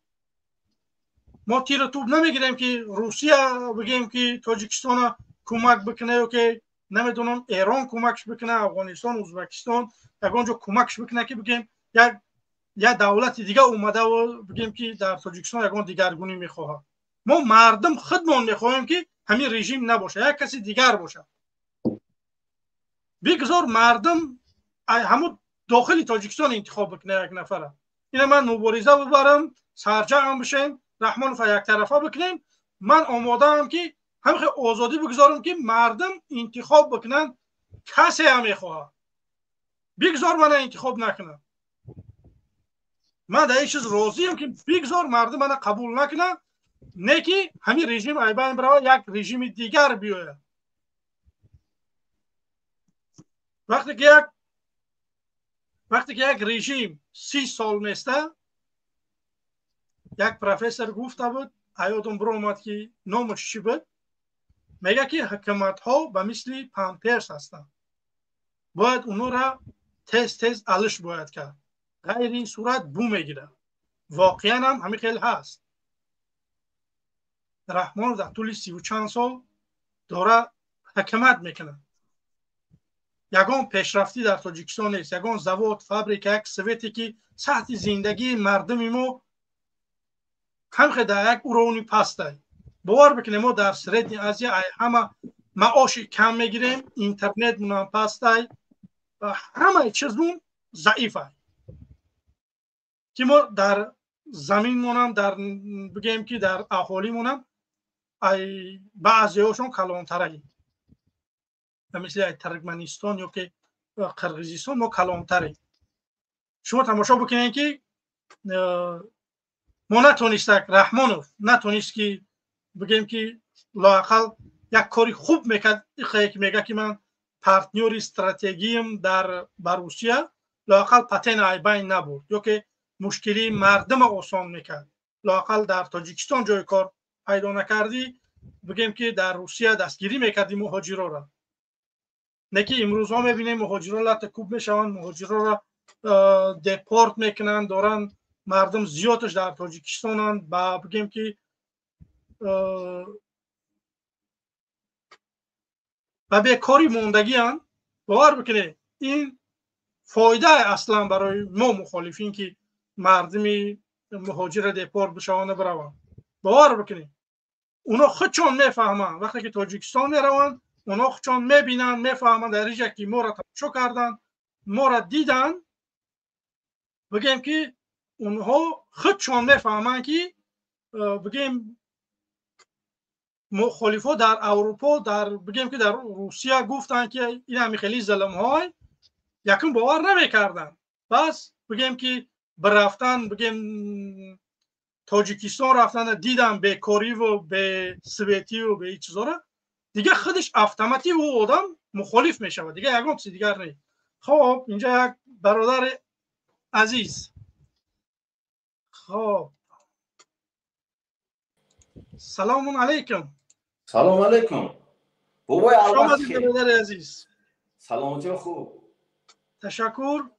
Мо тиру тӯб намегирем, ки Русия бигем, ки Тоҷикистона кӯмак бикуна, ё ки намедонам Эрон кӯмакш бикуна, Афғонистон, Ӯзбекистон ягон ҷо кӯмакш бикуна, ки бигем як давлати дига омадаву бигем, ки дар Тоҷикистон ягон дигаргунӣ мехоҳад. Мо мардум худмон мехоҳем, ки ҳамин режим набошад, як каси дигар бошад. Бигзор мардум ҳамун Дохили Тоҷикистон интихоб бикунад як нафара. Ина ман мубориза бибарам, сарҷамъ бишем, Раҳмонова яктарафа бикунем. Ман омодаам ки ҳамин озодӣ бигузорам, ки мардум интихоб бикунанд, касе ҳам мехоҳад. Бигзор мана интихоб накунад. Ман дар ин чиз розиам, ки бигзор мардум мана қабул накунад, не ки ҳамин режим айбайн биравад, як режими дигар биёяд. Вақте ки як режим 30 сол места, як профессор гуфта буд, аёдум биромад, ки номаш чӣ буд, мега ки ҳукуматҳо ба мисли памперс ҳастанд, бояд онҳоро тез тез алиш бояд кард, ғайри ин сурат бу мегирад. Воқеан ҳам ҳамин хел ҳаст. Раҳмонов дар тӯли сиву чанд сол дора ҳукумат мекунад. Ягон пешрафтӣ дар Тоҷикистон нест, ягон завод, фабрика, як свете ки сатҳи зиндагии мардуми мо ҳамхе дар як уровни пастай. Бовар бикунем, мо дар Средний Азия ҳама маоши кам мегирем, интернетмонам пастай, ҳамаи чизмон заифай, ки мо дар заминмонам, дар бигем ки дар аҳолимонам ай баъзеҳошон калонтараем, мисли ай Туркманистон ё ки Қирғизистон мо калонтарем. Шумо тамошо бикунед, ки мо натонистак, Раҳмонов натонист, ки бигем ки лоақал як кори хуб мекард, ихе ки мега ки ман партнёри стратегиям дар ба Русия, лоақал патен айбайн набурд ё ки мушкилии мардума осон мекард, лоақал дар Тоҷикистон ҷои кор пайдо накардӣ, бигем ки дар Русия дастгирӣ мекардӣ муҳоҷироро. Не ки имрӯзҳо мебинем, муҳоҷиро латта кӯб мешаванд, муҳоҷироро депорт мекунанд, доранд мардум зиёдаш дар Тоҷикистонанд, ба бигем ки ба бекорӣ мондагианд. Бовар бикунед, ин фоида аслан барои мо мухолифин, ки мардуми муҳоҷира депорт бишаванд, бираванд. Бовар бикунед, оно худшон мефаҳманд, вақте ки Тоҷикистон мераванд, оно худшон мебинанд, мефаҳманд. Дар иҷа ки моро тамошо карданд, моро диданд, бигем ки онҳо худшон мефаҳманд, ки бигем мухолифо дар Аврупо, дар бигем ки дар Русия гуфтанд, ки ин ҳами хеле зулмҳой, якум бовар намекарданд. Пас бигем ки бирафтан, бигем Тоҷикистон рафтан, дидан бекориву бесветиву бе чизора, дигар худаш автоматӣ ӯ одам мухолиф мешавад, дигар ягон чизи дигар не. Хоб, инҷа як бародари азиз. Хоб, салому алайкум. Салом алайкум, бобои. Бародари азиз. Саломатӣ, хуб. Ташаккур.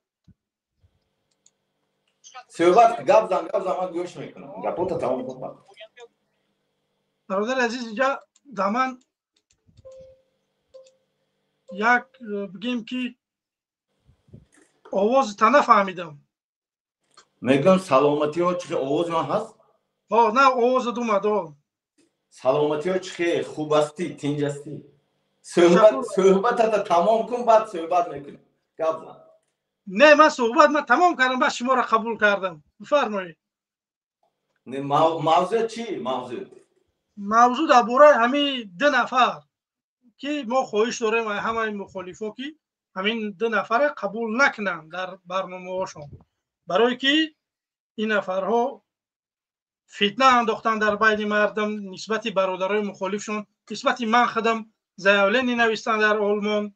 Суҳбат, гап зан, гап зан, ман гӯш мекунам, гапота тамом кун. Бародари азиз, инҷа да ман як бигем ки овозта нафаҳмидам. Мегӯям, саломатиҳо чӣ, овози ман ҳаст? На, овозат омад. Саломатиҳо чӣ хел, хуб ҳастӣ, тинҷ ҳастӣ? Суҳбатата тамом кун, баъд суҳбат мекунем, гап зан. Не, ман суҳбат ман тамом кардам, баъд шуморо қабул кардам. Бифармоед. Мавзӯъ чӣ, мавзӯъ? Мавзӯъ дар бораи ҳамин ду нафар, ки мо хоҳиш дорем ҳамаи мухолифо, ки ҳамин ду нафара қабул накунанд дар барномаҳошон, барое ки ин нафарҳо фитна андохтанд дар байни мардум нисбати бародарои мухолифшон, нисбати ман худам заявление навистанд дар Олмон.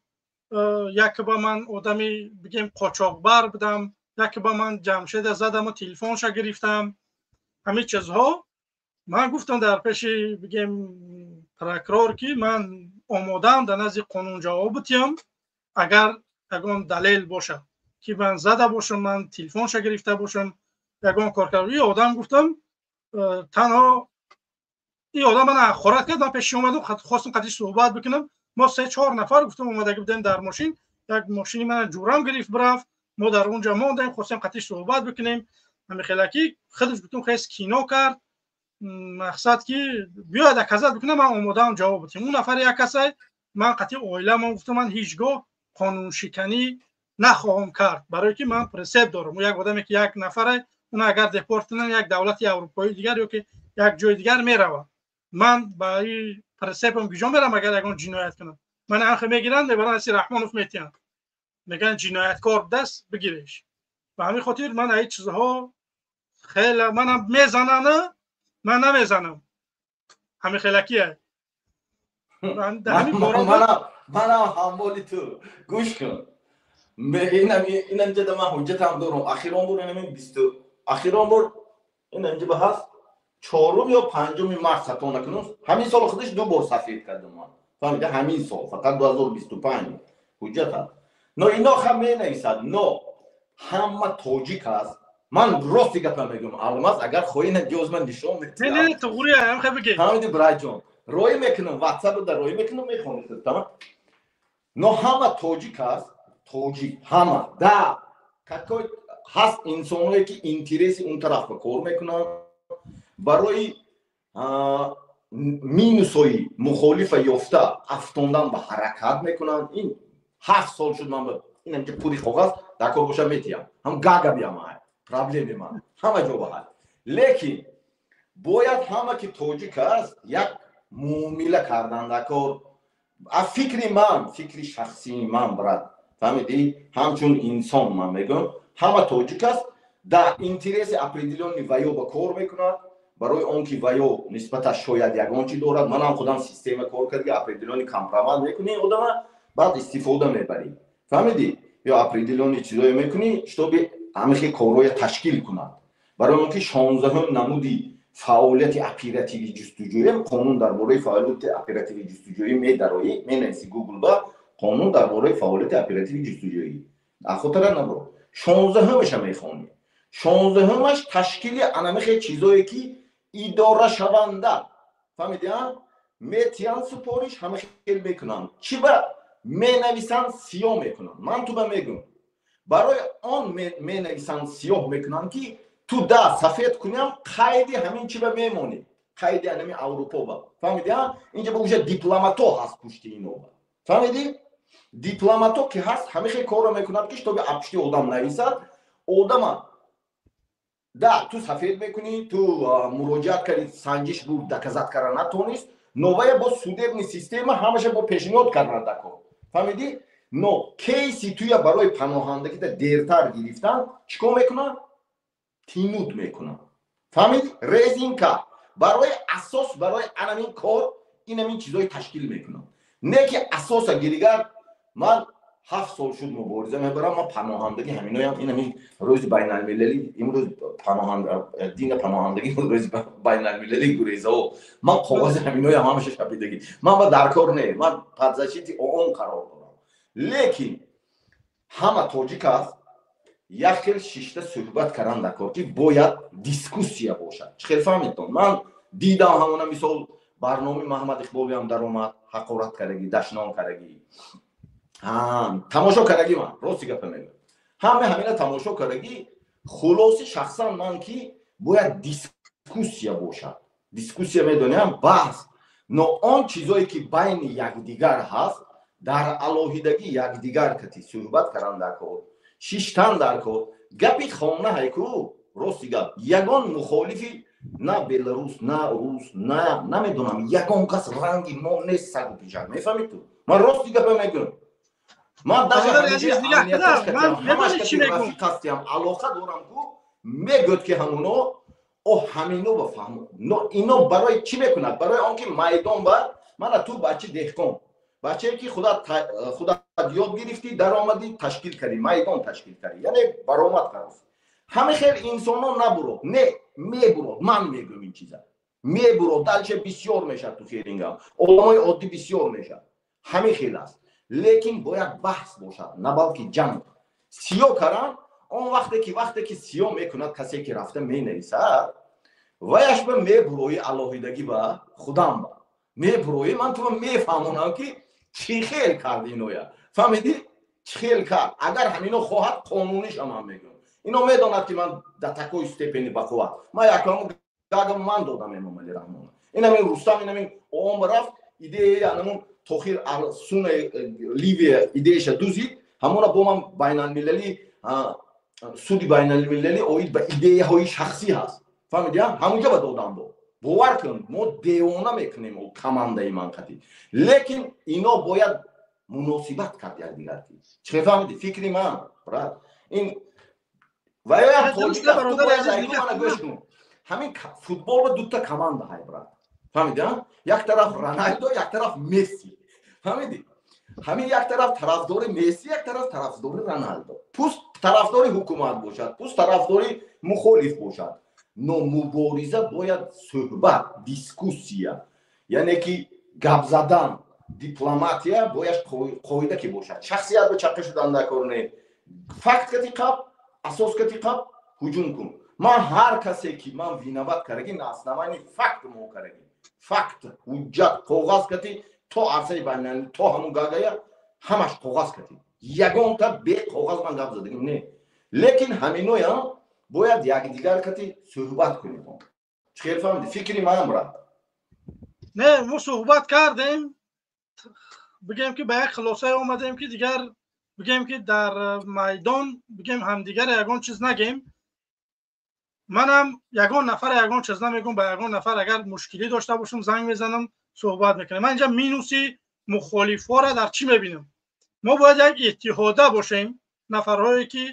Якба ман одами бигем қочоқбар будам, якба ман Ҷамшеда задаму телефонша гирифтам. Ҳамин чизҳо ман гуфтам дар пеши бигем прокурор, ки ман омодаам дар назди қонун ҷавоб битиҳам, агар ягон далел бошад, ки ман зада бошам, ман телефонша гирифта бошам, ягон кор кард. И одам гуфтам, танҳо и одам мана ҳақорат кард. Ман пеши омадам, хостам қатъи суҳбат бикунам. Мо се чор нафар гуфтам омадаги будем дар мошин, як мошини мана ҷурам гирифт, бирафт, мо дар онҷа мондем, хостем қатъи суҳбат бикунем. Ҳамихелакӣ худаш гуфтум хес кино кард, мақсад ки биёяд доказать бикунам, ман омодаам ҷавоб битиҳам. Он нафари як касай, ман қатъи оиламон гуфтам, ман ҳеҷ гоҳ қонуншиканӣ Нахоҳам кард, барое ки ман прецеп дорам. Як одаме ки як нафаре, уна агар депорт кунанд, як давлати аврупоии дигар ё ки як ҷои дигар меравад. Ман ба ин прецепам куҷо мерам? Агар ягон ҷиноят кунам, ман анхе мегиранд, мебаранд, аси Раҳмонов метиҳанд, мегӯянд, ҷинояткор даст бигиреш. Ба ҳамин хотир ман ин чизҳо хеле манам мезананд, ман намезанам, ҳамин хелакия. Манам ҳамболи ту. Гӯш кун, инамҷада ман ҳуҷҷатам дорам. Ахирон бор, инамин бисту ахирон бор, инамҷа ба ҳаст, 4 ё 5 март, хато накунам, ҳамин сол худаш ду бор сафед кардам ман, фаҳмида? Ҳамин сол фақат 2025 ҳуҷҷат аст. Но ино хам менависад, но ҳама тоҷик аст. Ман рости гапа мегӯям, Алмаз, агар хоҳӣ, на ҷоз ман нишон медиҳам, браҷон, роӣ мекунам, ватсап да роӣ мекунам, мехонӣ. Тамом, но ҳама тоҷик аст, тоҷик ҳама да какой ҳаст. Инсоное ки интереси он тараф ба кор мекунанд, барои минусҳои мухолифа ёфта афтондан ба ҳаракат мекунанд. Ин 7 сол шуд, ман инам ки пури коғаз дар кор боша, метиҳам, ҳам гага биям, проблеми ман ҳама ҷо ба ҳал. Лекин бояд ҳама ки тоҷик аст, як муомила кардан дар кор. А фикри ман, фикри шахсии ман, брат, фаҳмидӣ, ҳамчун инсон ман мегӯям, ҳама тоҷик аст, дар интереси определённый ваё ба кор мекунад, барои он ки ваё нисбаташ шояд ягон чи дорад. Манам худам система кор карди, определённый компромат мекунӣ, одама баъд истифода мебарӣ, фаҳмидӣ, ё определённый чизое мекунӣ, чтобы ҳамихе корҳоя ташкил кунад. Барои он ки 16-ум намуди фаъолияти оперативӣ ҷустуҷӯӣ, қонун дар бораи фаъолияти оперативӣ ҷустуҷӯӣ, медароӣ, менависи Гугл ба қонун дар бораи фаъолияти оперативӣ ҷустуҷӯӣ, ахотара набро, 16-умаша мехонӣ. 16-умаш ташкили анамихе чизое ки идорашаванда, фаҳмидиа, метиҳанд супориш, ҳама хел мекунанд. Чӣ ба менависанд, сиёҳ мекунанд? Ман ту ба мегӯм, барои он менависанд, сиёҳ мекунанд, ки ту да сафед куням, қайди ҳамин чӣ ба мемонӣ, қайди ҳамин Аврупо ба, фаҳмидиа? Инҷа ба уже дипломато ҳаст пушти ино, фаҳмидӣ? Дипломато ки ҳаст, ҳамихе корро мекунад, ки чтобы апушти одам нависад, одама да ту сафед мекунӣ, ту муроҷиат кардӣ, санҷиш буд, доказать карда натонист, но вая бо судебный система ҳамаша бо пешниҳод кардан дар кор, фаҳмидӣ? Но кейси туя барои паноҳандагида дертар гирифтан чӣ кор мекунад? Тянуть мекунад, фаҳмидӣ? Резинка барои асос, барои анамин кор, инамин чизои ташкил мекунад, не ки асоса гиригар. Ман 7 сол шуд мубориза мебарам, ман паноҳандагӣ ҳаминоям. Инамин рӯзи байналмилалӣ имрӯз, дина паноҳандагӣ, рӯзи байналмилалии гурезао, ман коғази ҳаминоям ҳамаша шапидагӣ. Ман ба даркор не, ман под защитой ООН қарор дорам. Лекин ҳама тоҷик аст, як хел шишта суҳбат кардан дар кор, ки бояд дискуссия бошад. Чӣ хел фаҳмидтон? Ман дидам ҳамона, мисол, барномаи Маҳмад Иқболиам даромад, ҳақорат кардагӣ, дашном кардагӣ, тамошо кардагӣ. Ман рости гапа мегӯям, ҳама ҳамина тамошо кардагӣ. Хулоси шахсан ман ки бояд дискуссия бошад. Дискуссия медоням, баҳс, но он чизое ки байни якдигар ҳаст, дар алоҳидагӣ якдигар кати суҳбат кардан дар кор, шиштан дар кор. Гапи хона ҳайку, рости гап, ягон мухолифи на беларус, на рус, на намедонам, ягон кас ранги мо нест, сагу пиҷак, мефаҳмӣ ту? Ман рости гапа мегӯям, ман даже рафиқастиам, алоқа дорам ку, мегӯяд ки ҳамуно о ҳамино ба фаҳмо. Ино барои чӣ мекунад? Барои он ки майдон ба мана ту бачи деҳқон, бачае ки худат ёд гирифтӣ, даромадӣ, ташкил кардӣ, майдон ташкил кардӣ, яъне баромад кардӣ. Ҳама хел инсонҳо набурод, не мебурод. Ман мегӯям, ин чиза мебурод, дальше бисёр мешавад, ту херингам одамои оддӣ бисёр мешавад. Ҳамин хел аст, лекин бояд баҳс бошад, на балки ҷанг. Сиёҳ кардан, он вақте ки сиёҳ мекунад, касе ки рафта менависад, ваяш ба мебурои, алоҳидагӣ ба худам ба мебурои, ман туро мефаҳмонам, ки чӣ хел кард иноя, фаҳмидӣ, чӣ хел кард. Агар ҳамино хоҳад, қонуниша ман мегӯям, ино медонад, ки ман до такой степени бақувват, ман якам гагам ман додам Эмомали Раҳмон, инамин Рустам, инамин ООН рафт, идеяи анамун Тохир Суна Ливия идеяша дузид. Ҳамона бо ман байналмилалӣ, суди байналмилалӣ оид ба идеяҳои шахсӣ ҳаст, фаҳмиди? Ҳамунҷа ба додам. Бо бовар кун, мо девона мекунем командаи ман қатӣ, лекин ино бояд муносибат кард якдигар. Чӣ фаҳмиди? Фикри ман, брат, ин ваёям тоҷик аст. Ту бояд мана гӯш кун, ҳамин футболба дута команда ҳай, брат, фаҳмиди? Як тараф Роналдо, як тараф Месси, фаҳмиди? Ҳамин як тараф тарафдори Месси, як тараф тарафдори Роналдо. Пусть тарафдори ҳукумат бошад, пусть тарафдори мухолиф бошад, но мубориза бояд суҳбат, дискуссия, яъне ки гап задан, дипломатия бояд қоида ки бошад. Шахсият ба чаққа шудан дакор не, факт кати қаб, асос кати қаб ҳуҷум кун. Ман ҳар касе ки ман виноват кардаги, на основании факт мо кардаги, факт, ҳуҷҷат, коғаз кати, то арсаи байналмилалӣ, то ҳамун Гагая, ҳамаш коғаз кати, ягонта бе коғаз ман гап задагим не. Лекин ҳаминоям бояд якдигар кати суҳбат кунем. Чӣ хел фаҳмиди фикри ман, брат? Не, мо суҳбат кардем, бигем ки ба як хулосае омадем, ки дигар бигем ки дар майдон бигем ҳамдигар ягон чиз нагем. Манам ягон нафар ягон чиз намегум ба ягон нафар. Агар мушкилӣ дошта бошам, занг мезанам, суҳбат мекунем. Ман инҷа минуси мухолифҳоро дар чӣ мебинам? Мо бояд як иттиҳода бошем, нафарҳое ки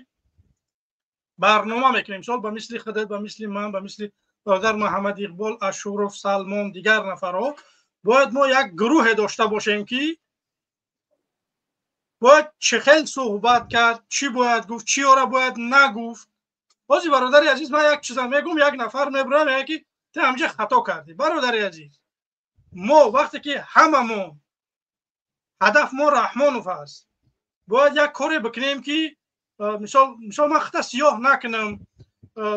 барнома мекунем, мисол ба мисли худат, ба мисли ман, ба мисли бародар Муҳаммад Иқбол, Ашуров, Салмон, дигар нафарҳо. Бояд мо як гурӯҳе дошта бошем, ки бояд чӣ хел суҳбат кард, чӣ бояд гуфт, чиёра бояд нагуфт. Бози, бародари азиз, ман як чиза мегум, як нафар мебурам, мега ки ту ҳамҷа хато кардӣ. Бародари азиз, мо вақте ки ҳамамон ҳадаф мо Раҳмонов аст, бояд як коре бикунем, ки мисол ман хата сиёҳ накунам,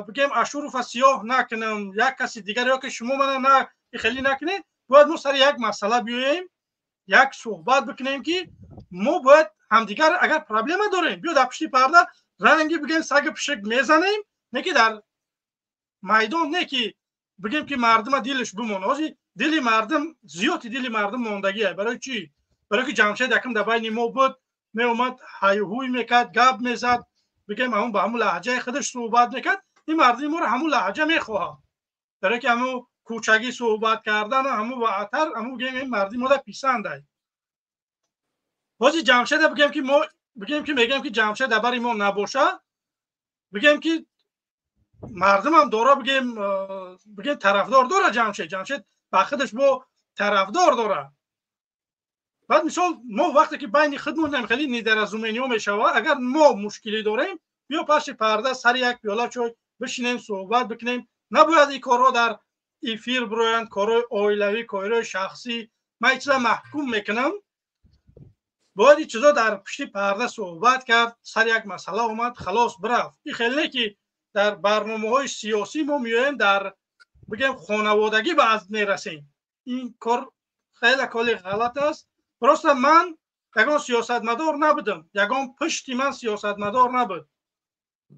бигем Ашурова сиёҳ накунам, як каси дигар ё ки шумо мана на хеле накунед. Бояд мо сари як масъала биёем, як суҳбат бикунем, ки мо бояд ҳамдигар агар проблема дорем, биё дар пушти парда ранги бигем саги пишик мезанем, не ки дар майдон, не ки бигем ки мардума дилаш бимона. Ҳозир дили мардум, зиёди дили мардум мондагие. Барои чӣ? Барои ки Ҷамшед якм дар байни мо буд, меомад, ҳайҳуй мекард, гап мезад, бигем ҳамун ба ҳамун лаҳҷаи худаш суҳбат мекард. Ин мардуми моро ҳамун лаҳҷа мехоҳад, барои ки ҳамун кӯчагӣ суҳбат кардан, ҳамун ваътар, ҳамун бигем ин мардуми мода писандай. Ҳозир Ҷамшеда бигем ки мо бигем ки мегем ки Ҷамшед дар бари мо набоша, бигем ки мардумам дора, бигем тарафдор дора Ҷамшед. Ҷамшед ба худаш бо тарафдор дора. Баъд мисол мо вақте ки байни худмон хеле недоразумение ҳо мешавад, агар мо мушкилӣ дорем, биё паши парда сари як пиёла чой бишинем, суҳбат бикунем. Набояд ин корҳо дар эфир бироянд, корҳои оилавӣ, корҳои шахсӣ. Ман ин чиза маҳкум мекунам. Бояд ин чизо дар пушти парда суҳбат кард, сари як масъала омад, халос, бирафт. Ин хеле не ки дар барномаҳои сиёсӣ мо меоем, дар бигем хонаводагӣ ба аз мерасем. Ин кор хеле коли ғалат аст. Просто ман ягон сиёсатмадор набудам, ягон пушти ман сиёсатмадор набуд.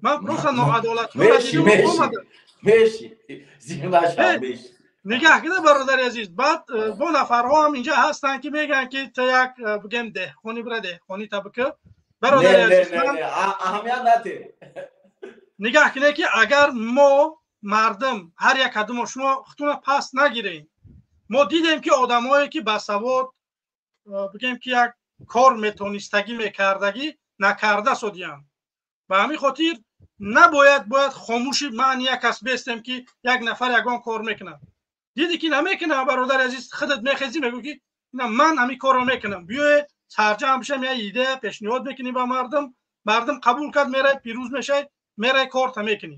Ман просто ноадолатҳоро дидам, омадам. Нигаҳ кида, бародари азиз, баъд бо нафарҳо ҳам инҷа ҳастанд, ки мегӯянд, ки ту як бигем деҳқони, бира деҳқони та бикӣ. Бародари азиз, нигаҳ кинед, ки агар мо мардум ҳар як кадумо шумо худтона паст нагирем. Мо дидем, ки одамое ки басавод, бигем ки як кор метонистагӣ мекардагӣ, накарда содиянд. Ба ҳамин хотир набояд, бояд хомӯши маъни як кас бестем, ки як нафар ягон кор мекунад. Диди ки намекунад, бародари азиз, худат мехезӣ, мегӯ ки ман ҳамин корро мекунам. Биёе сарҷамъ бишам, як идея пешниҳод мекунӣ ба мардум, мардум қабул кард, мерай, пирӯз мешавӣ, мерай, корта мекунӣ.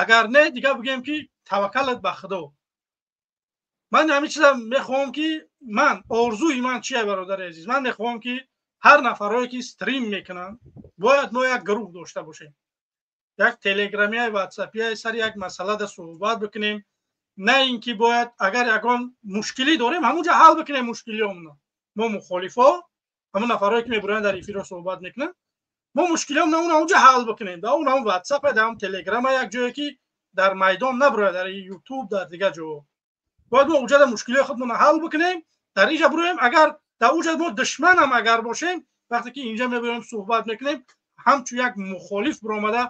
Агар не, дигар бигем ки таваккалат ба Худо. Ман ҳамин чиза мехоҳам, ки ман орзуи ман чия, бародари азиз? Ман мехоҳам, ки ҳар нафарое ки стрим мекунанд, бояд мо як гурӯҳ дошта бошем, як телеграмия, ватсапия, сари як масъалада суҳбат бикунем. На ин ки бояд агар ягон мушкилӣ дорем, ҳамунҷа ҳал бикунем мушкилиёмона. Мо мухолифо, ҳамун нафарое ки мебуранд, дар эфирро суҳбат мекунанд, мо мушкилиёмона он ҳамунҷа ҳал бикунем, дар он ҳамун ватсапа, дар ҳамун телеграма, як ҷое ки дар майдон набурояд, дар Ютуб, дар дигар ҷо. Бояд мо уҷада мушкилиҳои худмонро ҳал бикунем, дар инҷа буроем. Агар дар уҷа мо душманам агар бошем. Вақте ки инҷа мебиёем, суҳбат мекунем, ҳамчун як мухолиф биромада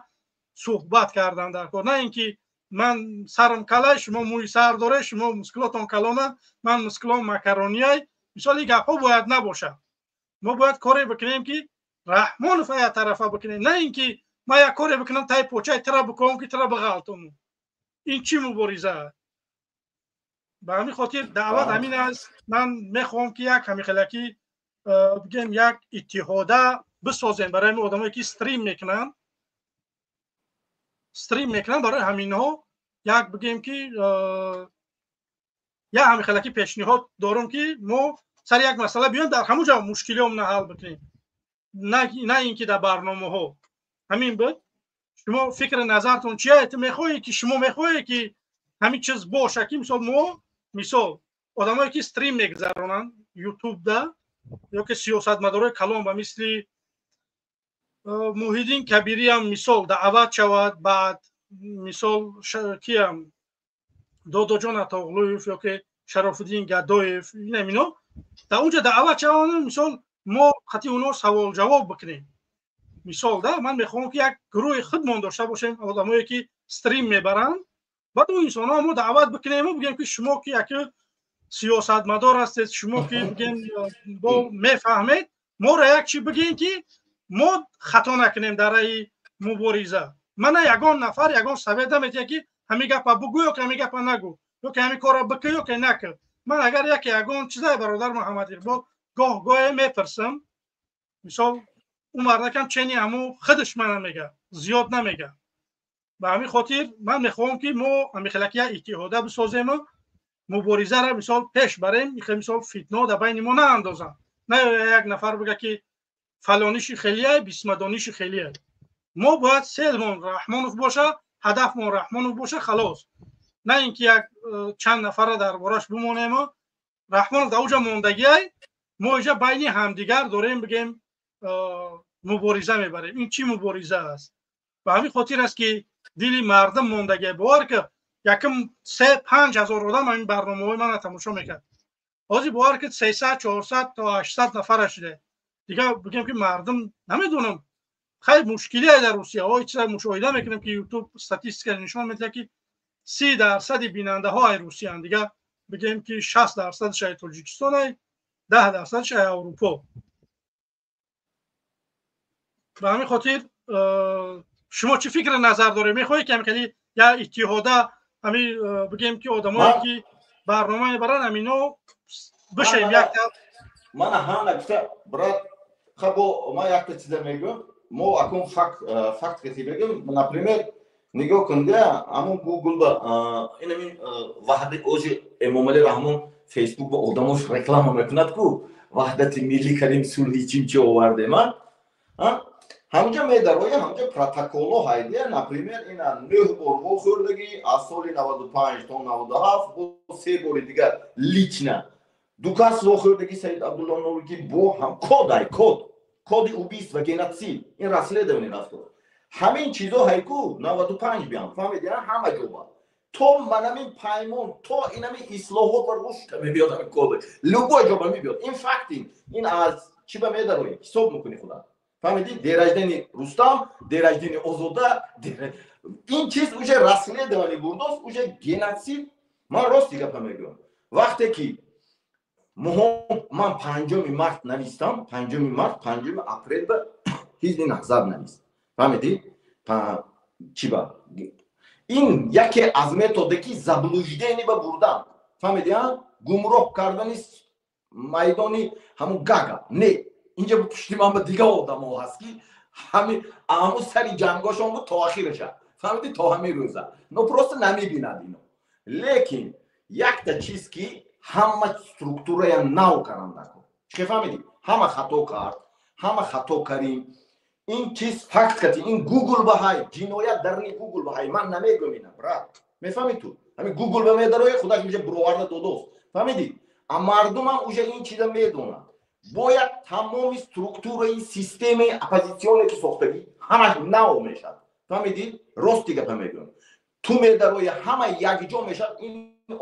суҳбат кардан дар кор, на ин ки ман сарам калай, шумо мӯи сар доре, шумо мускулотон калона, ман мускулом макаронияй. Мисол, ин гапҳо бояд набошад. Мо бояд коре бикунем, ки Раҳмонов як тарафа бикунем, на ин ки ман як коре бикунам, таи почаи тира бикунам, ки тира бағалтонам. Ин чӣ мубориза? Ба ҳамин хотир даъват ҳамин аст. Ман мехоҳам, ки як ҳамихелакӣ бигем, як иттиҳода бисозем барои ҳамин одамое, ки стрим мекунанд. Барои ҳаминҳо як бигем, ки як ҳамихелакӣ пешниҳод дорам, ки мо сари як масъала биёем, дар ҳамун ҷо мушкилиёмона ҳал бикунем, на ин ки дар барномаҳо. Ҳамин буд. Шумо фикри назартон чия? Ту мехоҳӣ, ки шумо мехоҳе, ки ҳамин чиз боша, ки мисол мо, мисол, одамое, ки стрим мегузаронанд ютубда, ё ки сиёсатмадорои калон ба мисли Муҳиддин Кабириам, мисол, даъват шавад, баъд, мисол, киям, Додоҷон Атоғлуев ё ки Шарофуддин Гадоев, инам ино дар унҷа даъват шаванд, мисол, мо қати онҳо савол ҷавоб бикунем. Мисол, да, ман мехоҳам, ки як гурӯҳи худмон дошта бошем, одамое, ки стрим мебаранд. Баъд он инсонҳо мо даъват бикунему бигем, ки шумо, ки яке сиёсатмадор ҳастед, шумо, ки бигем, бо мефаҳмед, моро як чи бигем, ки мо хато накунем дар раи мубориза. Мана ягон нафар ягон совет наметиҳад, ки ҳамин гапа бугӯ ё ки ҳамин гапа нагӯ, ё ки ҳамин корро бикӯ, ё ки накӯ. Ман агар яке ягон чизае, бародар Муҳаммад Иқбол, гоҳ гоҳе мепурсам, мисол, ӯ мардакам чени ҳаму худаш мана мега, зиёд намега. Ба ҳамин хотир ман мехоҳам, ки мо ҳамихелаки як иттиҳода бисозему муборизаро, мисол, пеш барем. Мисол, фитно дар байни мо наандозам, на як нафар бига, ки фалониши хелияй, бисмадониши хелияй. Мо бояд целмон Раҳмонов боша, ҳадафмон Раҳмонов боша, халос. На ин ки як чанд нафарра дар бораш бимонему Раҳмонов дар уҷа мондагиай, мо иҷа байни ҳамдигар дорем, бигем, мубориза мебарем. Ин чӣ мубориза аст? Ба ҳамин хотир аст, ки дили мардум мондагиай. Бовар ки, якм 3-5 ҳазор одам ҳамин барномаҳои мана тамошо мекард. Ҳозир, бовар ки, 300, 400 то 800 нафара шуда. Дигар, бигем, ки мардум намедонам, хайр, мушкилие дар Русия ой чиза мушоҳида мекунем, ки Ютуб статистика нишон медиҳад, ки 30 дарсади бинандаҳо ай Русиянд. Дигар, бигем, ки 60 дарсадаш ай Тоҷикистон, ай 10 дарсадаш ай Аврупо. Ба ҳамин хотир шумо чӣ фикри назар доред? Мехоҳед, ки ҳамин хели як иттиҳода, ҳамин, бигем, ки одамое, ки барнома мебаранд, ҳамино бишавем як? Мана ҳана гуфта, брат, хабо ман якта чиза мегӯям. Мо акун факт кати бегӯм. Например, нигоҳ кун, да, ҳамун Гугл ба инамин ваҳдати оҷи Эмомалӣ Раҳмон Фейсбук ба одамош реклама мекунад, ку ваҳдати миллӣ кардем, сулҳи чимчи овардем. Ҳамҷа медароя, ҳамҷа протоколо ҳайдия. Например, ина нӯҳ бор вохӯрдагӣ аз соли 95 то 97, бо се бори дигар лично ду кас вохӯрдагӣ, Саид Абдулло Нурики бо ҳам кодай код, коди убийства, геноцид, ин расследование рафто. Ҳамин чизо ҳайку 95 биям, фаҳмиди, ҳама ҷоба то манамин паймон, то инами ислоҳот ва рушд мебиёд. Ҳамин коды любой ҷоба мебиёд. Ин факт, ин аз чӣ ба медароӣ, ҳисоб мекунӣ худат, фаҳмидӣ? День рождения Рустам, день рождения Озода, ин чиз уже расследование бурдост, уже геноцид. Ман рости гапа мегӯям. Вақте ки ман 5 март навистам, 5 март, 5 апрел ба Ҳизби Наҳзат навист, фаҳмидӣ, чӣ ба ин яке аз методе, ки заблуждение ба бурдан, фаҳмидӣ, гумроҳ кардани майдони ҳамун гага. Не, инҷа пушти ман ба дигар одамо ҳаст, ки ҳами ҳамун сари ҷангошон буд то ахираша, фаҳмидӣ, то ҳамин рӯза, но просто намебинад ино. Лекин якта чиз, ки ҳама структурая нав кардан даркор. Чӣ, фаҳмидӣ, ҳама хато кард, ҳама хато карим. Ин чиз факт кати, ин Гугл баҳай, ҷиноят дарни Гугл баҳай. Ман намегӯям ина, брат, мефаҳмӣ ту? Ҳамин Гугл ба медарои, худаш уже буроварда додост, фаҳмидӣ? А мардумам уже ин чиза медонад. Бояд тамоми структураи системаи оппозитсионе, ки сохтагӣ, ҳамаш нав мешавад, фаҳмидӣ? Рости гапа мегӯям. Ту медарои, ҳама якҷо мешавад. Ин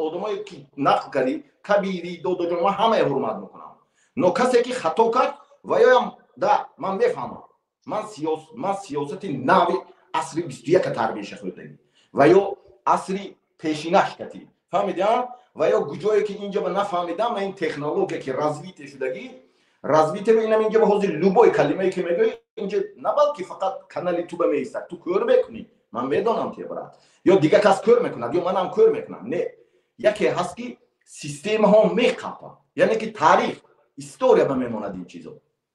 одамое, ки нақл кардӣ, Кабири, Додоҷон, ман ҳамае ҳурмат мекунам, но касе, ки хато кард, ва ёям. Да, ман мефаҳмам. Ман сиёсати нави асри 21 тарбияша хӯрдагӣ ва ё асри пешинаш катӣ, фаҳмидиам? Ва ё куҷое ки инҷа ба нафаҳмидам, ин технология ки развитие шудагӣ, развитие инам инҷа ба ҳозир любой калимае ки мегӯӣ, инҷа на балки фақат канали ту ба меистад, ту кӯр мекунӣ, ман медонам те, брат, ё дига кас кӯр мекунад, ё манам кӯр мекунам. Не, яке ҳаст ки системаҳо меқапад, яъне ки таърих, история ба мемонад ин чизо,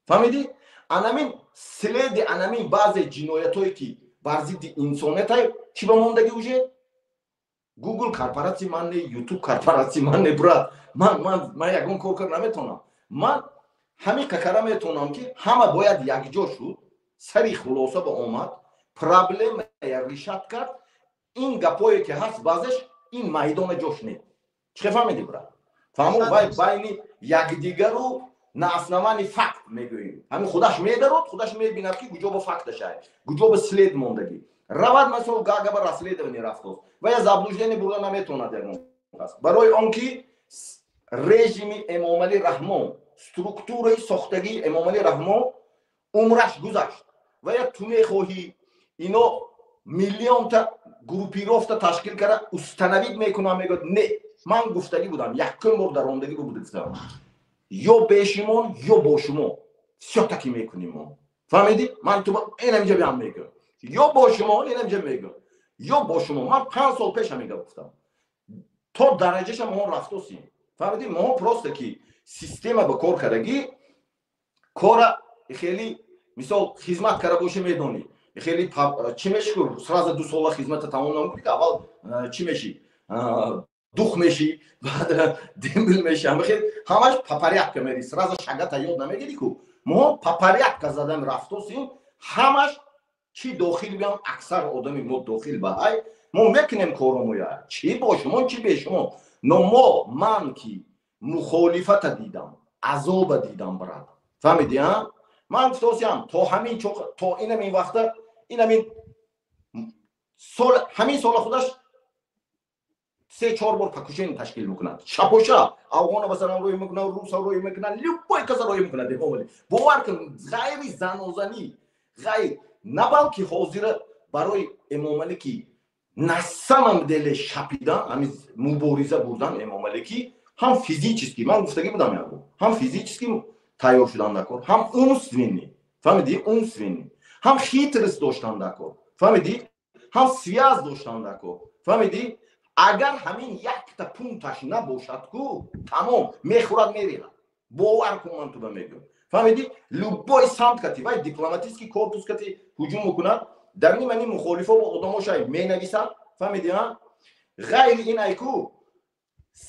фаҳмидӣ? Анамин следи, анамин баъзе ҷиноятҳое ки бар зидди инсониятай чӣ ба мондагӣ, уже Google корпоратсия ман не, YouTube корпоратсия ман не, брат. Ман ягон кор кар наметавонам. Ман ҳамин какара метавонам, ки ҳама бояд якҷо шуд, сари хулоса ба омад, проблемая решать кард. Ин гапое ки ҳаст, баъзеш ин майдона ҷош не. Чӣ фаҳмидӣ, брат? Фаҳмо, вай байни якдигару на основании факт мегӯем. Ҳамин худаш медарод, худаш мебинад, ки куҷо ба факташай, куҷо ба след мондагӣ. Равад, масал, Гаага ба расследование рафтост ва я заблуждение бурда наметавонад ягон кас, барои он ки режими Эмомалӣ Раҳмон, структураи сохтагии Эмомалӣ Раҳмон умраш гузашт. Ва я ту мехоҳӣ, ино миллионта группировка ташкил карда установить мекунам, мегӯяд. Не, ман гуфтагӣ будам, якум бор даромдагӣ буд, гуфтам: ё бешимон, ё бо шумо всё-таки мекунем мо, фаҳмидӣ? Ман ту инаминҷа биам мегӯям, ё бо шумо, инаминҷа мегӯям, ё бо шумо. Ман 5 сол пеш ҳамин гап гуфтам, то дараҷаша мо рафтосем, фаҳмидӣ? Мо просто ки система ба кор кардагӣ, кора хеле, мисол, хизмат карда бошӣ, медонӣ, хеле чӣ меши, сразу 2 сола хизмата тамом намекунӣ, ки аввал чӣ мешӣ, дух мешӣ, баъд дембель мешӣ. Ҳамахел ҳамаш по порядка мери, сразу шагата ёд намегирӣ ку. Мо по порядка задам рафтосем, ҳамаш чӣ дохил биям, аксар одами мо дохил ба ҳай, мо мекунем коромоя, чӣ бо шумо, чӣ бе шумо. Но мо, ман ки мухолифата дидам, азоба дидам, брат, фаҳмидӣ? А ман гуфтосиам, то ҳамин, то инамин вақта, инамин сол, ҳамин сола худаш се чор бор покушение ташкил мекунад, шапоша афғона масалан рӯй мекунад, руса рӯй мекунад, любой каса рӯй мекунад. Эмомалӣ, бовар кун, ғайри занозанӣ, ғайр на балки ҳозира барои Эмомалӣ ки на самом деле шапидан, ҳамин мубориза бурдан Эмомалӣ ки ҳам физически, ман гуфтагӣ будам як бор, ҳам физически тайёр шудан дар кор, ҳам умственный, фаҳмидӣ, умственный, ҳам хитрость доштан дар кор, фаҳмидӣ, ҳам связь доштан дар кор, фаҳмидӣ? Агар ҳамин якта пункташ набошад ку, тамом, мехӯрад, мерехад, бовар кун, ман туба мегӯям, фаҳмидӣ? Любой самт кати вай дипломатический корпус кати ҳуҷум мекунад, дар нимани мухолифо бо одамошай менависад, фаҳмидӣ? А ғайри ин айку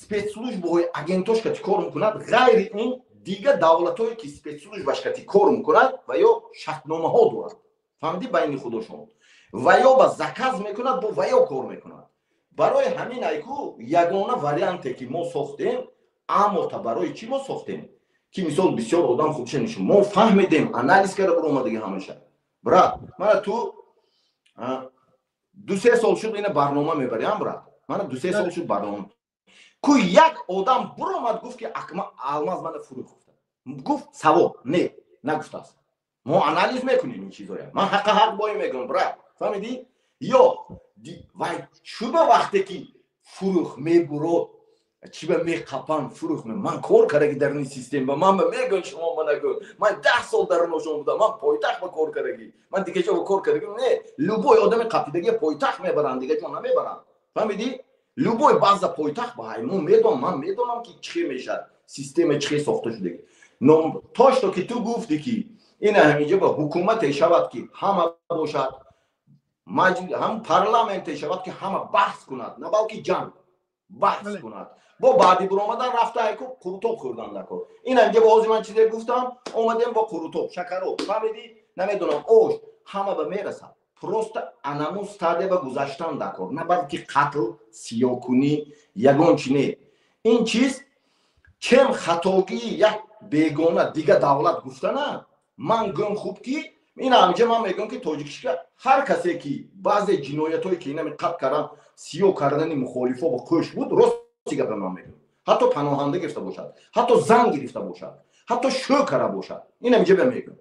спецслужбаҳои агентош кати кор мекунад, ғайри ин дига давлатҳое ки спецслужбаш кати кор мекунад ва ё шартномаҳо дорад, фаҳмидӣ, байни худошон, ва ё ба заказ мекунад, бо ва ё кор мекунад. Барои ҳамин айку ягона варианте ки мо сохтем, амота барои чӣ мо сохтем, ки мисол бисёр одам худша нишон, мо фаҳмидем, анализ карда буромадаги ҳамаша. Брат, мана ту 2-се сол шуд ина барнома мебарям, брат, мана 2-се сол шуд барнома ку, як одам буромад, гуфт ки Алмаз мана фурӯх гуфта, гуфт савоб не нагуфтааст. Мо анализ мекунем ин чизоя, ман ҳаққа ҳақ бой мегӯям, брат, фаҳмидӣ? Ё вай чӯба вақте ки фурӯх мебурод, чиба меқапан, фурӯх. Ман кор кардаги дар ин система, ман ба мегӯям, шумо ма нагӯ, ман 10 сол дар ношон будам, ман пойтахт ба кор кардаги, ман дига ҷо ба кор кардаги не. Любой одами қапидаги пойтахт мебаранд, дига ҷо намебаранд, фаҳмидӣ? Любой баъза пойтахт ба ҳай мо медонам, ман медонам, ки чӣ мешавад, система чӣ сохта шудаги. Но то что ки ту гуфтӣ, ки ина ҳаминҷа ба ҳукумате шавад, ки ҳама бошад, ҳам парламенте шавад, ки ҳама баҳс кунад, на балки ҷанг, баҳс кунад. Бо баъди буромадан рафта айку қурутоб хӯрдан дар кор. Ин ҳаминҷа ба ҳозир ман чизе гуфтам, омадем бо қурутоб, шакароб, фаҳмидӣ, намедонам, ош, ҳама ба мерасад. Просто анамун стадия ба гузаштан дар кор, на балки қатл, сиёкунӣ, ягон чи не. Ин чиз чем хатогии як бегона дига давлат гуфтана, ман гӯм хуб, ки ин ҳаминҷа ман мегӯям, ки тоҷикишка ҳар касе ки баъзе ҷиноятҳое ки инами қатл кардан, сиёҳ кардани мухолифо ба қӯш буд, рости гапа ман мегӯям, ҳатто паноҳанда гирифта бошад, ҳатто зан гирифта бошад, ҳатто шӯ кара бошад, ин ҳаминҷа ба мегӯям.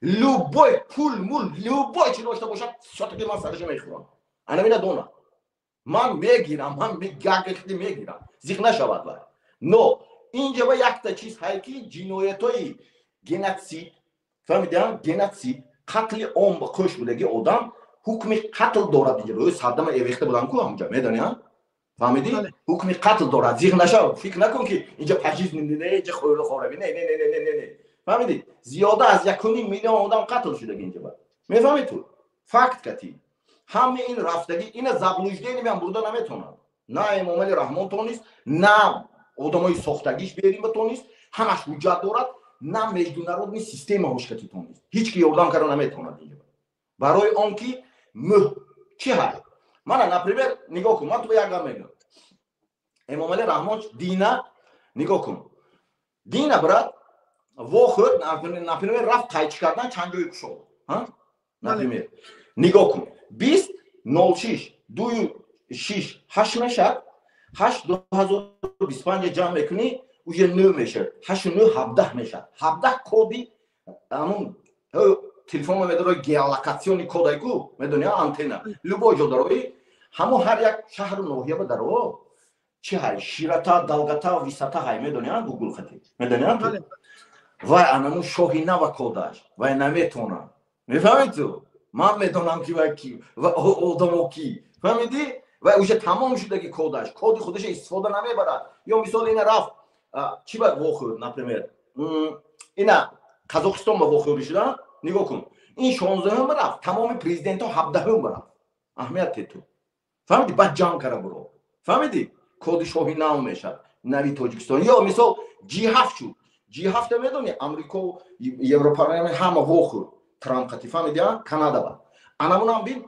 Любой пул мул, любой чи дошта бошад, всё-таки ман сараша мехӯрам. Ана мина дона. Ман мегирам, ман гагахти мегирам. Зиқ нашавад вай. Но инҷа ба якта чиз ҳай, ки ҷиноятҳои геноцид, фаҳмидам, геноцид, қатли ом ба қӯш будаги одам ҳукми қатл дорад инҷа. Ӯ Саддама эвехта будам ку ҳамҷа, медонӣ, а? Фаҳмидӣ? Ҳукми қатл дорад. Зиқ нашав, фикр накун, ки инҷа пожизненный, не, инҷа хӯрду хорави, не, не, не, не, не, не. Фаҳмидӣ? Зиёда аз 1,5 миллион одам қатл шудаги инҷа ба. Мефаҳмӣ ту? Факт кати. Ҳама ин рафтагӣ, ина заблуждение меам бурда наметавонад. На Эмомали Раҳмон тонист, на одамои сохтагиш берим ба тонист, ҳамаш ҳуҷҷат дорад, на международный система ҳошкати тонист. Ҳеҷ ки ёрдам карда наметавонад инҷа. Барои он ки мӯҳ чӣ ҳай? Мана, например, нигоҳ кун, ман ту ба як гап мегӯям. Эмомали Раҳмон дина нигоҳ кун. Дина, брат, вохӯрд, например, рафт қайчӣ кардан, чанд ҷои кушод. Например, нигоҳ кун. 20 06 дую шиш ҳашт мешад, ҳашт 2025 ҷамъ мекунӣ, уже нӯ мешад, ҳашту нӯ 17 мешад. 17 коди ҳамун телефон медарои, геолокационный кодай ку, медони, антенна любой ҷо дарои, ҳамо ҳар як шаҳру ноҳия ба даро чи ҳай, широта, долгота, высота ҳай, медони, Гугл хати медони, вай анамун шоҳи нава кодаш вай наметонад. Мефаҳмед ту? Ман медонам, ки вай ки ва одамо ки, фаҳмидӣ? Вай уже тамом шудаги кодаш, коди худаша истифода намебарад. Ё мисол, ина рафт чӣ ба вохӯрд, например, ина Қазоқистон ба вохӯрӣ шуда. Нигоҳ кун, ин 16-ум рафт, тамоми президентҳо 17-ум рафт. Аҳамият ту, фаҳмидӣ? Баъд ҷамъ кара буро, фаҳмидӣ? Коди шоҳи нав мешад, нави Тоҷикистон. Ё мисол, Ҷи ҳафт шуд. Ҷи ҳафта медони, Амрико, Европарламент ҳама вохӯрд Трамп қати, фаҳмидӣ, Канада ба анамунам бин,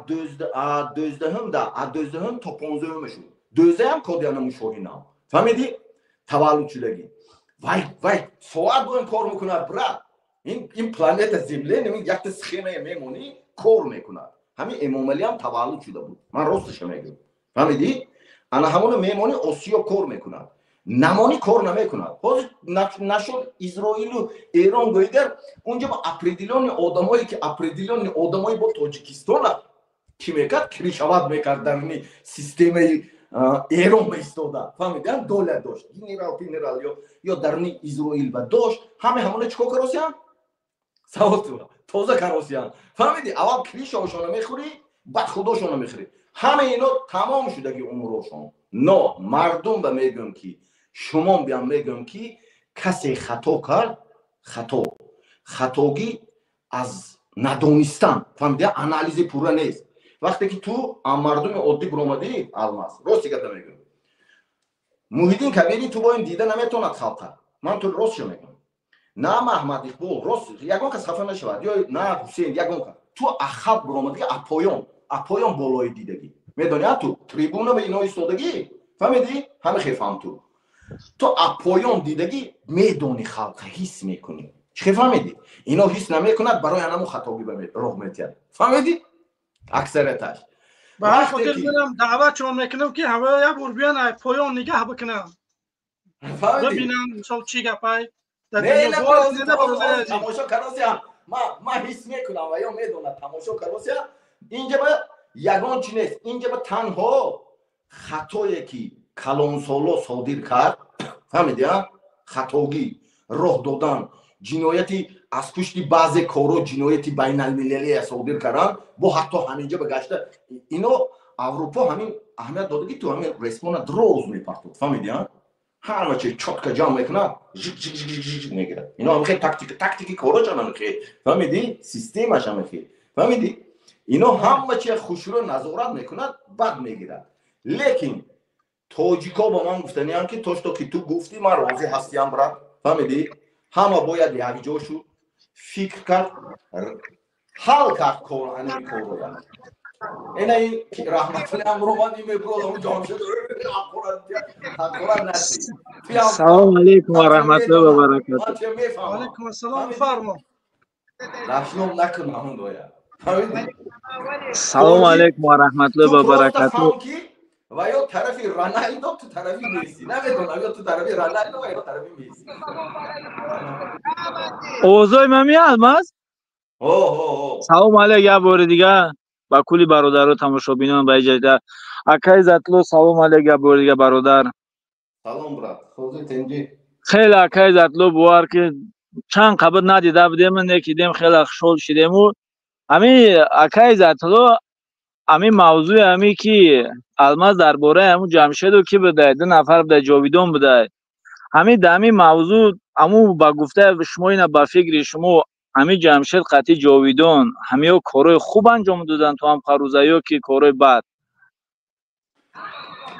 дӯздаҳум да, а 12-ум то 15-уме шуд, дӯздаҳам коди анамун шоҳи нав, фаҳмидӣ, таваллуд шудагӣ. Вай, вай соат бо ин кор мекунад, брат. Ин планета Земля якта схемае мемонӣ, кор мекунад. Ҳамин Эмомалиам таваллуд шуда буд, ман росташа мегӯям, фаҳмидӣ? Ана ҳамоно мемонӣ, Осиё кор мекунад, намонӣ, кор намекунад. Ҳозир нашуд Изроилу Эрон гӯйгар, унҷа бо определённый одамое ки определённый одамое бо Тоҷикистона чӣ мекард, крышевать мекард, даруни системаи Эрон меистода, фаҳмидӣ, доля дошт, генерал генерал ё даруни Изроил ба дошт. Ҳаме ҳамона чӣ кор каросиян? Савол тоза каросиян, фаҳмидӣ? Аввал крыша ошона мехӯрӣ, баъд худошона мехӯрӣ. Ҳама ино тамом шудаги умрошон. Но мардум ба мегӯям, ки шумон биям мегӯям, ки касе хато кард, хато, хатогӣ аз надонистан, фаҳмидӣ, анализи пурра нест. Вақте ки ту мардуми оддӣ буромадӣ, Алмаз, рости гапа мегӯям, Муҳиддин Кабири ту бо ин дида наметавонад халқа. Ман ту ростшо мегӯям, на Маҳмад Иқбол, рост, ягон кас хафа нашавад, ё на Ҳусейн, ягон кас. Ту ахалқ буромадӣ, апоён, апоён болои дидагӣ, медонӣ, ту трибуна ба ино истодагӣ, фаҳмидӣ, ҳама хефаҳм. Ту апоён дидагӣ, медонӣ, халқа ҳис мекунӣ. Чӣ фаҳмидӣ? Ино ҳис намекунад, барои анаму хатогӣ роҳ метиҳад, фаҳмидӣ, аксарияташ. Ба ҳар хотир менам даъватшон мекунам, ки ҳама як бор биён, поён нигаҳ бикунам, бибинам, мисол, чӣ гапай. Тамошо каросия, ман ҳис мекунам ва ё медонад, тамошо каросия. Инҷа ба ягон чи нест, инҷа ба танҳо хатое ки калонсоло содир кард, фаҳмиди, хатогӣ, роҳ додан, ҷинояти аз пушти баъзе корҳо, ҷинояти байналмилалия содир кардан, бо ҳатто ҳаминҷа ба гашта ино Аврупо ҳамин аҳамият додаги, ту ҳамин респона дроз мепартод, фаҳмиди, ҳама чи чётко ҷамъ мекунад, жик мегирад. Ино ҳамихе тактика, тактики корочан ҳамихе, фаҳмиди, системаш ҳамихе, фаҳмиди, ино ҳама чи хушрӯ назорат мекунад, бад мегирад. Лекин тоҷико ба ман гуфтаниям, ки то что ки ту гуфтӣ, ман розӣ ҳастиям, брат, фаҳмидӣ. Ҳама бояд якҷо шуд, фикр кард, ҳал кард кор, ани корро. Ина ин раҳматуллоҳ роман мебродам ҷон шуд. Салом алейкум ва раҳматуллоҳи ва баракатуҳ. Алейкум ассалом, фармо. Дашном накун ҳамон доя. Салом алейкум ва раҳматуллоҳи ва баракатуҳ. Ва ё тарафи Роналдо, ту тарафи Месси, намедонам, ё ту тарафи Роналдо ва ё тарафи Месси. Овозои ман меяд, Алмаз? Салом алейк як бори дига ба кулли бародару тамошобинон ба иҷода. Акай Иззатулло, салом алейк як бори дига, бародар. Салом, брат. Созӣ, тинҷӣ? Хеле, акай Иззатулло, бовар ки чанд қабр надида будем, некидем, хеле хушҳол шидему. Ами, акай Иззатулло, ами мавзӯи ами ки Алмаз дар бораи ҳамун Ҷамшеду ки будай, ду нафар будай, Ҷовидон будай. Ҳами дар ҳамин мавзӯъ, аму ба гуфтаи шумо, ина ба фикри шумо, ҳами Ҷамшед қатъи Ҷовидон ҳамиё корҳои хуб анҷом доданд то ҳам қаруза ё ки корҳои бад?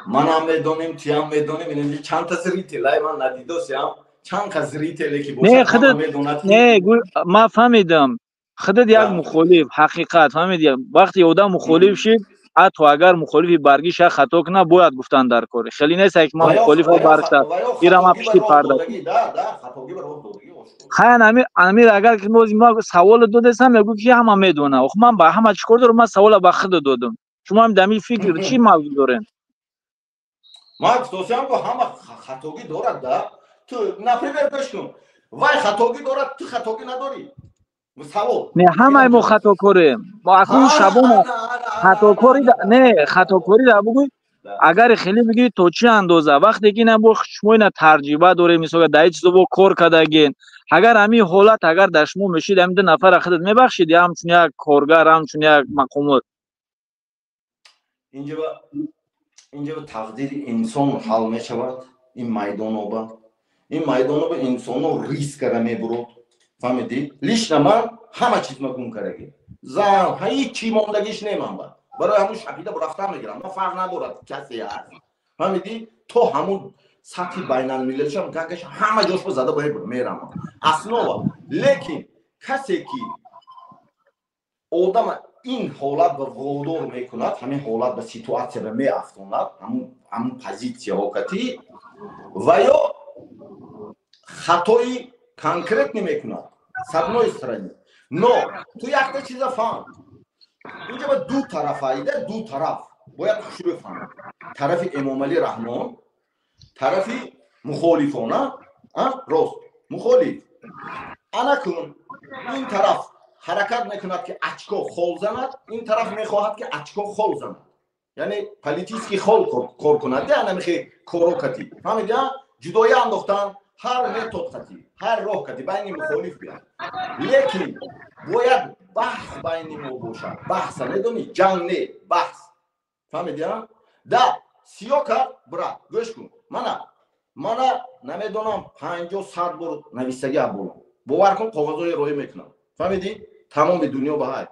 Манам медонем, туям медонем, инҷа чанд та зритель ай ман надидосиам, чанд ка зрителе ки бошад, медонад. Не, ман фаҳмидам, худат як мухолиф, ҳақиқат, фаҳмиди? Вақте одам мухолиф шид, ҳатто агар мухолифи баргиша хато кунад, бояд гуфтан дар кор. Хеле нест, ки ман мухолифа баргша, ира ман пишти парда. Хаян, амир, агар ки мо савол додесам, мегӯ ки ҳама медона. Ох, ман ба ҳама чӣ кор дорам? Ман савола ба худ додам. Шумо ҳам дар ин фикр чӣ мавзӯъ дорем? Ман гуфтосиам, ко ҳама хатогӣ дорад да. Ту, например, гӯш кун, вай хатогӣ дорад, ту хатогӣ надорӣ? Савол. Не, ҳамаи мо хатокорем. Мо акун шабон хатокори не, хатокори да бугӯй. Агар хеле бигирӣ, то чӣ андоза, вақте ки ина бо шумо ина таҷриба дорем, мисол, дар ин чизо бо кор кардагин, агар ҳамин ҳолат агар дар шумо мешид, ҳамин ду нафара худат мебахшид ё ҳамчун як коргар, ҳамчун як мақомот? Инҷа тақдири инсон ҳал мешавад. Ин майдоноба, ин майдоноба инсоно риск кара мебурод, фаҳмидӣ? Лично ман ҳама чиз ма гум кардаги, зан, ҳеҷ чӣ мондагиш не. Ман ба барои ҳамун шапида рафтан мегирам, ман фарқ надорад касе ҳаст, фаҳмидӣ? То ҳамун сатҳи байналмилалишам гагаш ҳама ҷошба зада бояд мерам основа. Лекин касе ки одама ин ҳолат ба водор мекунад, ҳамин ҳолат ба ситуатсия ба меафтонад, ҳамун позитсияҳо кати ва ё хатои конкретный мекунад, с одной стороны. Но ту якта чиза фаҳм: инҷа ба ду тарафаида, ду тараф бояд хушрӯ фаҳмад: тарафи Эмомалӣ Раҳмон, тарафи мухолифона. Рост, мухолиф ана кун, ин тараф ҳаракат мекунад, ки очко хол занад, ин тараф мехоҳад, ки очко хол занад, яъне политический хол кор кунад. Ана мехе коро кати, фаҳмиди? Ҷудоя андохтан, ҳар метод кати, ҳар роҳ кати байни мухолиф биёд. Лекин бояд баҳс байни мо бошад. Баҳса медонӣ? Ҷанг не, баҳс, фаҳмиди? Да сиё кард, брат, гӯш кун, мана намедонам, 50, 100 бор нависагӣ аболам, бовар кун, коғазҳои роӣ мекунам, фаҳмидӣ? Тамоми дунё ба ҳай.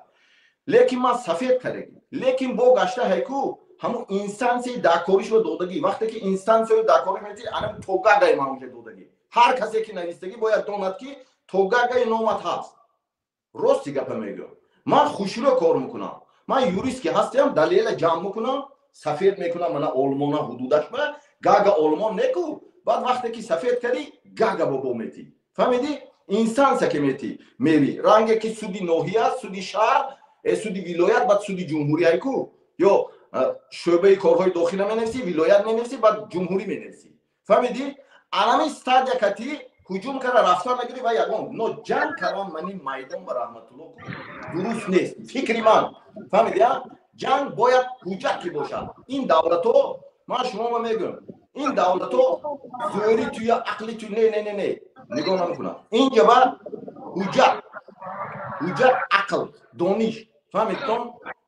Лекин ман сафед кардагӣ, лекин бо гашта ҳайку ҳамун инстансияи дакоришро додагӣ. Вақте ки инстансияи дакориш мети, ана то Гагаи ман уже додагӣ. Ҳар касе ки навистагӣ, бояд донад, ки то Гагаи номат ҳаст. Рости гапа мегӯям, ман хушрӯ кор мекунам. Ман юрист ки ҳастиам, далела ҷамъ мекунам, сафед мекунам. Мана Олмона ҳудудаш ба Гага, Олмон неку. Баъд вақте ки сафед кардӣ, Гага бобо метӣ, фаҳмидӣ? Инстансия ки метӣ, мери ранге ки суди ноҳия, суди шаҳр, суди вилоят, баъд суди ҷумҳурӣ айку, ё шӯъбаи корҳои дохила менависӣ, вилоят менависӣ, баъд ҷумҳурӣ менависӣ, фаҳмидӣ? Анами стадия кати ҳуҷум кара рафтан мегирӣ ва ягон но ҷанг кардан мани майдон ба раҳматулло дуруст нест, фикри ман, фаҳмидӣ? Ҷанг бояд ҳуҷҷат ки бошад. Ин давлатҳо, ман шумома мегӯям, ин давлатҳо зӯри туя, ақли ту не, не, не, не, нигоҳ намекунад. Инҷа ба ҳуҷҷат, ҳуҷҷат, ақл, дониш, фаҳмидтон?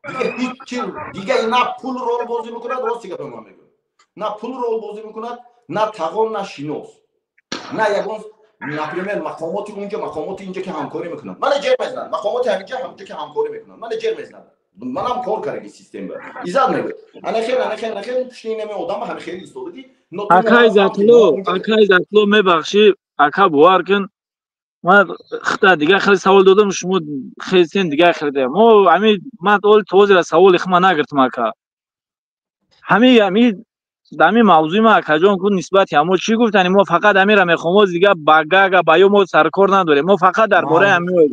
Дига ҳеҷ чи дига на пул рол бозӣ мекунад. Рости гапа ман мегӯям, на пул рол бозӣ мекунад, на тағон, на шинос, на ягон, например, мақомоти унҷа, мақомоти инҷа ки ҳамкорӣ мекунад, мана ҷер мезанад. Мақомоти ҳаминҷа, ҳаминҷа ки ҳамкорӣ мекунад, мана ҷер мезанад. Манам кор кардаги система, иззат мегӯяд: ана хел, ана хел, ана хел, пушти инами одам ҳами хели истодагӣ. Акай Иззатулло, акай Иззатулло, мебахшӣ, ака, бовар кун, ман хита дигар хеле савол додам, шумо хелсен дигар хеле. Мо ҳами ман ол тозира саволи хума нагиртам, ака. Ҳами дар ҳамин мавзӯи ма, акаҷон, ку нисбати ҳамо чӣ гуфтани? Мо фақат ҳамира мехоҳем, мо дигар ба Гага, ба ё мо саркор надорем, мо фақат дар бораи ҳамин.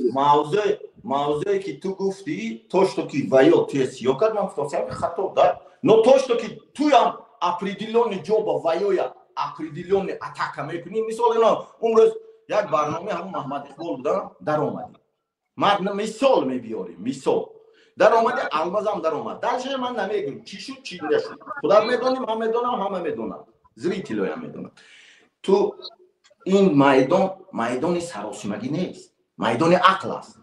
Мавзӯе ки ту гуфтӣ, то что ки ваё туя сиё кард, ман гуфтам, хато да. Но то что ки туям определённый ҷо ба ваёя определённый атака мекунӣ, мисол, ина умрӯз як барномаи ҳамун Маҳмад Иқбол буда, даромадӣ. Ман мисол мебиёрем, мисол. Даромади Алмазам даромад. Дальше ман намегӯм, чӣ шуд, чӣ нашуд. Худат медонӣ, ман медонам, ҳама медонанд. Зрителоям медонанд. Ту ин майдон майдони саросимагӣ нест, майдони ақл аст.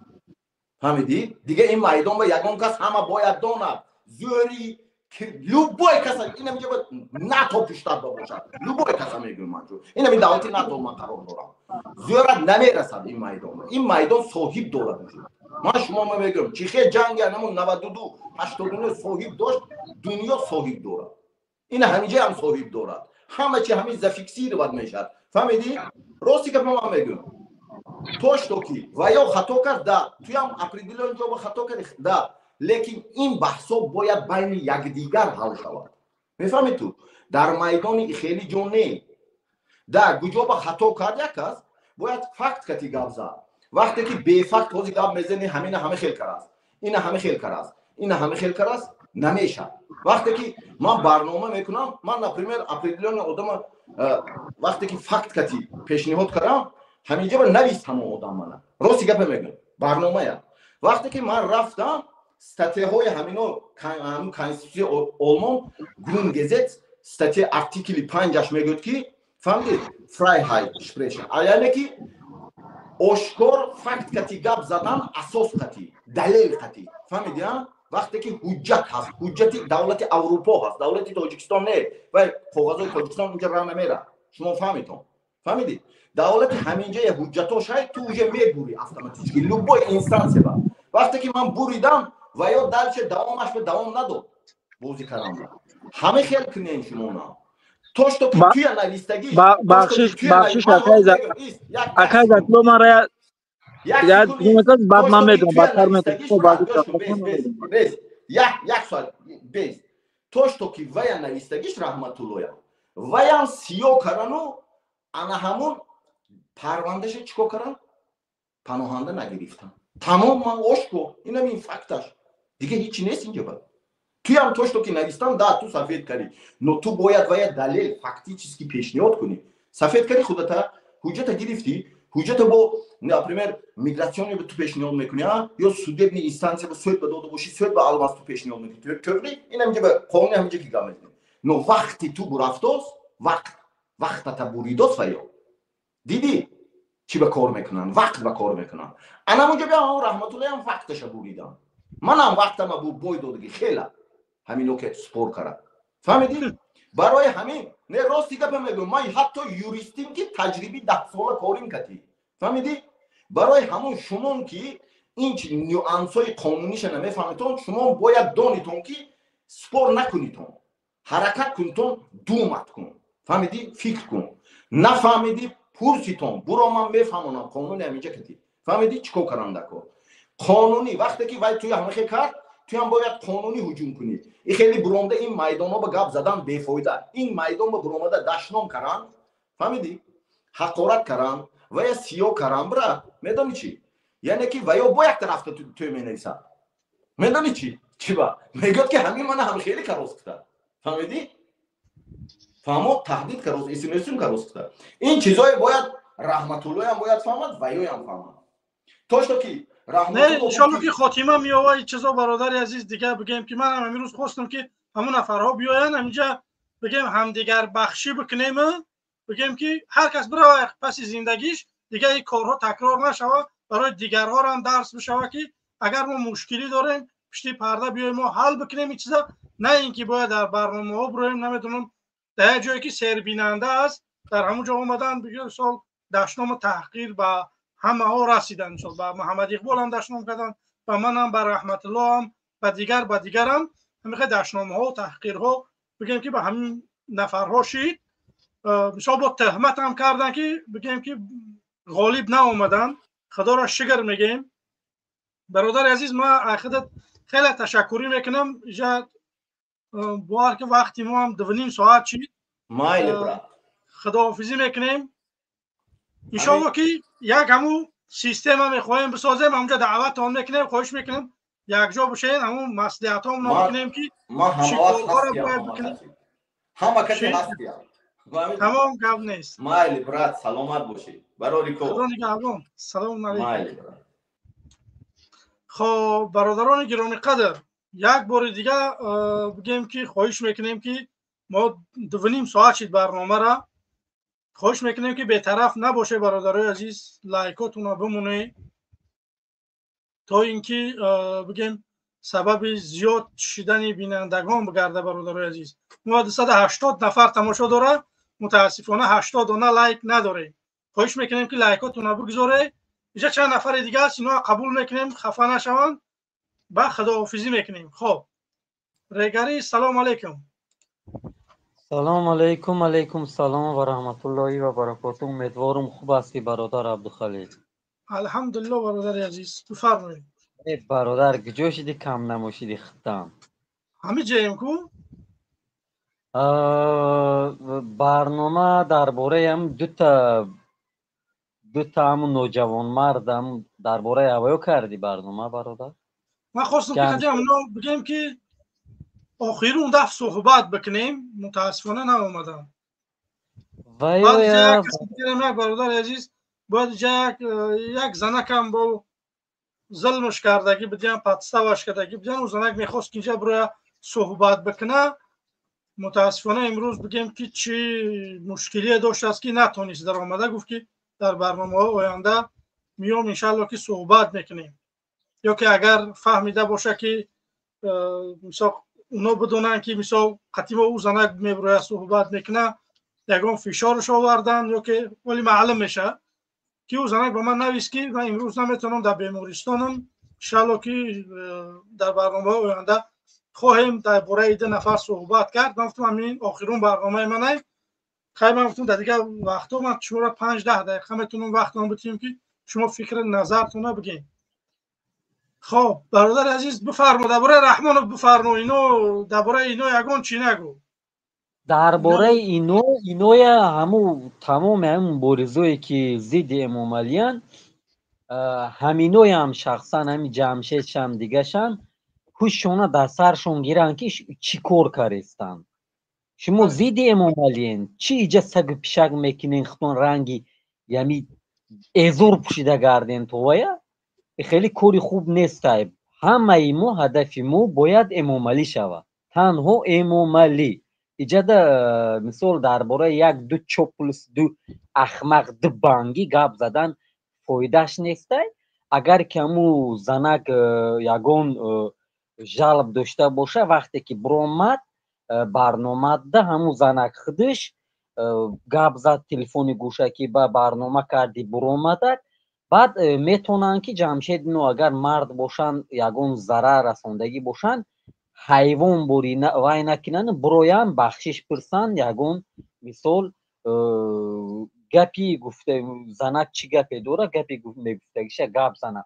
Фаҳмидӣ? Дига ин майдон ба ягон кас ҳама бояд донад. Зӯри любой каса инам ҷа НАТО пуштат ба бошад. Любой каса мегӯям ман ҷо. Инам ин давлати НАТО ман қарор дорам. Зӯрат намерасад ин майдон. Ин майдон соҳиб дорад. Ман шумо мегӯям, чӣ хел ҷанги анамун 92 89 соҳиб дошт, дунё соҳиб дорад. Ина ҳаминҷа ҳам соҳиб дорад. Ҳама чи ҳамин зафиксировать мешавад. Фаҳмидӣ? Рости гап ман мегӯям. То что ки ва ё хато кард, да, туям определённый ҷо хато карди, да, лекин ин баҳсо бояд байни якдигар ҳал шавад. Мефаҳмӣ ту? Дар майдони хеле ҷо не. Да, куҷо ба хато кард як кас, бояд факт кати гап зад. Вақте ки бефакт ҳози гап мезани, ҳамина ҳама хел карааст, ина ҳама хел карааст, ина ҳама хел карааст, намешавад. Вақте ки ман барнома мекунам, ман, например, определённый одама вақте ки факт кати пешниҳод кардам, ҳаминҷа ба навист ҳамон одам мана. Рости гапа мегӯям, барномая. Вақте ки ман рафтам, статьяҳои ҳамино, ҳамин конститутсияи Олмон, Grundgesetz, статья артикли 5-аш мегӯяд ки, фаҳмидед, Freiheit sprechen, яъне ки ошкор факт кати гап задан, асос кати, далел кати, фаҳмиди? Вақте ки ҳуҷҷат ҳаст, ҳуҷҷати давлати Аврупо ҳаст, давлати Тоҷикистон не, вай коғазои Тоҷикистон инҷа ра намера, шумо фаҳмитон, фаҳмидед? Давлати ҳаминҷая ҳуҷҷатош ҳай, ту уже мебурӣ автоматически любой инстанция ба. Вақте ки ман буридам, ва ё дальше давомаш ба давом надод бозӣ кардан. Ҳама хел кунен шумона. То что ки туя навистагӣ. Бахшиш, бахшиш, акай Затло, мара я баъд ман медонам, баъдтар медонам. Як соат без. То что ки вая навистагиш, Раҳматуллоя, ваям сиё карану ана ҳамун парвандаша чӣ кор каран? Паноҳанда нагирифтан. Тамом, ман ошко, инам ин факташ. Дига ҳичи нест инҷа ба. Туям то что ки навистам, да, ту сафед кардӣ, но ту бояд вая далел фактически пешниҳод кунӣ. Сафед кардӣ худата, ҳуҷҷата гирифтӣ, ҳуҷҷата бо, например, миграционный ту пешниҳод мекунӣ, ё судебный инстанция ба суд ба дода бошӣ, суд ба Алмаз ту пешниҳод мекунӣ. Тӯғри? Ин ҳаминҷа ба қонуни ҳаминҷа ки гап мезанӣ. Но вақти ту бурафтост, вақт, вақтата буридост ва ё. Дидӣ? Чӣ ба кор мекунанд? Вақт ба кор мекунанд. Анамунҷа биям, Раҳматуллоям вақташа буридам. Манам вақтама бу бой додагӣ хела. Ҳамино ки спор карад. Фаҳмидӣ? Барои ҳамин, не, рости гапа мегӯям, ман ҳатто юристим ки таҷриби 10 сола корим катӣ. Фаҳмидӣ? Барои ҳамон шумон ки ин нюансҳои қонуниша намефаҳмитон, шумо бояд донитон ки спор накунитон. Ҳаракат кунитон, думать кун. Фаҳмидӣ? Фикр кун. Нафаҳмидӣ, пурситон. Буро, ман мефаҳмонам қонуни ҳаминҷа катӣ. Фаҳмидӣ, чӣ кор кардан дар кор? Қонунӣ вақте ки вай туя ҳамахе кард, туям бояд қонунӣ ҳуҷум кунӣ. И хеле буромда ин майдонҳо ба гап задан бефоида. Ин майдон ба буромада дашном каран, фаҳмидӣ? Ҳақорат каран ва я сиё каран, бра, медонӣ чӣ? Яъне ки ва ё бо як тарафта тӯй менависад. Медонӣ чӣ? Чӣ ба? Мегӯяд ки ҳамин мана ҳам хеле кароз кута. Фаҳмидӣ? Фаҳмо, таҳдид кароз, исмесум кароз кута. Ин чизое бояд Раҳматуллоям бояд фаҳмад, ва ёям фаҳмад. То что ки Не, иншолло ки хотима меова ин чизо, бародари азиз. Дига бигем ки ман ҳам имрӯз хостам ки ҳамун нафарҳо биёянд ҳаминҷа, бигем, ҳамдигар бахшӣ бикунем, бигем ки ҳар кас бирава паси зиндагиш, дига ин корҳо такрор нашава, барои дигарҳоро ҳам дарс бишава ки агар мо мушкилӣ дорем, пишти парда биёем, мо ҳал бикунем ин чиза, на ин ки бояд дар барномаҳо бироем, намедонам, дар як ҷое ки сербинанда аст, дар ҳамун ҷо омадан, мисол, дашному таҳқир ба ҳамаҳо расидан. Мисол, ба Муҳаммад Иқбол ҳам дашном карданд, ба манам, ба Раҳматулло ҳам, ба дигар, ба дигарам ҳамихе дашномҳо, таҳқирҳо, бигем ки ба ҳамин нафарҳо шид. Мисол, бо тӯҳмат ҳам карданд ки бигем ки ғолиб наомаданд. Худоро шукр мегем. Бародари азиз, ман худат хеле ташаккурӣ мекунам. Иҷа бовар ки вақти мо ҳам 2,5 соат шид. Майли, брат. Худоҳофизӣ мекунем. Иншоалло ки як ҳамун система мехоҳем бисозем, ҳамунҷа даъватон мекунем, хоҳиш мекунем, якҷо бошед, ҳамун маслиҳатҳоро бикунем ки чӣ корҳоро бояд бикунем. Ҳама каси ҳастиям. Тамом, гап нест. Майли, брат, саломат бошӣ, барори кор. Худо нигаҳбон, салому алайкум. Майли, брат. Хоб, бародарони гиромиқадр, як бори дига бигем, ки хоҳиш мекунем, ки мо 2,5 соат шид барномара. Хоҳиш мекунем, ки бетараф набоше, бародарои азиз, лайкотуна бимонед, то ин ки бигем, сабаби зиёд шидани бинандагон бигарда. Бародарои азиз, мо 280 нафар тамошо дорад, мутаассифона 80 дона лайк надорем. Хоҳиш мекунем, ки лайкотуна бигзоред. Инҷа чанд нафари дига аст, иноа қабул мекунем, хафа нашаванд, ба худоҳофизӣ мекунем. Хоб, регари, салом алейкум. Салом алейкум, алейкум салом ва раҳматуллоҳи ва баракоту. Умедворум, хуб ҳастӣ, бародар Абдухалил. Алҳамдулилло, бародари азиз, бифармоед. Э, бародар, куҷо шидӣ, кам намошидӣ хиттам? Ҳами ҷаем ку. Барнома дар бораи ҳам дута ҳамун ноҷавонмардам, дар бораи ҳавоё кардӣ барнома, бародар? Ман хостам, ки қади ҳамино бигем, ки охирун даф суҳбат бикунем, мутаассифона наомадам. Як бародари азиз бояд иҷа як занакам бо зулмш кардагӣ бидиям, подставаш кардагӣ бидиям. Ӯ занак мехост, ки инҷа бироя суҳбат бикуна. Мутаассифона, имрӯз бигем, ки чӣ мушкилие доштааст, ки натонист даромада. Гуфт, ки дар барномаҳои оянда миём, иншаалло, ки суҳбат мекунем. Ё ки агар фаҳмида боша, ки мисол оно бидонанд, ки мисол қатимо ӯ занак мебироя, суҳбат мекуна, ягон фишорш овардан, ё ки вале маълум мешавад, ки ӯ занак ба ман навист, ки ман имрӯз наметавонам, дар бемористонам, иншаалло, ки дар барномаҳои оянда хоҳем дар бораи ду нафар суҳбат кард. Ман гуфтам, ҳамин охирун барномаи манай. Хай, ман гуфтам, дар дигар вақтҳо ман шуморо 5-10 дақиқа метавонам вақтон битиҳем, ки шумо фикри назартона бигем. Хоб, бародари азиз, бифармо, дар бораи Раҳмонов бифармо. Ино, дар бораи ино ягон чӣ нагӯ. Дар бораи ино, иноя ҳаму тамоми ҳамун муборизое, ки зидди Эмомалиян, ҳаминоям шахсан, ҳами Ҷамшедшам, дигашам, ҳушшона дар саршон гиранд, ки чӣ кор карестанд. Шумо зидди Эмомалиен, чӣ иҷа сагу пишак мекунен? Худтон ранги ями эзор пӯшида гарден товая, хеле кори хуб нестай. Ҳамаи мо, ҳадафи мо бояд Эмомалӣ шавад, танҳо Эмомалӣ. Иҷада, мисол, дар бораи як ду чоплус, ду ахмақ, ду бангӣ гап задан фоидаш нестай. Агар ки ҳаму занак ягон жалб дошта боша, вақте ки биромад барномада, ҳаму занак худаш гап зад, телефони гӯшакӣ ба барнома карди, биромадак, баъд метавонанд, ки Ҷамшед ино агар мард бошанд, ягон зарар расондагӣ бошанд, ҳайвон бори вай накунанд, бироянд, бахшиш пурсанд. Ягон, мисол, гапи гуфта, занак чӣ гапе дора, гапи мегуфтагиша гап занад.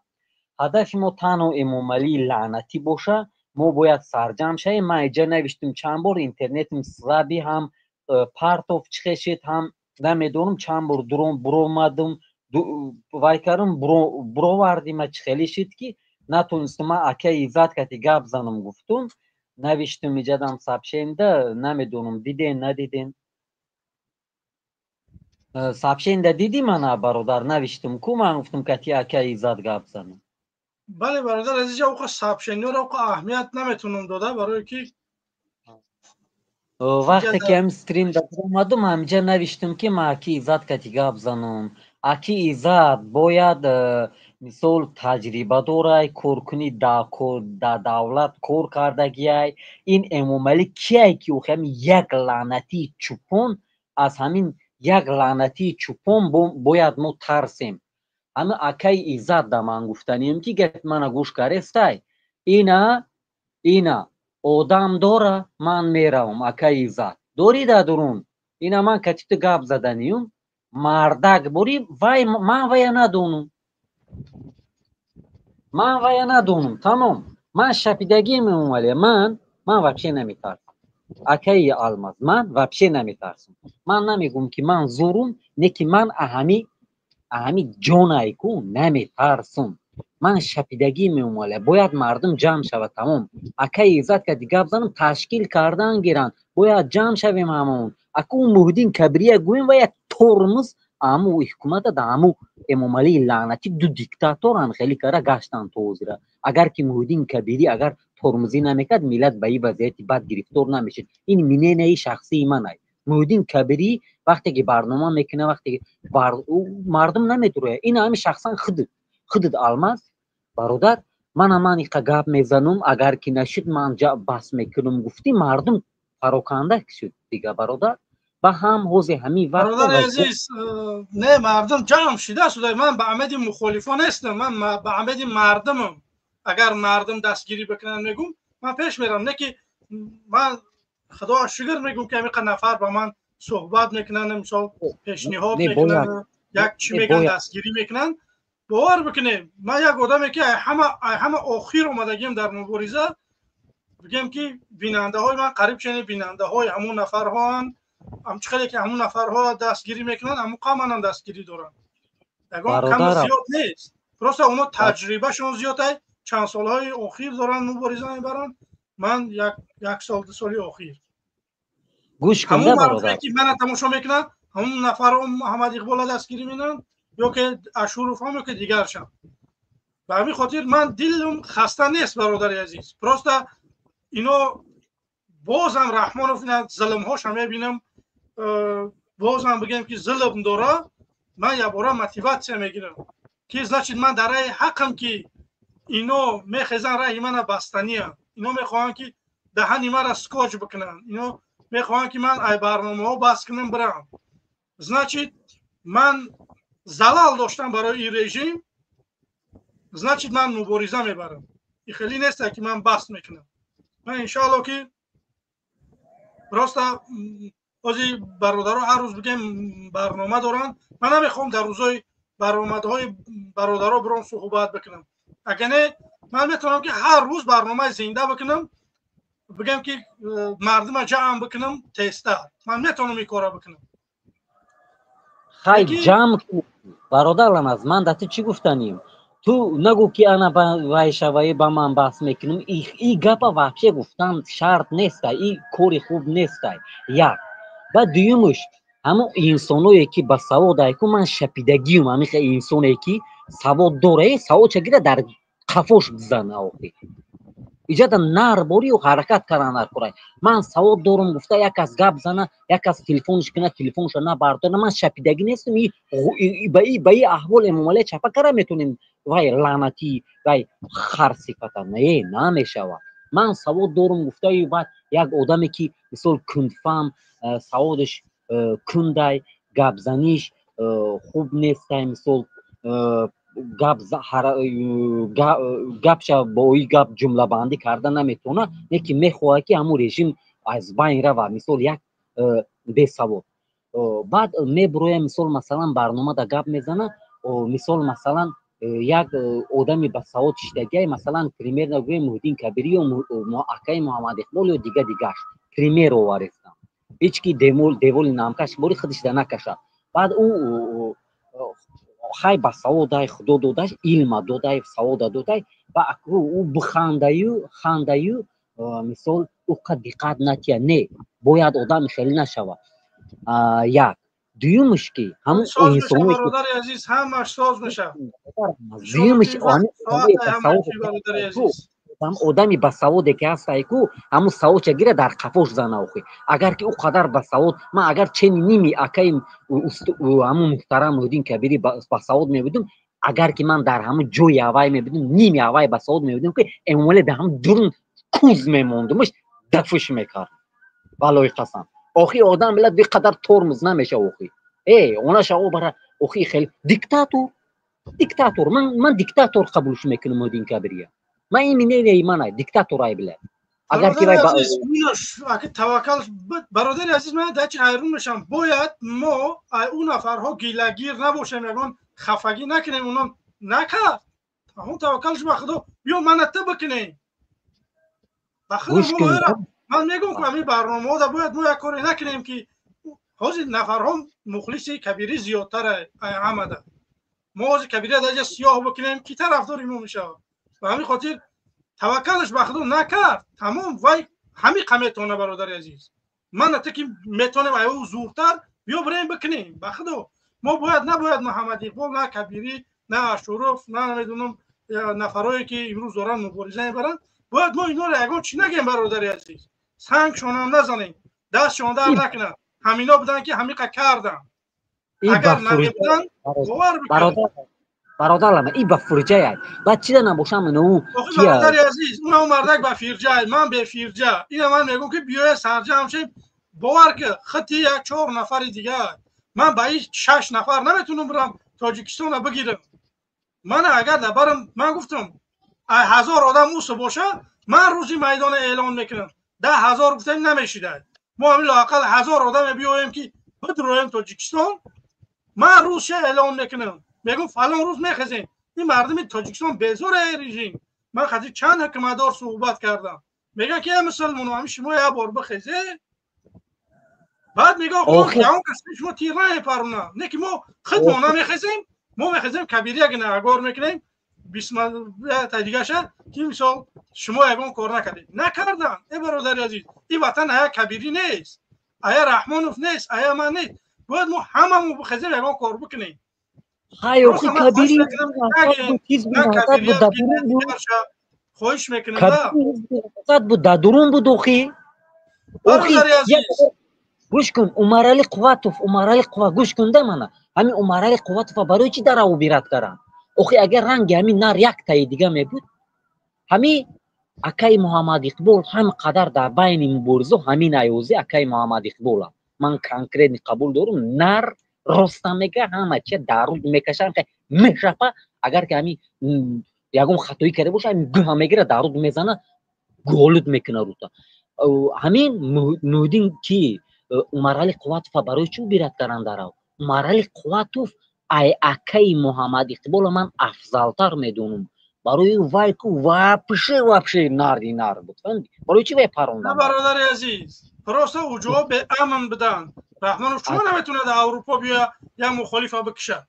Ҳадафи мо танҳо Эмомалии лаънатӣ боша. Мо бояд сарҷамъ шавем. Ман иҷа навиштум чанд бор, интернетим слабый, ҳам партов чихешид, ҳам намедонам, чанд бор буромадум, вай кардам, буровардима, чихелӣ шид, ки натонистум. Ман акаи Иззат кати гап занам гуфтум, навиштум иҷадам сообщенда, намедонам, диден, надиден. Сообщенда дидӣ мана, бародар? Навиштум ку, ман гуфтум, кати акаи Иззат гап занам. Бале, бародар азиз, оқа сообщениёро оқа аҳамият наметавонам дода, барое ки Вақте ки ҳами стрим омадум, ҳамиҷа навиштум, ки ман аки Иззат кати гап занам. Аки Иззат бояд, мисол, таҷриба дорай, коркунӣ дар давлат кор кардагиай. Ин Эмомалӣ кияй, ки ҳами як лаънатии чӯпон, аз ҳамин як лаънатии чӯпон бояд мо тарсем? Ҳами акаи Иззат да ман гуфтанием, ки гапи мана гӯш карестай. Ина одам дора, ман меравам. Акаи Иззат, дорӣ дар дурун? Ина ман кати ту гап заданиюм, мардак борӣ. Вай, ман вая надонум, ман вая надонум, тамом. Ман шапидагием Эмомалия, ман вообще наметарсам. Акаи Алмаз, ман вообще наметарсам. Ман намегӯм, ки ман зурум, не ки ман аҳами ҷонай ку наметарсум. Ман шапидагӣ меомалия. Бояд мардум ҷамъ шавад, тамом. Акаи Иззат кади гап занам, ташкил кардан гиранд, бояд ҷамъ шавем ҳамаон. Аку Муҳиддин Кабирия гӯем ва як тормоз. Аму ҳукумата да аму Эмомалии лаънатӣ ду диктаторан, хеле кара гаштанд то ҳозира. Агар ки Муҳиддин Кабирӣ агар тормозӣ намекард, миллат ба ин вазъияти бад гирифтор намешид. Ин мнение и шахсии ман ай. Муҳиддин Кабирӣ вақте ки барнома мекунад, вақте ки мардум наметурояд, ин ҳами шахсан худат, Алмаз бародар, мана ман иқа гап мезанум, агар ки нашуд, ман бас мекунам, гуфтӣ, мардум пароканда шуд дига, бародар. Ба ҳам ҳози ҳамин вақт, бародари азиз, не, мардум ҷамъ шида шуда. Ман ба амеди мухолифон нестам, ман ба амеди мардумам. Агар мардум дастгирӣ бикунанд, мегум, ман пеш мерам. Не ки ман, худо шукр мегум, ки ҳамиқа нафар ба ман суҳбат мекунанд, мисол, пешниҳод мекунанд, як чӣ мегӯянд, дастгирӣ мекунанд. Бовар бикунем, ман як одаме ки ҳама охир омадагиам дар мубориза, бигем ки бинандаҳои ман қариб чени бинандаҳои ҳамун нафарҳоанд. Ҳамчи хеле ки ҳамун нафарҳо дастгирӣ мекунанд, ҳамун қа манам дастгирӣ дорам. Ягон кам зиёд нест, просто оно таҷрибашон зиёд ай, чанд солҳои охир доранд мубориза мебаранд, ман як сол, 2 соли охир. Гӯш кун. Ки мана тамошо мекунанд, ҳамун нафарҳо Муҳаммад Иқбола дастгирӣ менанд ё ки Ашуровҳам, ё ки дигаршам. Ба ҳамин хотир ман дилам хаста нест, бародари азиз. Просто ино бозам Раҳмонов ина зулмҳоша мебинам, бозам бигем ки зулм дора, ман якбора мотивация мегирам, ки значит ман дар раҳи ҳақам, ки ино мехезан, раҳи мана бастания, ино мехоҳанд, ки даҳани мара скотч бикунанд, ино мехоҳанд, ки ман ай барномаҳо бас кунам, бирам. Значит, ман залал доштам барои ин режим, значит, ман мубориза мебарам. И хеле неста, ки ман бас мекунам. Ман иншоалло ки просто ҳозир бародаро ҳар рӯз бигем барнома доранд, ман намехоҳам дар рӯзҳои баромадҳои бародаро биром суҳбат бикунам. Агар не, ман метавонам, ки ҳар рӯз барномаи зинда бикунам, бигем ки мардума ҷамъ бикунам тезтар. Ман метавонам ин корро бикунам. Хай, ҷамъ, бародар Алмаз, ман да ту чӣ гуфтанем? Ту нагӯ, ки ана вай шаваи ба ман баҳс мекунам. И гапа вообще гуфтан шарт нестай, и кори хуб нестай, як. Ба дуюмуш, ҳамон инсоное ки ба савод айку, ман шапидагиюм, ҳамиха инсоне ки савод дора, саводша гира дар қафош бизана. Охи иҷада нар борию ҳаракат кардан наркурай. Ман савод дорум гуфта, як кас гап зана, як кас телефонш кина, телефонша набардора, ман шапидагӣ нестам. Ба и аҳвол Эмомалия чапа кара метонем? Вай лаънатӣ, вай харсифата, не, намешавад. Ман савод дорум гуфтаи, баъд як одаме ки мисол кундфаҳм, саводаш кундай, гапзаниш хуб нестай, мисол, гап гапша бо и гап ҷумлабандӣ карда наметавона, не ки мехоҳад, ки ҳамун режим аз байн рава, мисол, як бесавод баъд мебуроя, мисол, масалан, барномада гап мезана, мисол, масалан, як одами басавод шидагиай, масалан, примерно гӯем, Муҳиддин Кабирӣ ё акаи Муҳаммад Иқбол ё дига дигаш, пример оварестам, ҳеҷ ки деволи намкаш бори худашда накашад. Баъд ӯ хай басаводай, худо додаш, илма додай, савода додай, ва ӯ бихандаю хандаю, мисол, ӯ қа диққат натия. Не, бояд одами хеле нашавад, як. Дуюмш, ки ҳамун инсонбародари азиз, ҳамаш соз мешавад. Дуюмш, одами басаводе ки ҳастай ку, ҳамун саводша гира дар қафош зана. Охи агар ки ӯ қадар басавод, ман агар чени ними акаи ҳамун муҳтарам Муҳиддин Кабирӣ басавод мебудум, агар ки ман дар ҳамун ҷои авай мебудум, ними авай басавод мебудум, ки Эмомалӣ дар ҳамун дурун куз мемондумаш, дафш мекард, валлоҳи қасам. Охи одам билад беқадар тормоз намеша. Охи онаша о бара, охи хеле диктатор, диктатор. Ман диктатор қабулш мекунам Муҳиддин Кабирия. Ман ин мнение и ман, диктатор ай билад. Агар ки таваккал, бародари азиз, ман дар чи ҳайрон мешам. Бояд мо ай ӯ нафарҳо гилагир набошем, ягон хафагӣ накунем. Онон накард, ҳамон таваккалш ба худо. Биё, мана ту бикунем, ба худо. Ман мегӯм, ки ҳамин барномаҳода бояд мо як коре накунем, ки ҳозир нафарҳо мухлиси Кабирӣ зиёдтар ҳамада. Мо ҳозир Кабирия дар ҷа сиёҳ бикунем, ки тарафдори мо мешавад? Ба ҳамин хотир таваккалаш ба худо, накард, тамом. Вай ҳамиқа метавона, бародари азиз. Ман ата ки метавонем ай ӯ зуртар, биё бирем бикунем, ба худо. Мо бояд набояд Муҳаммад Иқбол, на Кабирӣ, на Ашуров, на намедонам нафарое ки имрӯз доранд мубориза мебаранд, бояд мо инҳоро ягон чӣ нагем, бародари азиз, сангшонам назанем, дастшон дар накунанд. Ҳамино буданд ки ҳамиқа карданд. Агар намебуданд, бовар бикунед. Бародарам, и ба фурҷай, баъд чида набошам ину. Бародари азиз, унам мардак ба фирҷай, ман бефирҷа. Ина ман мегӯм ки биёя сарҷамъ шем, бовар ки хати як чор нафари дигар, ман ба ин шаш нафар наметунам бирам Тоҷикистона бигирам. Мана агар дабарам, ман гуфтам, 1000 одам усу боша, ман рӯзи майдона эълон мекунам. 10,000 гуфтем, намешидад. Мо ҳамин лоақал 1000 одаме биёем ки бидроем Тоҷикистон, ман рӯзша эълон мекунам, мегӯм фалон рӯз мехезем. Ин мардуми Тоҷикистон безор режим. Ман хати чанд ҳукуматдор суҳбат кардам, мегӯян ки э мусулмоно, ҳамин шумо як бор бихезе, баъд нигоҳ кун, кас шумо тир намепарона. Не ки мо худ мо намехезем, мо мехезем, кабирия гунаҳгор мекунем, бисмата дигаша ки мисол шумо ягон кор накардед. Накардан, э бародари азиз, ин ватан ая Кабирӣ нест, ая Раҳмонов нест, ая ман нест. Бояд мо ҳамамо бихезем, ягон кор бикунем. Ҳай, охи Кабири. Хоҳиш мекунем. Буд, дар дурун буд, охи. Гӯш кун, Умарали Қувватов, Умарали Қувва, гӯш кун да, мана ҳамин Умарали Қувватова барои чӣ дар убират каранд? Охи, агар ранги ҳамин нар яктаи дига мебуд, ҳами акаи Муҳаммад Иқбол ҳам қадар дар байни муборизо, ҳамин аёзи акаи Муҳаммад Иқбола ман конкретно қабул дорум. Нар роста мега, ҳама чи даруд мекаша, мешапа. Агар ки ҳами ягон хатоӣ карда боша, ҳами гӯҳа мегира, даруд мезана, голуд мекуна рута. Ҳамин Муҳиддин ки Умарали Қувватова барои чӣ убират каранд дарав? Умарали Қувватов ай акаи Муҳаммад Иқбола ман афзалтар медонам. Барои вай ку вообще, вообще нари нар буд, барои чӣ вай паронда? Бародари азиз, просто уҷо беамн буданд. Раҳмонов чума наметавонад Аврупо биё, як мухолифа бикушад?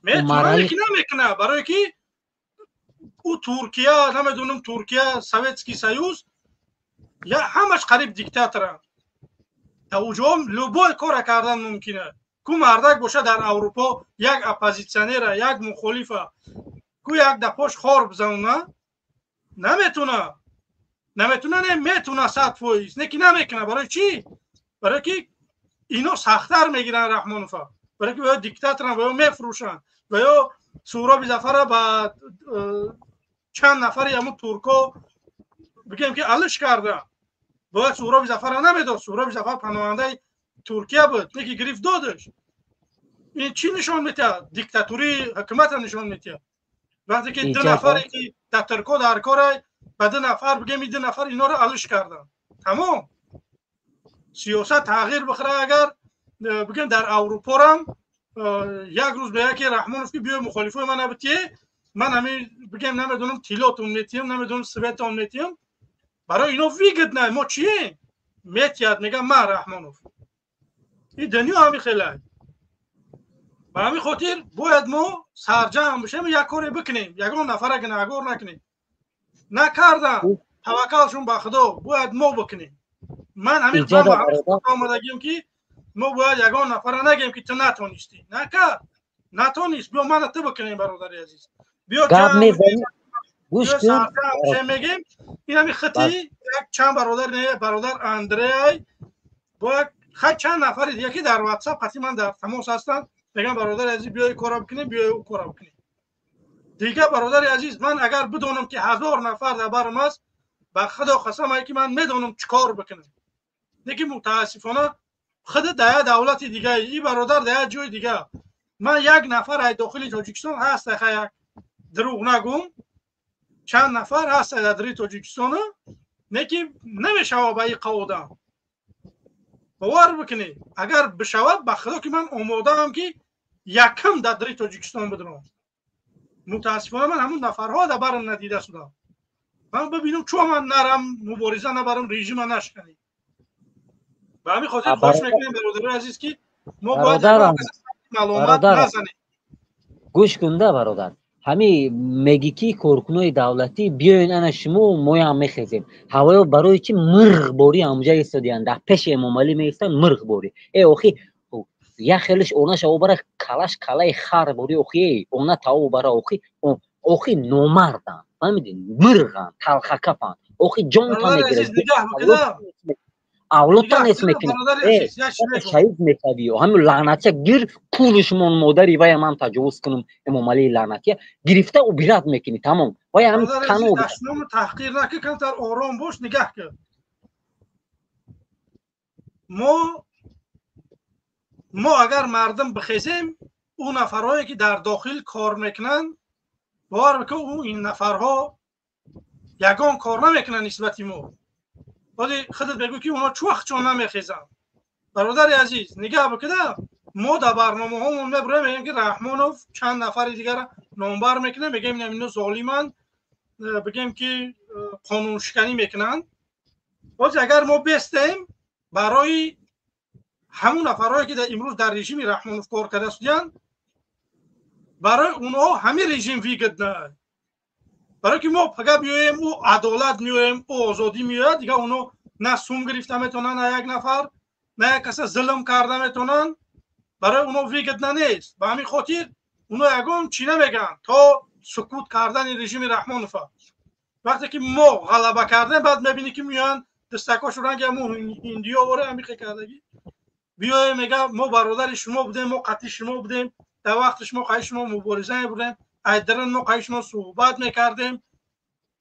Метавонад, ки намекунад, барое ки ӯ Туркия, намедонам, Туркия, Советский Союз, я ҳамаш қариб диктаторанд. Уҷо любой кора кардан мумкин аст. Ку мардак боша дар Аврупо, як оппозитсионера, як мухолифа ку як дапош хор бизанона, наметуна, наметуна, не метуна 100%, не ки намекуна. Барои чӣ? Барои ки ино сахттар мегиранд Раҳмонова, барои ки ё диктаторанд ва ё мефурӯшанд, ва ё Суҳроби Зафара ба чанд нафари ҳамун турко бигем ки алиш карданд. Бояд Суҳроби Зафара намедод. Суҳроби Зафар паноҳандаи Туркия буд, не ки гирифт, додаш. Ин чӣ нишон метиҳад? Диктатурии ҳукумата нишон метиҳад. Вақте ки ду нафаре ки дар турко дар корай, ба ду нафар бигем, ин ду нафар инора алиш карданд, тамом, сиёсат тағйир бихӯра. Агар бигем дар Аврупорам як рӯз ба яке Раҳмонов ки биёй, мухолифои мана битие, ман ҳамин бигем, намедонам, тиллотон метиҳам, намедонам, светон метиҳам, барои ино выгодно. Мо чием? Метиҳад, мегам ман Раҳмонов. Ин дунё ҳамин хелай. Ба ҳамин хотир бояд мо сарҷамъ бишем, як коре бикунем, ягон нафара гунаҳгор накунем. Накардан, таваккалшон ба Худо, бояд мо бикунем. Ман ҳамин омадагием ки мо бояд ягон нафара нагем ки ту натонистӣ, накард, натонист, биё мана ту бикунем. Бародари азиз, биё мегем, ин ҳами хити як чанд бародар, бародар Андреай бояд хай чанд нафари дига ки дар Ватсап қати ман дар тамос ҳастанд, мегам: «Бародари азиз, биёи кора бикунем, биёи ӯ кора бикунем». Дига, бародари азиз, ман агар бидонам ки 1000 нафар дар барам аст, ба Худо қасам, ки ман медонам чӣ кор бикунам. Лекин мутаассифона худ дар як давлати дига, и бародар дар як ҷои дига, ман як нафар ай дохили Тоҷикистон ҳаст, як дурӯғ нагум, чанд нафар ҳаст дар дари Тоҷикистона, не ки намешава ба иқа одам. Бовар бикунед, агар бишавад, ба Худо ки ман омодаам ки якам дар дари Тоҷикистон бидурам. Мутаассифона ман ҳамун нафарҳо дар барам надида шудам. Ман бибинам, чун ман нарам, мубориза набарам, режима нашканем. Ба ҳамин хотир хоҳиш мекунем, бародарои азиз, ки мо бояд маломат назанем. Гӯш кунда, бародар, ҳами мегӣ ки коркунои давлатӣ биёен, ана шумо, моям мехезем. Ҳавоё барои чи мирғ борӣ ҳамҷа истодиянд, дар пеши Эмомалӣ меистанд мирғ борӣ? Э, охи. Як хелиш онаша обара, калаш калаи хар бури. Охи, она тао бара. Охи, охи, номардан, фаҳмиди? Мирған, талхакафан. Охи, ҷонта мегирад, авлодта нест мекунад, шаҳид мешавӣ. Ҳамин лаънатия гир, кулишмон модари вая ман таҷовуз кунам. Эмомалии лаънатия гирифта убират мекунӣ, тамом. Вая ҳамин кано таҳқир накӣ, камтар ором бош, нигаҳ кун. Мо агар мардум бихезем, ӯ нафарҳое ки дар дохил кор мекунанд, бовар бикун, ӯ ин нафарҳо ягон кор намекунанд нисбати мо. Вале худат мегӯй, ки онҳо чӣ вақт чон намехезанд. Бародари азиз, нигаҳ бикуда, мо дар барномаҳомон мебурем, мегӯем, ки Раҳмонов чанд нафари дигара номбар мекунем, мегӯем, ино золиманд, бигем, ки қонуншиканӣ мекунанд. Боз агар мо бестем, барои ҳамун нафарҳое ки имрӯз дар режими Раҳмонов кор карда судиянд, барои онҳо ҳамин режим выгодно. Барое ки мо пага биёем, ӯ адолат меоем, ӯ озодӣ меояд, дигар онҳо на сум гирифта метавонанд, на як нафар, на як каса зулм карда метавонанд. Барои онҳо выгодно нест. Ба ҳамин хотир онҳо ягон чӣ намегӯянд то сукут кардани режими Раҳмонова. Вақте ки мо ғалаба кардем, баъд мебинӣ, ки меоянд, дастакошо ранги ҳамун ҳиндиё воре ҳамихе кардагӣ биёем, мега: «Мо бародари шумо будем, мо қатъи шумо будем, дар вақти шумо қаи шумо мубориза мебурдем, айдаран мо қаи шумо суҳбат мекардем,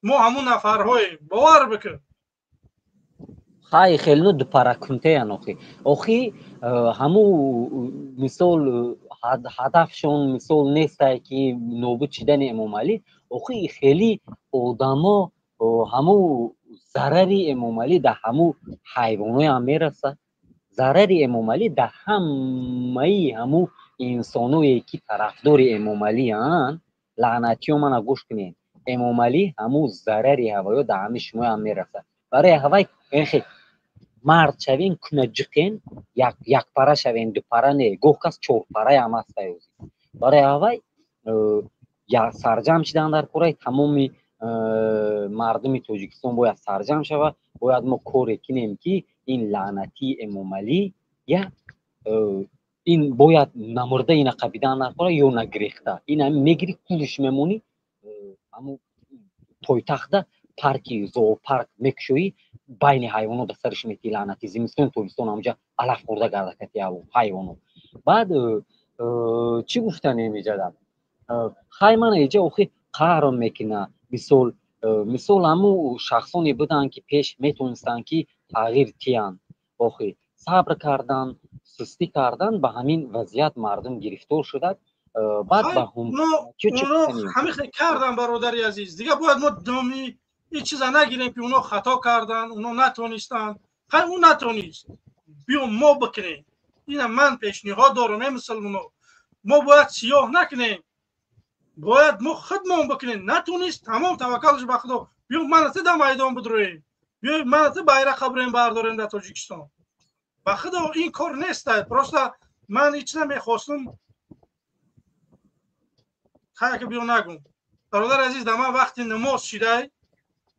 мо ҳамун нафарҳоем». Бовар бикун. Хай, хелно дупаракунтеян. Охи, ҳаму мисол ҳадафшон мисол нестай, ки нобуд шидани Эмомалӣ. Охи, хеле одамо, ҳаму зарари Эмомалӣ дар ҳаму ҳайвоноям мерасад, зарари Эмомалӣ дар ҳамаи ҳаму инсоное, ки тарафдори Эмомалианд. Лаънатиё, мана гӯш кунед, Эмомалӣ ҳаму зарари ҳавоё дар ҳами шумоям мерасад. Барои ҳавай энхе мард шавен, кунаҷиқен, якпара шавен, дупара не, гоҳ кас чорпараям ҳастай. Барои ҳавай сарҷам шидан дар кораи тамоми мардуми Тоҷикистон бояд сарҷам шавад. Бояд мо коре кунем, ки ин лаънатии Эмомалӣ я ин бояд намурда ина қабидан дар кора ё нагирехта. Ин мегири, кулиш мемонӣ, ҳаму пойтахта парки зоопарк мекушоӣ, байни ҳайвонот дар сариш метӣ. Лаънати, зимистони тобистон ҳамҷа алаф хӯрда гардакати ҳайвонот. Баъд чӣ гуфтанем иҷада? Хай, мана иҷа охи қаҳром мекуна. Мисол, ҳаму шахсоне буданд, ки пеш метонистанд, ки тағйир тиянд. Охи, сабр кардан, сустӣ кардан, ба ҳамин вазъият мардум гирифтор шудад. Баъд ба ҳамин кардан. Бародари азиз, дигар бояд мо доми ин чиза нагирем, ки онҳо хато кардан, онҳо натонистанд. Хай, ӯ натонист, биё мо бикунем. Ина ман пешниҳод дорам: э мусулмоно, мо бояд сиёҳ накунем, бояд мо худмон бикунем. Натонист, тамом, таваккалш ба Худо. Биё мана ту дар майдон бидроем, биё мана ту байрақа бирем бардорем дар Тоҷикистон. Ба Худо, ин кор нест. Просто ман ин чиза мехостум. Хай, ки биё нагум. Бародари азиз, дар ман вақти намоз шидай.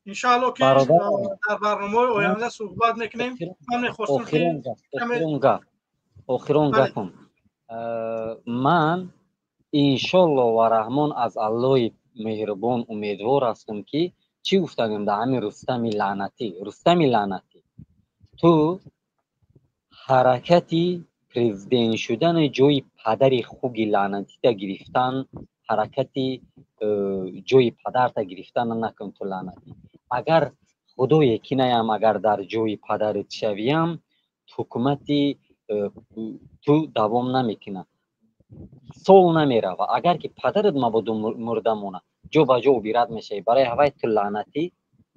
Иншаалло, ки дар барномаҳои оянда суҳбат мекунем. Ман мехостум. Охирон гапам: ман иншолло ва раҳмон аз Аллоҳи меҳрубон умедвор ҳастам, ки чӣ гуфтагам дар ҳамин Рустами лаънатӣ. Рустами лаънатӣ, ту ҳаракати президент шудани ҷои падари хуги лаънатита гирифтан, ҳаракати ҷои падарта гирифтана накун. Ту лаънатӣ, агар Худое кинаям, агар дар ҷои падарат шавиям, ҳукумати ту давом намекунад, сол намерава. Агар ки падарат мабодо мурда монад, ҷо ба ҷо убират мешавӣ. Барои ҳавай ту лаънатӣ,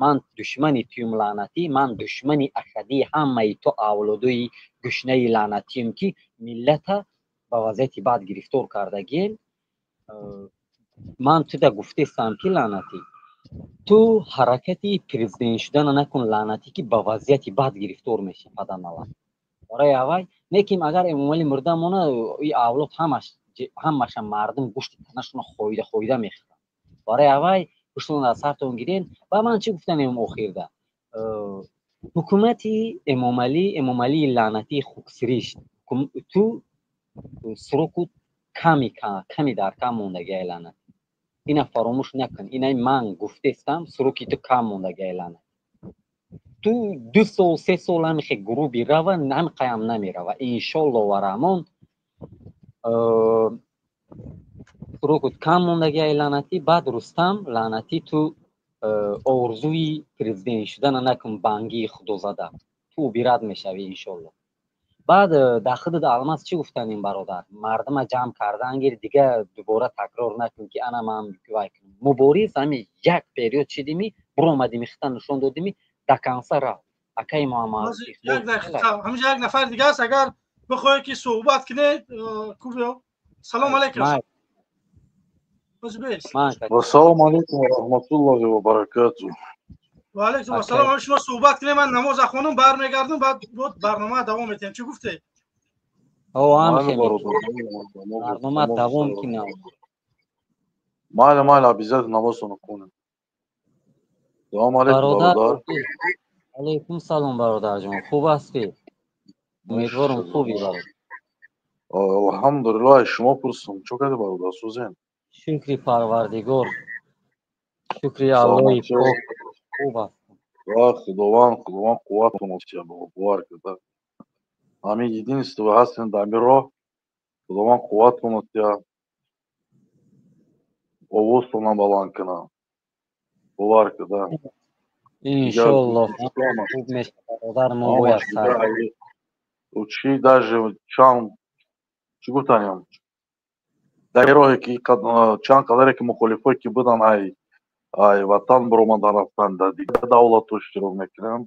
ман душмани туюм. Лаънатӣ, ман душмани ашадии ҳамаи ту авлодои гушнаи лаънатиюм, ки миллата ба вазъияти бад гирифтор кардагием. Ман туда гуфтестам, ки лаънатӣ, ту ҳаракати президент шудана накун. Лаънатӣ, ки ба вазъияти бад гирифтор мешӣ, падарналат. Барои аввай неким, агар Эмомалӣ мурда мона, и авлод ҳамаша мардум гӯшти танашона хоида хоида мехӯранд. Барои аввай ҳуштон аз сартон гирен. Ва ман чӣ гуфтанем охирда? Ҳукумати Эмомалӣ, Эмомалии лаънатии хуксиришт, ту Сроку ками ками дар кам мондаги, айлана. Ина фаромӯш накун, инай ман гуфтестам, сроки ту кам мондаги, айлана. Ту 2 сол, 3 сол ҳамихе грубый рава, ҳамиқаям намерава, иншолло ва раҳмон. Срокут кам мондаги, ай лаънатӣ. Баъд, Рустам, лаънатӣ, ту орзуи президент шудана накун, бангии худозада, ту убират мешавӣ, иншолло. Баъд дар худат, Алмаз, чӣ гуфтанем, бародар? Мардума ҷамъ кардан гир, дига дубора такрор накун, ки ана ман вай кунам. Мубориз ҳами як период шидими, буромадими, хита нишон додими, до конца рафт, акаи Муҳаммад. Ҳаминҷа як нафар дига аст, агар бихоҳед, ки суҳбат кунед, кубиё. Салом алейкум. Ассалому алайкум ва раҳматуллоҳи ва баракатуҳ. Ва алайкум ассалом. Шумо суҳбат кунед, ман намоз хонум, бармегардам, баъд барнома давом метиҳем. Чӣ гуфтед? Барнома давом кинам. Майли, майли, обязательно намозтонро хонем. Салому алейкум, бародар. Алейкум салом, бародарҷон, хуб ҳастӣ? Умедворам, хубӣ, бародар. Алҳамдулиллоҳ, шумо пурсум, чо карди, бародар, сӯзен? Шукри Парвардигор, шукри Аллоҳи пок, хуб аст. Худованд, Худованд қувватон тия, бовар карда. Ҳамин единство ҳастем дар ҳамин роҳ, Худованд қувватон тия, овозтонам баланд кунад, бовар карда. Иншолло, хуб мешавад, бародар, мо бояд сар Чӣ даже чанд, чӣ гуфтанем, дар роҳе ки чанд қадаре ки мухолифое ки буданд, ай ватан баромадан, рафтан, дар дигар давлатҳо иштирок мекунанд,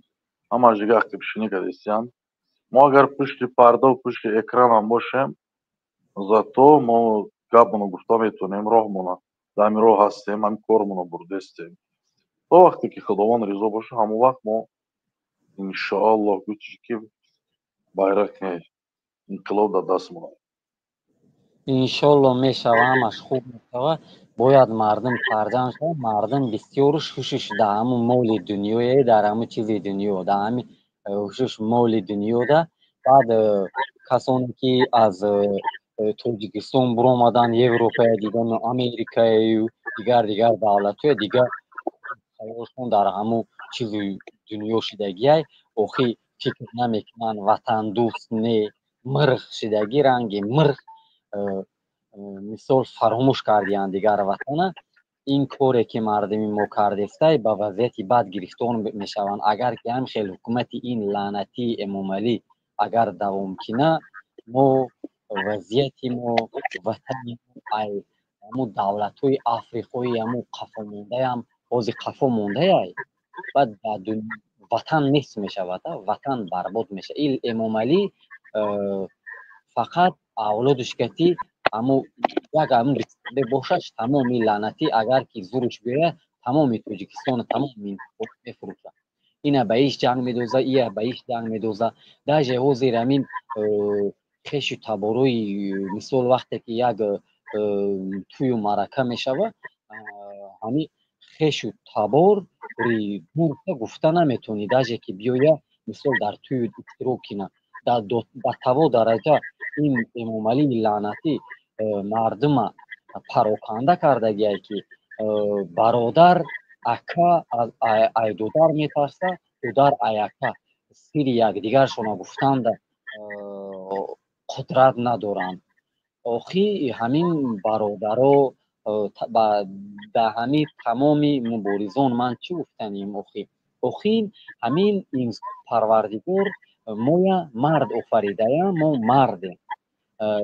ҳамаш дига ақибшинӣ кардистиянд. Мо агар пушти пардаву пушти экранам бошем, зато мо гапмоно гуфта метавонем, роҳмона, дар ҳамин роҳ ҳастем, ҳамин кормоно бурдестем то вақте ки Худованд ризо боша. Ҳамон вақт мо, иншоаллоҳ, гӯчи ки байрақи инқилоб дар дастмон. Иншолло, мешава, ҳамаш хуб мешава. Бояд мардум фарзанд шавад. Мардум бисёруш ҳушиш дар ҳамун моли дунёе, дар ҳамун чизи дунё, дар ҳами ҳушиш моли дунёда. Баъд касоне ки аз Тоҷикистон буромадан, Европая дидану Америкаю дигар дигар давлатҳоя, дигар хаёлшон дар ҳамун чизи дунё шидагиай. Охи фикр намекунанд, ватандӯст не, мирғ шидагӣ, ранги мирғ, мисол, фаромӯш кардиянд дигар ватана. Ин коре ки мардуми мо кардестай, ба вазъияти бад гирифтор мешаванд. Агар ки ҳам хел ҳукумати ин лаънатии Эмомалӣ агар давом кина, мо вазъияти мо, ватани ай ҳамун давлатҳои Африқои ҳамун қафомондаям, ҳозир қафо мондаяй, баъд ватан нест мешавад, ватан барбод мешавад. Ин Эмомалӣ фақат авлодуш кати ҳамун як ҳамун бошаш, тамоми лаънатӣ, агар ки зуруш биёяд, тамоми Тоҷикистону тамоми мефурӯшад. Ина ба иш ҷанг медоза, ия ба иш ҷанг медоза. Даже ҳозир ҳамин хешу таборои, мисол, вақте ки як тӯю маърака мешавад, ҳамин хешу табор гурта гуфта наметавонӣ, даже ки биёя, мисол, дар тӯю иштирок кина. Ба таво дараҷа ин Эмомалии лаънатӣ мардума пароканда кардагиай, ки бародар, ака ай дудар метарса, дудар ай ака. Сири якдигаршона гуфтанда қудрат надоранд. Охи ҳамин бародаро, да ҳамин тамоми муборизон ман чӣ гуфтанем? Охи ҳамин Парвардигор моя мард офаридая, мо мардем,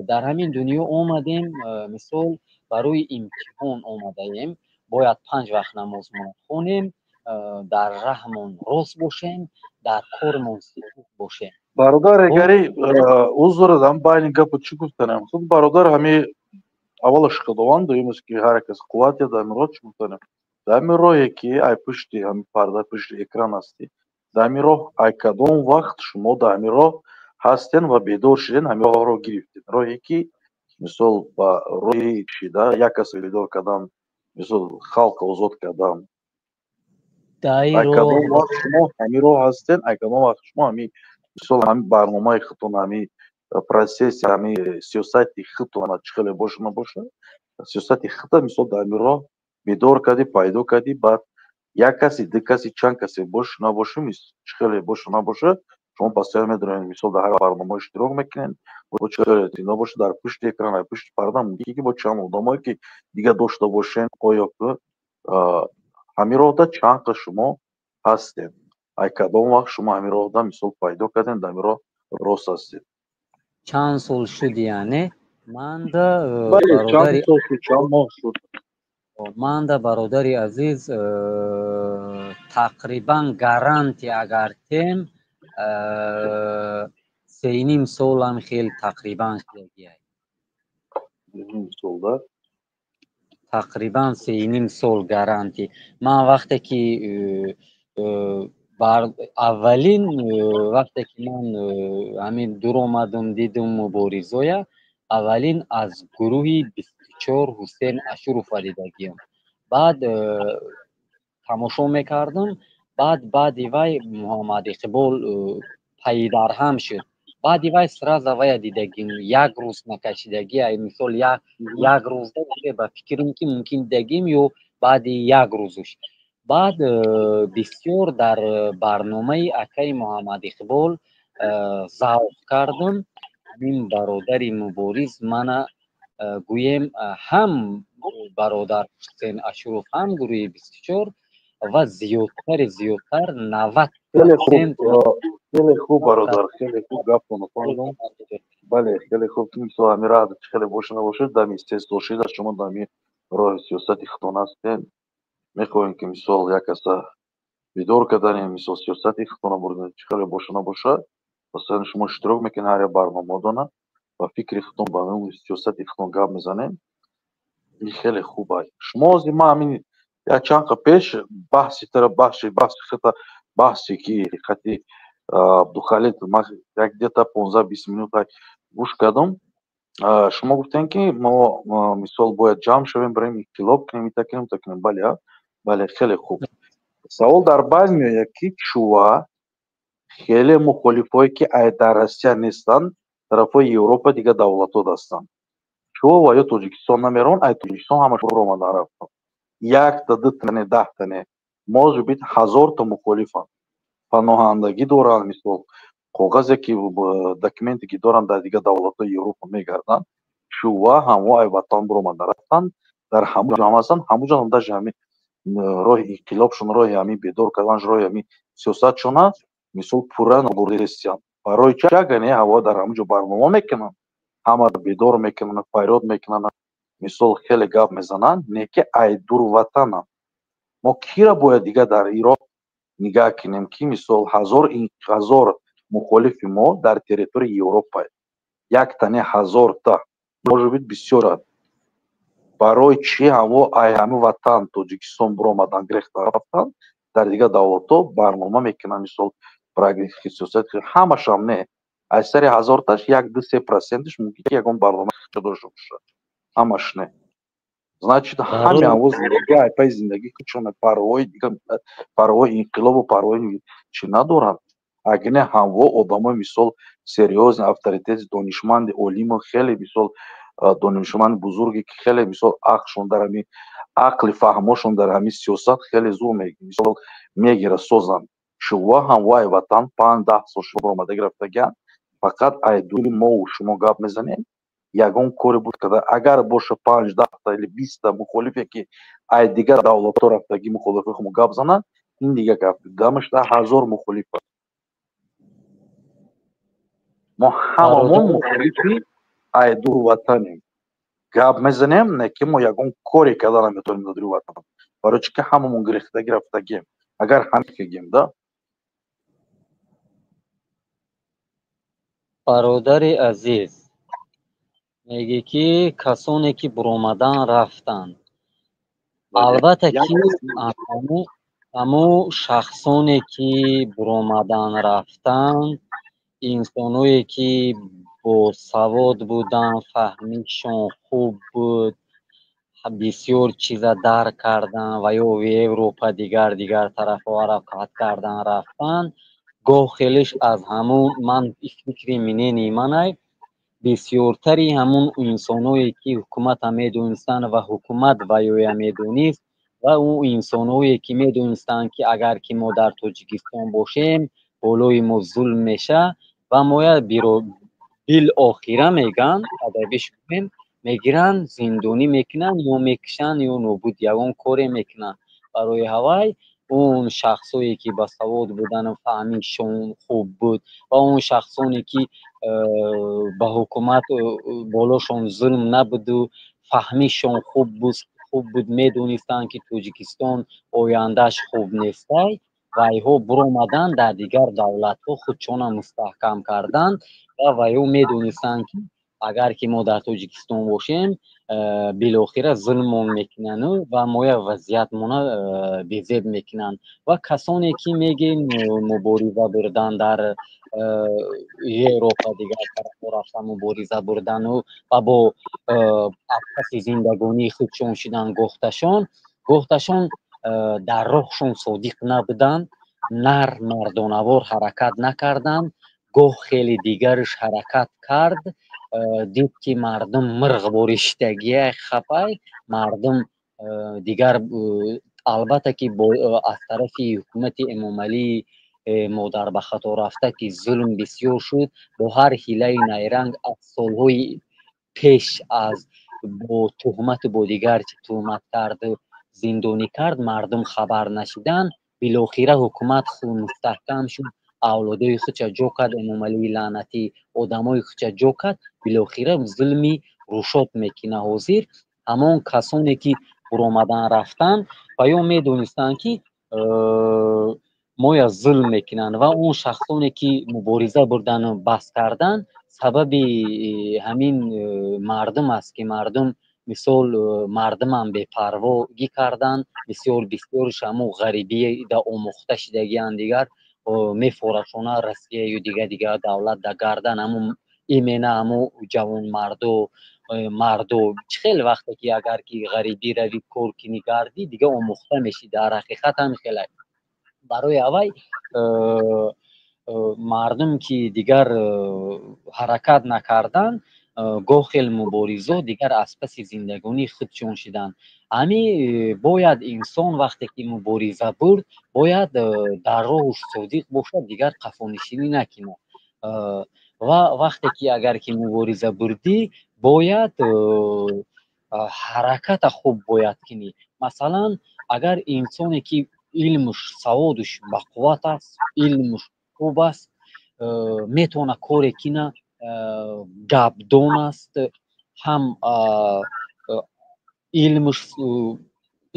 дар ҳамин дунё омадем, мисол, барои имтиҳон омадаем. Бояд панҷ вақт намозмона хонем, дар раҳмон рост бошем, дар кормон содиқ бошем. Бародар, эгари узр, ам байни гапу чӣ гуфтанем, худ, бародар, ҳами аввалаш Худованд, дуюмаш ки ҳар кас қувват дар ҳамин роҳ. Чӣ гуфтанем, дар ҳамин роҳе ки ай пушти ҳамин парда, пушти экран ҳастӣ, дар ҳамин роҳ ай кадом вақт шумо дар ҳамин роҳ ҳастен ва бедор шуден, ҳамин роҳро гирифтед, роҳе ки, мисол, ба роҳи шида як кас бедор кардан, мисол, халқа озод кардан, ай кадом вақт шумо ҳамин роҳ ҳастен, ай кадом вақт шумо ҳамин, мисол, ҳамин барномаи худтон, ҳамин Процесси ҳами сиёсати худтона чӣ хеле боша набоша, сиёсати худта мисол дар ҳамин роҳ бедор кардӣ, пайдо кардӣ. Баъд як каси, ду каси, чанд касе бош набоша, чӣ хеле боша набоша, шумо постоянно медонед, мисол дар ҳар барномаҳо иштирок мекунед, бо чӣ хеле набоша, дар пушти экран, дар пушти парда мумкин ки бо чанд одамое ки дига дошта бошен. Оё ҳамин роҳда чанд қа шумо ҳастед? Ай кадом вақт шумо ҳамин роҳда мисол пайдо кардем, дар ҳамин роҳ рост ҳастед? Чанд сол шуд, яъне манда бародари, чанд моҳ шуд? Манда, бародари азиз, тақрибан гарантия агар тем, 3.5 солам хел тақрибан шудагиай. Тақрибан 3.5 сол гарантӣ. Ман вақте ки аввалин вақте ки ман ҳамин дур омадум, дидум муборизоя, аввалин аз гурӯҳи 24 Ҳусен Ашурова дидагиам. Баъд тамошо мекардам, баъд баъди вай Муҳаммад Иқбол пайдарҳам шуд. Баъди вай сразу вая дидагим, як рӯз накашидагӣ, мисол як рӯзда ба фикрам ки мумкин дидагим ё баъди як рӯзуш. Баъд бисёр дар барномаи акаи Муҳаммад Иқбол завқ кардам. Ин бародари мубориз мана гӯем, ҳам бародар Ҳусен Ашуров, ҳам гурӯҳи 24 ва зиёдтари зиёдтар 90. Хеле хуб, бародар, хеле хуб гаптонро фаҳмидам. Бале, хеле хуб ки мисол ҳамин раҳ хеле боша набошад, дами 3 сол шида шумо дами роҳи сиёсати худтон ҳастед. Мехоҳем ки мисол як каса бедор карданем, мисол сиёсати худтонро бурдем, чӣ хеле боша набошад, масалан шумо иштирок мекунед ҳар як барномаодона ва фикри худтон ба сиёсати худтон гап мезанем. Ин хеле хуб аст. Шумо ҳозир, ман ҳамин як чанд қа пеш баҳси тара, баҳси хита, баҳсе ки хати Абдухалид, ман як где-то 15-20 минута гӯш кардам. Шумо гуфтем ки мо мисол бояд ҷамъ шавем, барем инқилоб кунем, ита кунем, ита кунем. Бале, бале, хеле хуб. Савол дар байн меояд, ки чува хеле мухолифое ки дар Россия нестанд, тарафҳои Европа, дигар давлатҳо ҳастанд, чува ва ё Тоҷикистон намераванд? Ай Тоҷикистон ҳамаш омадан рафтанд, якта, дута не, 10-та не, может быть 1000-та мухолифанд, паноҳандагӣ доранд, мисол коғазе ки, документе ки доранд, дар дигар давлатҳои Европа мегарданд. Чува ҳамо ай ватан биромада рафтанд, дар ҳамун ҷо ҳастанд, ҳамун ҷо даже ҳамин роҳи инқилобшон, роҳи ҳамин бедор карданш, роҳи ҳамин сиёсатшона мисол пурра набурдестиянд. Барои чи агар не ҳаво дар ҳамун ҷо барнома мекунанд, ҳамаро бедор мекунанд, фарёд мекунанд, мисол хеле гап мезананд, не ки ай дур ватананд. Мо кира бояд дигар дар ироқ нигаҳ кунем, ки мисол ҳазор мухолифи мо дар территорияи Европа, як тане, 1000-та, может быть бисёрад. Барои чӣ ҳамо ай ҳами ватан Тоҷикистон биромадан, гирехта рафтанд, дар дигар давлатҳо барнома мекунанд, мисол сиёсат ҳамашам не, аз сари 1000-таш як, ду, се проценташ мумкин ки ягон барнома дошта бошад, ҳамаш не. Значит, ҳами ҳаво зиндагӣ, айпаи зиндагӣ худшона парвои дигар, парвои инқилобу парвои чӣ надоранд. Агар не ҳамво одамои мисол серьёзный, авторитети, донишманди олиму хеле мисол донишманди бузурге ки хеле мисол ақлшон дар ҳами ақли фаҳмошон дар ҳами сиёсат хеле зур мисол мегира созанд. Шуво ҳам вай ватан 5-10 сол шумо омадаги рафтагианд, фақат айдури мову шумо гап мезанем. Ягон коре буд када агар боша, панҷ, 10-та или 20-та мухолифе ки ай дигар давлатҳо рафтагӣ, мухолифи хумо гап зананд, ин дигар гап. Дамашта 1000 мухолиф, мо ҳамамон мухолифи айдур ватанем, гап мезанем, не ки мо ягон коре карда наметавонем дар дури ватан. Барои чи ки ҳамамон гирехтагӣ рафтагием, агар ҳамикагем да. Бародари азиз, мегӣ ки касоне ки буромадан рафтанд, албатта ки ҳамо шахсоне ки буромадан рафтанд, инсоное ки босавод буданд, фаҳмишон хуб буд, бисёр чиза дарк карданд ва ё Европа, дигар дигар тарафҳо ҳаракат кардан рафтанд. Гоҳ хелеш аз ҳамун ман фикри минени манай. Бисёртари ҳамун инсоное, ки ҳукумата медонистанд ва ҳукумат ваёя медонист, ва ӯ инсонҳое, ки медонистанд, ки агар ки мо дар Тоҷикистон бошем, болои мо зулм меша ва моя билохира меган, адабиш кунем, мегиранд, зиндонӣ мекунанд ё мекушанд ё нобуд ягон коре мекунанд. Барои ҳавай он шахсое, ки басавод будану фаҳмишон хуб буд, ва он шахсоне, ки ба ҳукумат болошон зулм набуду фаҳмишон хуб буд, медонистанд, ки Тоҷикистон ояндааш хуб нестай, вайҳо буромаданд, дар дигар давлатҳо худшона мустаҳкам карданд. Ва вайҳо медонистанд, ки агар ки мо дар Тоҷикистон бошем, билохира зулмон мекунану ва моя вазъиятмона безеб мекунанд. Ва касоне, ки мегӯем, мубориза бурдан дар Европа, дигар тарафҳо рафта мубориза бурдану ва бо аз паси зиндагонии худшон шудан, гохташон дар роҳшон содиқ набуданд, нар мардонавор ҳаракат накарданд. Гоҳ хеле дигараш ҳаракат кард, дид, ки мардум мирғ бориштагия хапай мардум дигар. Албатта, ки аз тарафи ҳукумати Эмомалии модар ба хато рафта, ки зулм бисёр шуд, бо ҳар ҳилаю найранг аз солҳои пеш аз бо туҳмату бо дигар чи туҳмат карду зиндонӣ кард, мардум хабар нашиданд. Билохира ҳукумат мустаҳкам шуд, авлодои худша ҷо кард, Эмомалии лаънатӣ одамои худша ҷо кард. Билохира зулми рӯшод мекунад. Ҳозир ҳамон касоне, ки буромадан рафтанд, ва ё медонистанд, ки моя зулм мекунанд, ва он шахсоне, ки мубориза бурдану бас карданд, сабаби ҳамин мардум аст, ки мардум, мисол, мардумам бепарвогӣ карданд. Бисёр бисёрш ҳамун ғарибида омӯхта шидагианд, дигар мефорашона Россияю дигар давлат да гардан. Ҳамун именно ҳамун ҷавонмарду мардо чӣ хел вақте ки агар ки ғарибӣ равӣ, кор кунӣ, гардӣ, дигар омӯхта мешӣ. Дар ҳақиқат ҳам хеле барои аввай мардум, ки дигар ҳаракат накарданд, гоҳ хел муборизо дигар аз паси зиндагонии худшон шиданд. Ҳами бояд инсон вақте ки мубориза бурд, бояд дар роҳуш содиқ бошад, дигар қафонишинӣ накунад. Ва вақте ки агар ки мубориза бурдӣ, бояд ҳараката хуб бояд кунӣ. Масалан, агар инсоне, ки илмуш, саводуш бақувват аст, илмуш хуб аст, метавона коре кина, гапдон аст, ҳам илмуш,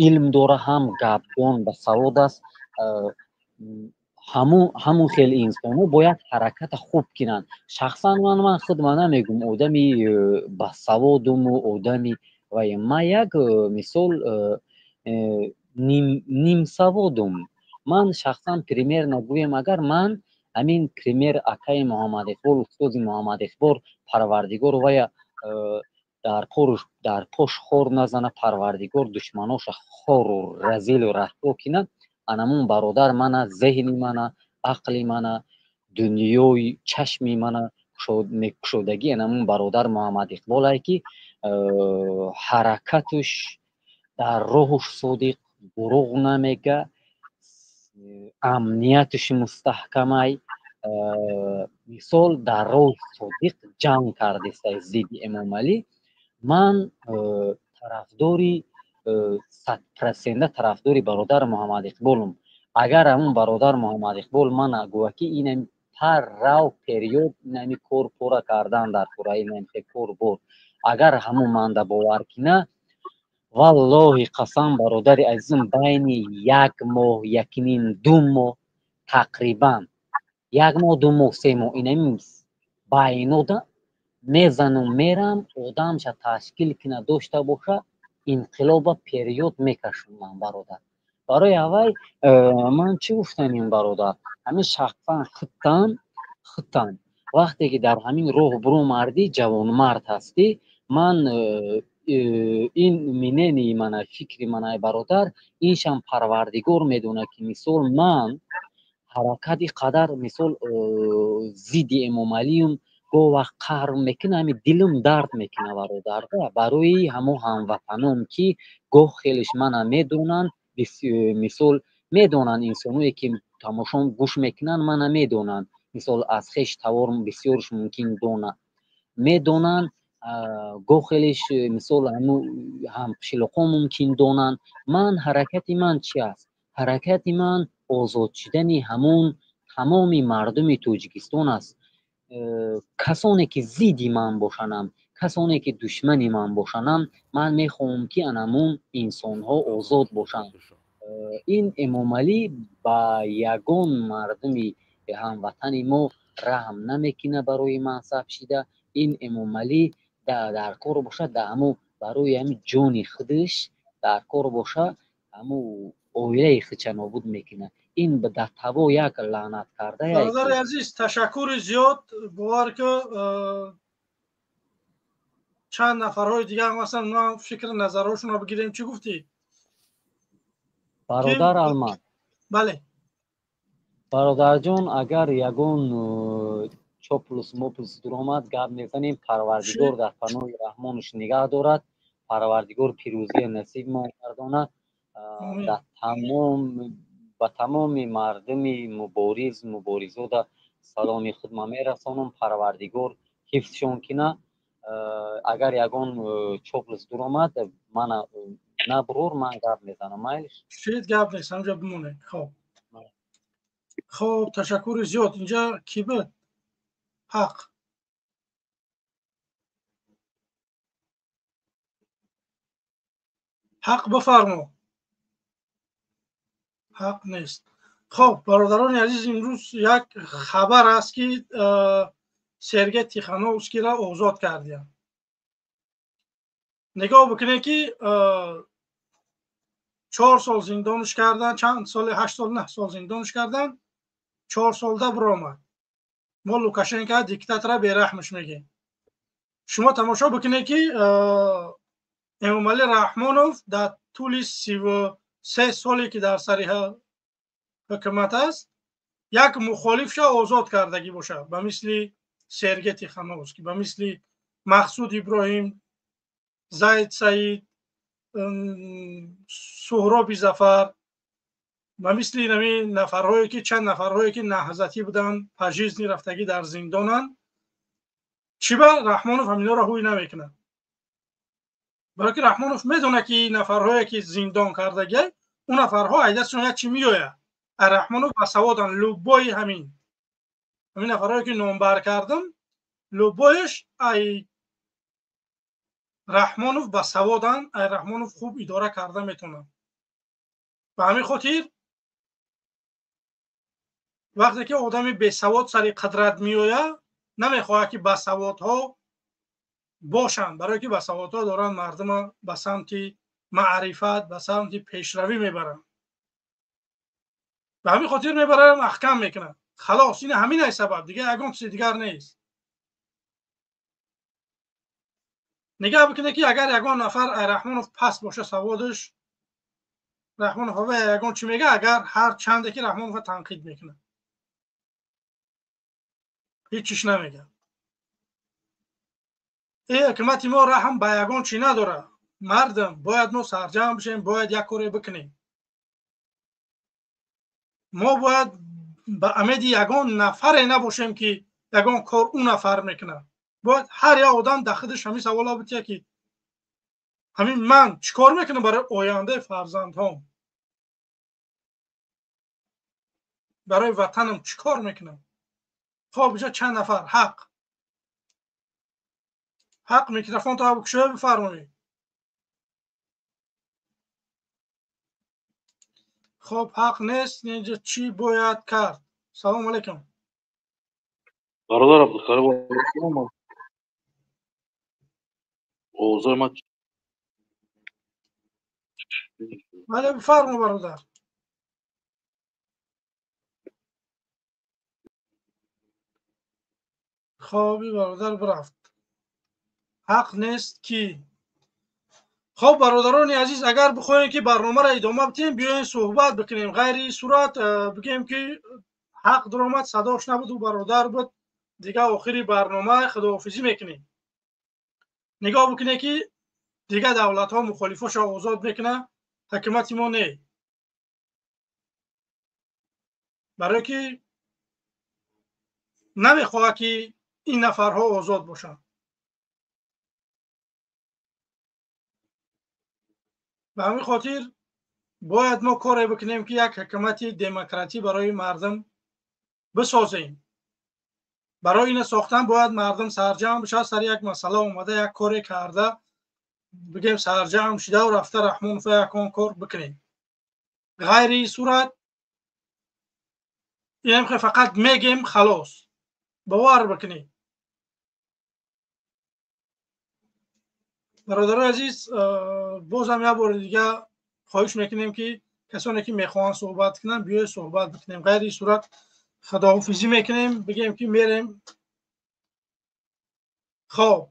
илм дора, ҳам гапдон, басавод аст, ҳамун хел инсонҳо бояд ҳараката хуб кунанд. Шахсан ман худма намегум одами басаводуму одами вай, ман як мисол нимсаводум. Ман шахсан примерно гӯем, агар ман ҳамин пример акаи Муҳаммад Иқбол, устози Муҳаммад Иқбол, Парвардигор вая дар пош хор назана, Парвардигор душманоша хору разилу расво кунад. Анамун бародар мана, зеҳни мана, ақли мана, дунёи чашми мана мекушодагӣ анамун бародар Муҳаммад Иқболае, ки ҳаракатуш дар роҳуш содиқ, дурӯғ намега, амниятуш мустаҳкамай. Мисол, дар роҳи содиқ ҷанг кардеста зидди Эмомалӣ. Ман тарафдори 100% тарафдори бародар Муҳаммад Иқболум. Агар ҳамун бародар Муҳаммад Иқбол мана гӯя, ки инами пар рав период, инами кор пурра кардан дар пурра, инами кор бур, агар ҳамун манда бовар кина, валлоҳи қасам, бародари азизам, байни як моҳ, якним, 2 моҳ, тақрибан як моҳ, 2 моҳ, 3 моҳ, инами байнода мезанум, мерам, одамша ташкил кина дошта боша, инқилоба период мекашам ман, бародар. Барои аввай ман чӣ гуфтанем, бародар, ҳамин шахсан худтан вақте ки дар ҳамин роҳ буромардӣ, ҷавонмард ҳастӣ. Ман ин мнение мана, фикри манай, бародар, иншам Парвардигор медонад, ки мисол ман ҳаракати қадар мисол зидди Эмомалиюм. Гоҳ вақт қаҳр мекунам, ҳами дилам дард мекунад, бародар, барои ҳамо ҳамватанон, ки гоҳ хелеш мана медонанд, мисол медонанд, инсоное ки тамошо гӯш мекунанд, мана медонанд, мисол аз хеш тавор бисёрш мумкин медонанд, гоҳ хелеш мисол ҳамқишлоқҳо мумкин донанд. Ман ҳаракати ман чи аст? Ҳаракати ман озод шудани ҳамон тамоми мардуми Тоҷикистон аст. Касоне ки зидди ман бошанам, касоне ки душмани ман бошанам, ман мехоҳам, ки анамун инсонҳо озод бошанд. Ин Эмомалӣ ба ягон мардуми ҳамватани мо раҳм намекунад барои мансаб шида. Ин Эмомалӣ дар кор бошад, дар ҳамо барои ҳами ҷони худаш дар кор боша, ҳамо оилаи худша нобуд мекунад. Ин дар таво як лаънат карда. Бародари азиз, ташаккури зиёд. Бовар ки чанд нафарҳои дигар ҳам ҳастанд, ман фикри назарҳошонро бигирем. Чӣ гуфтӣ, бародар Алмаз? Бале, бародарҷон, агар ягон чоплус моплус дуромад, гап мезанем. Парвардигор дар паноҳи раҳмонаш нигаҳ дорад, Парвардигор пирӯзия насибмон гардонад. Ба тамоми мардуми мубориз, муборизода саломи худма мерасонам. Парвардигор ҳифзшон кина. Агар ягон чоплус дуромад, мана набрур, ман гап мезанам, майлиш? Шид, гап нест, ҳамҷо бимонед. Хоб, хоб, ташаккури зиёд. Инҷа кӣ буд? Ҳақ, ҳақ, бифармо. Ҳақ нест. Хоб, бародарони азиз, имрӯз як хабар аст, ки Сергей Тихановскийро озод кардиям. Нигоҳ бикунед, ки 4 сол зиндонш кардан, чанд соли, 8 сол, 9 сол зиндонш кардан, 4 солда биромад. Мо Лукашенко диктатора бераҳмш мегем. Шумо тамошо бикунед, ки Эмомалӣ Раҳмонов дар тӯли 33 соле, ки дар сари ҳукумат аст, як мухолифша озод кардагӣ бошад, ба мисли Сергей Тихановский, ба мисли Мақсуд Иброҳим, Зайд Саид, Суҳроби Зафар, ба мисли нами нафарҳое, ки чанд нафарҳое, ки наҳзатӣ буданд, пожизненно рафтагӣ дар зиндонанд. Чӣ ба Раҳмонов ҳаминҳоро ҳуй намекунад? Барои ки Раҳмонов медонад, ки нафарҳое, ки зиндон кардагиай, он нафарҳо айдастшон як чӣ меояд. А Раҳмонов басаводан. Любой ҳамин нафарҳое, ки номбар кардам, любой ш ай Раҳмонов басаводан, ай Раҳмонов хуб идора карда метавонанд. Ба ҳамин хотир, вақте ки одами бесавод сари қудрат меояд, намехоҳад, ки басаводҳо бошанд, барое ки басаводҳо доранд мардума ба самти маърифат, ба самти пешравӣ мебаранд. Ба ҳамин хотир мебаранд, маҳкам мекунанд. Халос, ин ҳамин ай сабаб, дигар ягон чизи дигар нест. Нигаҳ бикунед, ки агар ягон нафар Раҳмонов паст боша саводаш, Раҳмонов ягон чӣ мега, агар ҳар чанде ки Раҳмонова танқид мекунад, ҳеҷ чиш намегӯяд. Э ҳукумати мо раҳм ба ягон чӣ надорад. Мардум, бояд мо сарҷамъ бишем, бояд як коре бикунем. Мо бояд ба умеди ягон нафаре набошем, ки ягон кор ӯ нафар мекунад. Бояд ҳар як одам дар худаш ҳамин савола бития, ки ҳамин ман чӣ кор мекунам барои ояндаи фарзандҳом, барои ватанам чӣ кор мекунам. Хоб, иҷа чанд нафар. Ҳақ, ҳақ, микрофон то кушоя, бифармоед. Хоб, ҳақ нест. Инҷа чӣ бояд кард? Салому алайкум. Бародар Абдухалил, овозои ман? Бале, бифармо, бародар. Хоби, бародар бирафт. Ҳақ нест ки. Хоб, бародарони азиз, агар бихоҳем, ки барномаро идома бидиҳем, биёем суҳбат бикунем. Ғайри ин сурат, бигӯем, ки ҳақ дуромад, садош набуд, ӯ бародар буд. Дигар охири барнома худоҳофизӣ мекунем. Нигоҳ бикунед, ки дигар давлатҳо мухолифошро озод мекунанд, ҳукумати мо не. Барое ки намехоҳад, ки ин нафарҳо озод бошанд. Ба ҳамин хотир бояд мо коре бикунем, ки як ҳукумати демократӣ барои мардум бисозем. Барои ина сохтан бояд мардум сарҷамъ бишавад, сари як масъала омада, як коре карда, бигем, сарҷамъ шидаву рафта Раҳмонова якон кор бикунем. Ғайри ин сурат инам фақат мегем, халос. Бовар бикунед. Бародарои азиз, бозам як бори дига хоҳиш мекунем, ки касоне ки мехоҳанд суҳбат кунанд, биёед суҳбат бикунем. Ғайри ин сурат худоҳофизӣ мекунем, бигем ки мерем. Хоб,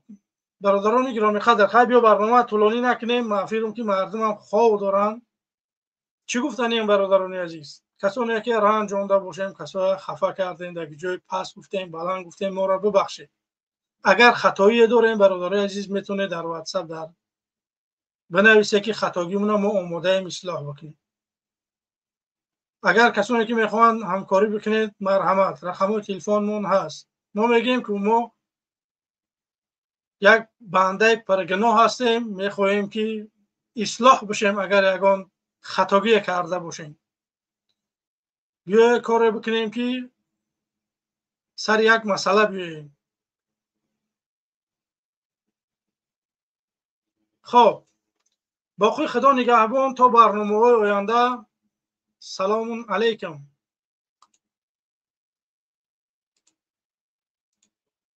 бародарони гиромиқадр, хай биё барнома тӯлонӣ накунем, мафирум ки мардумам хов доранд. Чӣ гуфтанем, бародарони азиз? Касоне ки ранҷонда бошем, касое хафа кардем, дар ҷои паст гуфтем, баланд гуфтем, моро бибахшед. Агар хатоие дорем, бародарои азиз, метавонед дар ватсап дар бинависе, ки хатогимона мо омодаем ислоҳ бикунем. Агар касоне ки мехоҳанд ҳамкорӣ бикунед, марҳамат, рақамҳои телефонмон ҳаст. Мо мегӯем, ки мо як бандаи паргуноҳ ҳастем, мехоҳем ки ислоҳ бишем. Агар ягон хатогие карда бошем, биёед коре бикунем, ки сари як масъала биёем. Хоб, боқӣ Худо нигаҳбон то барномаҳои оянда. Салому алайкум.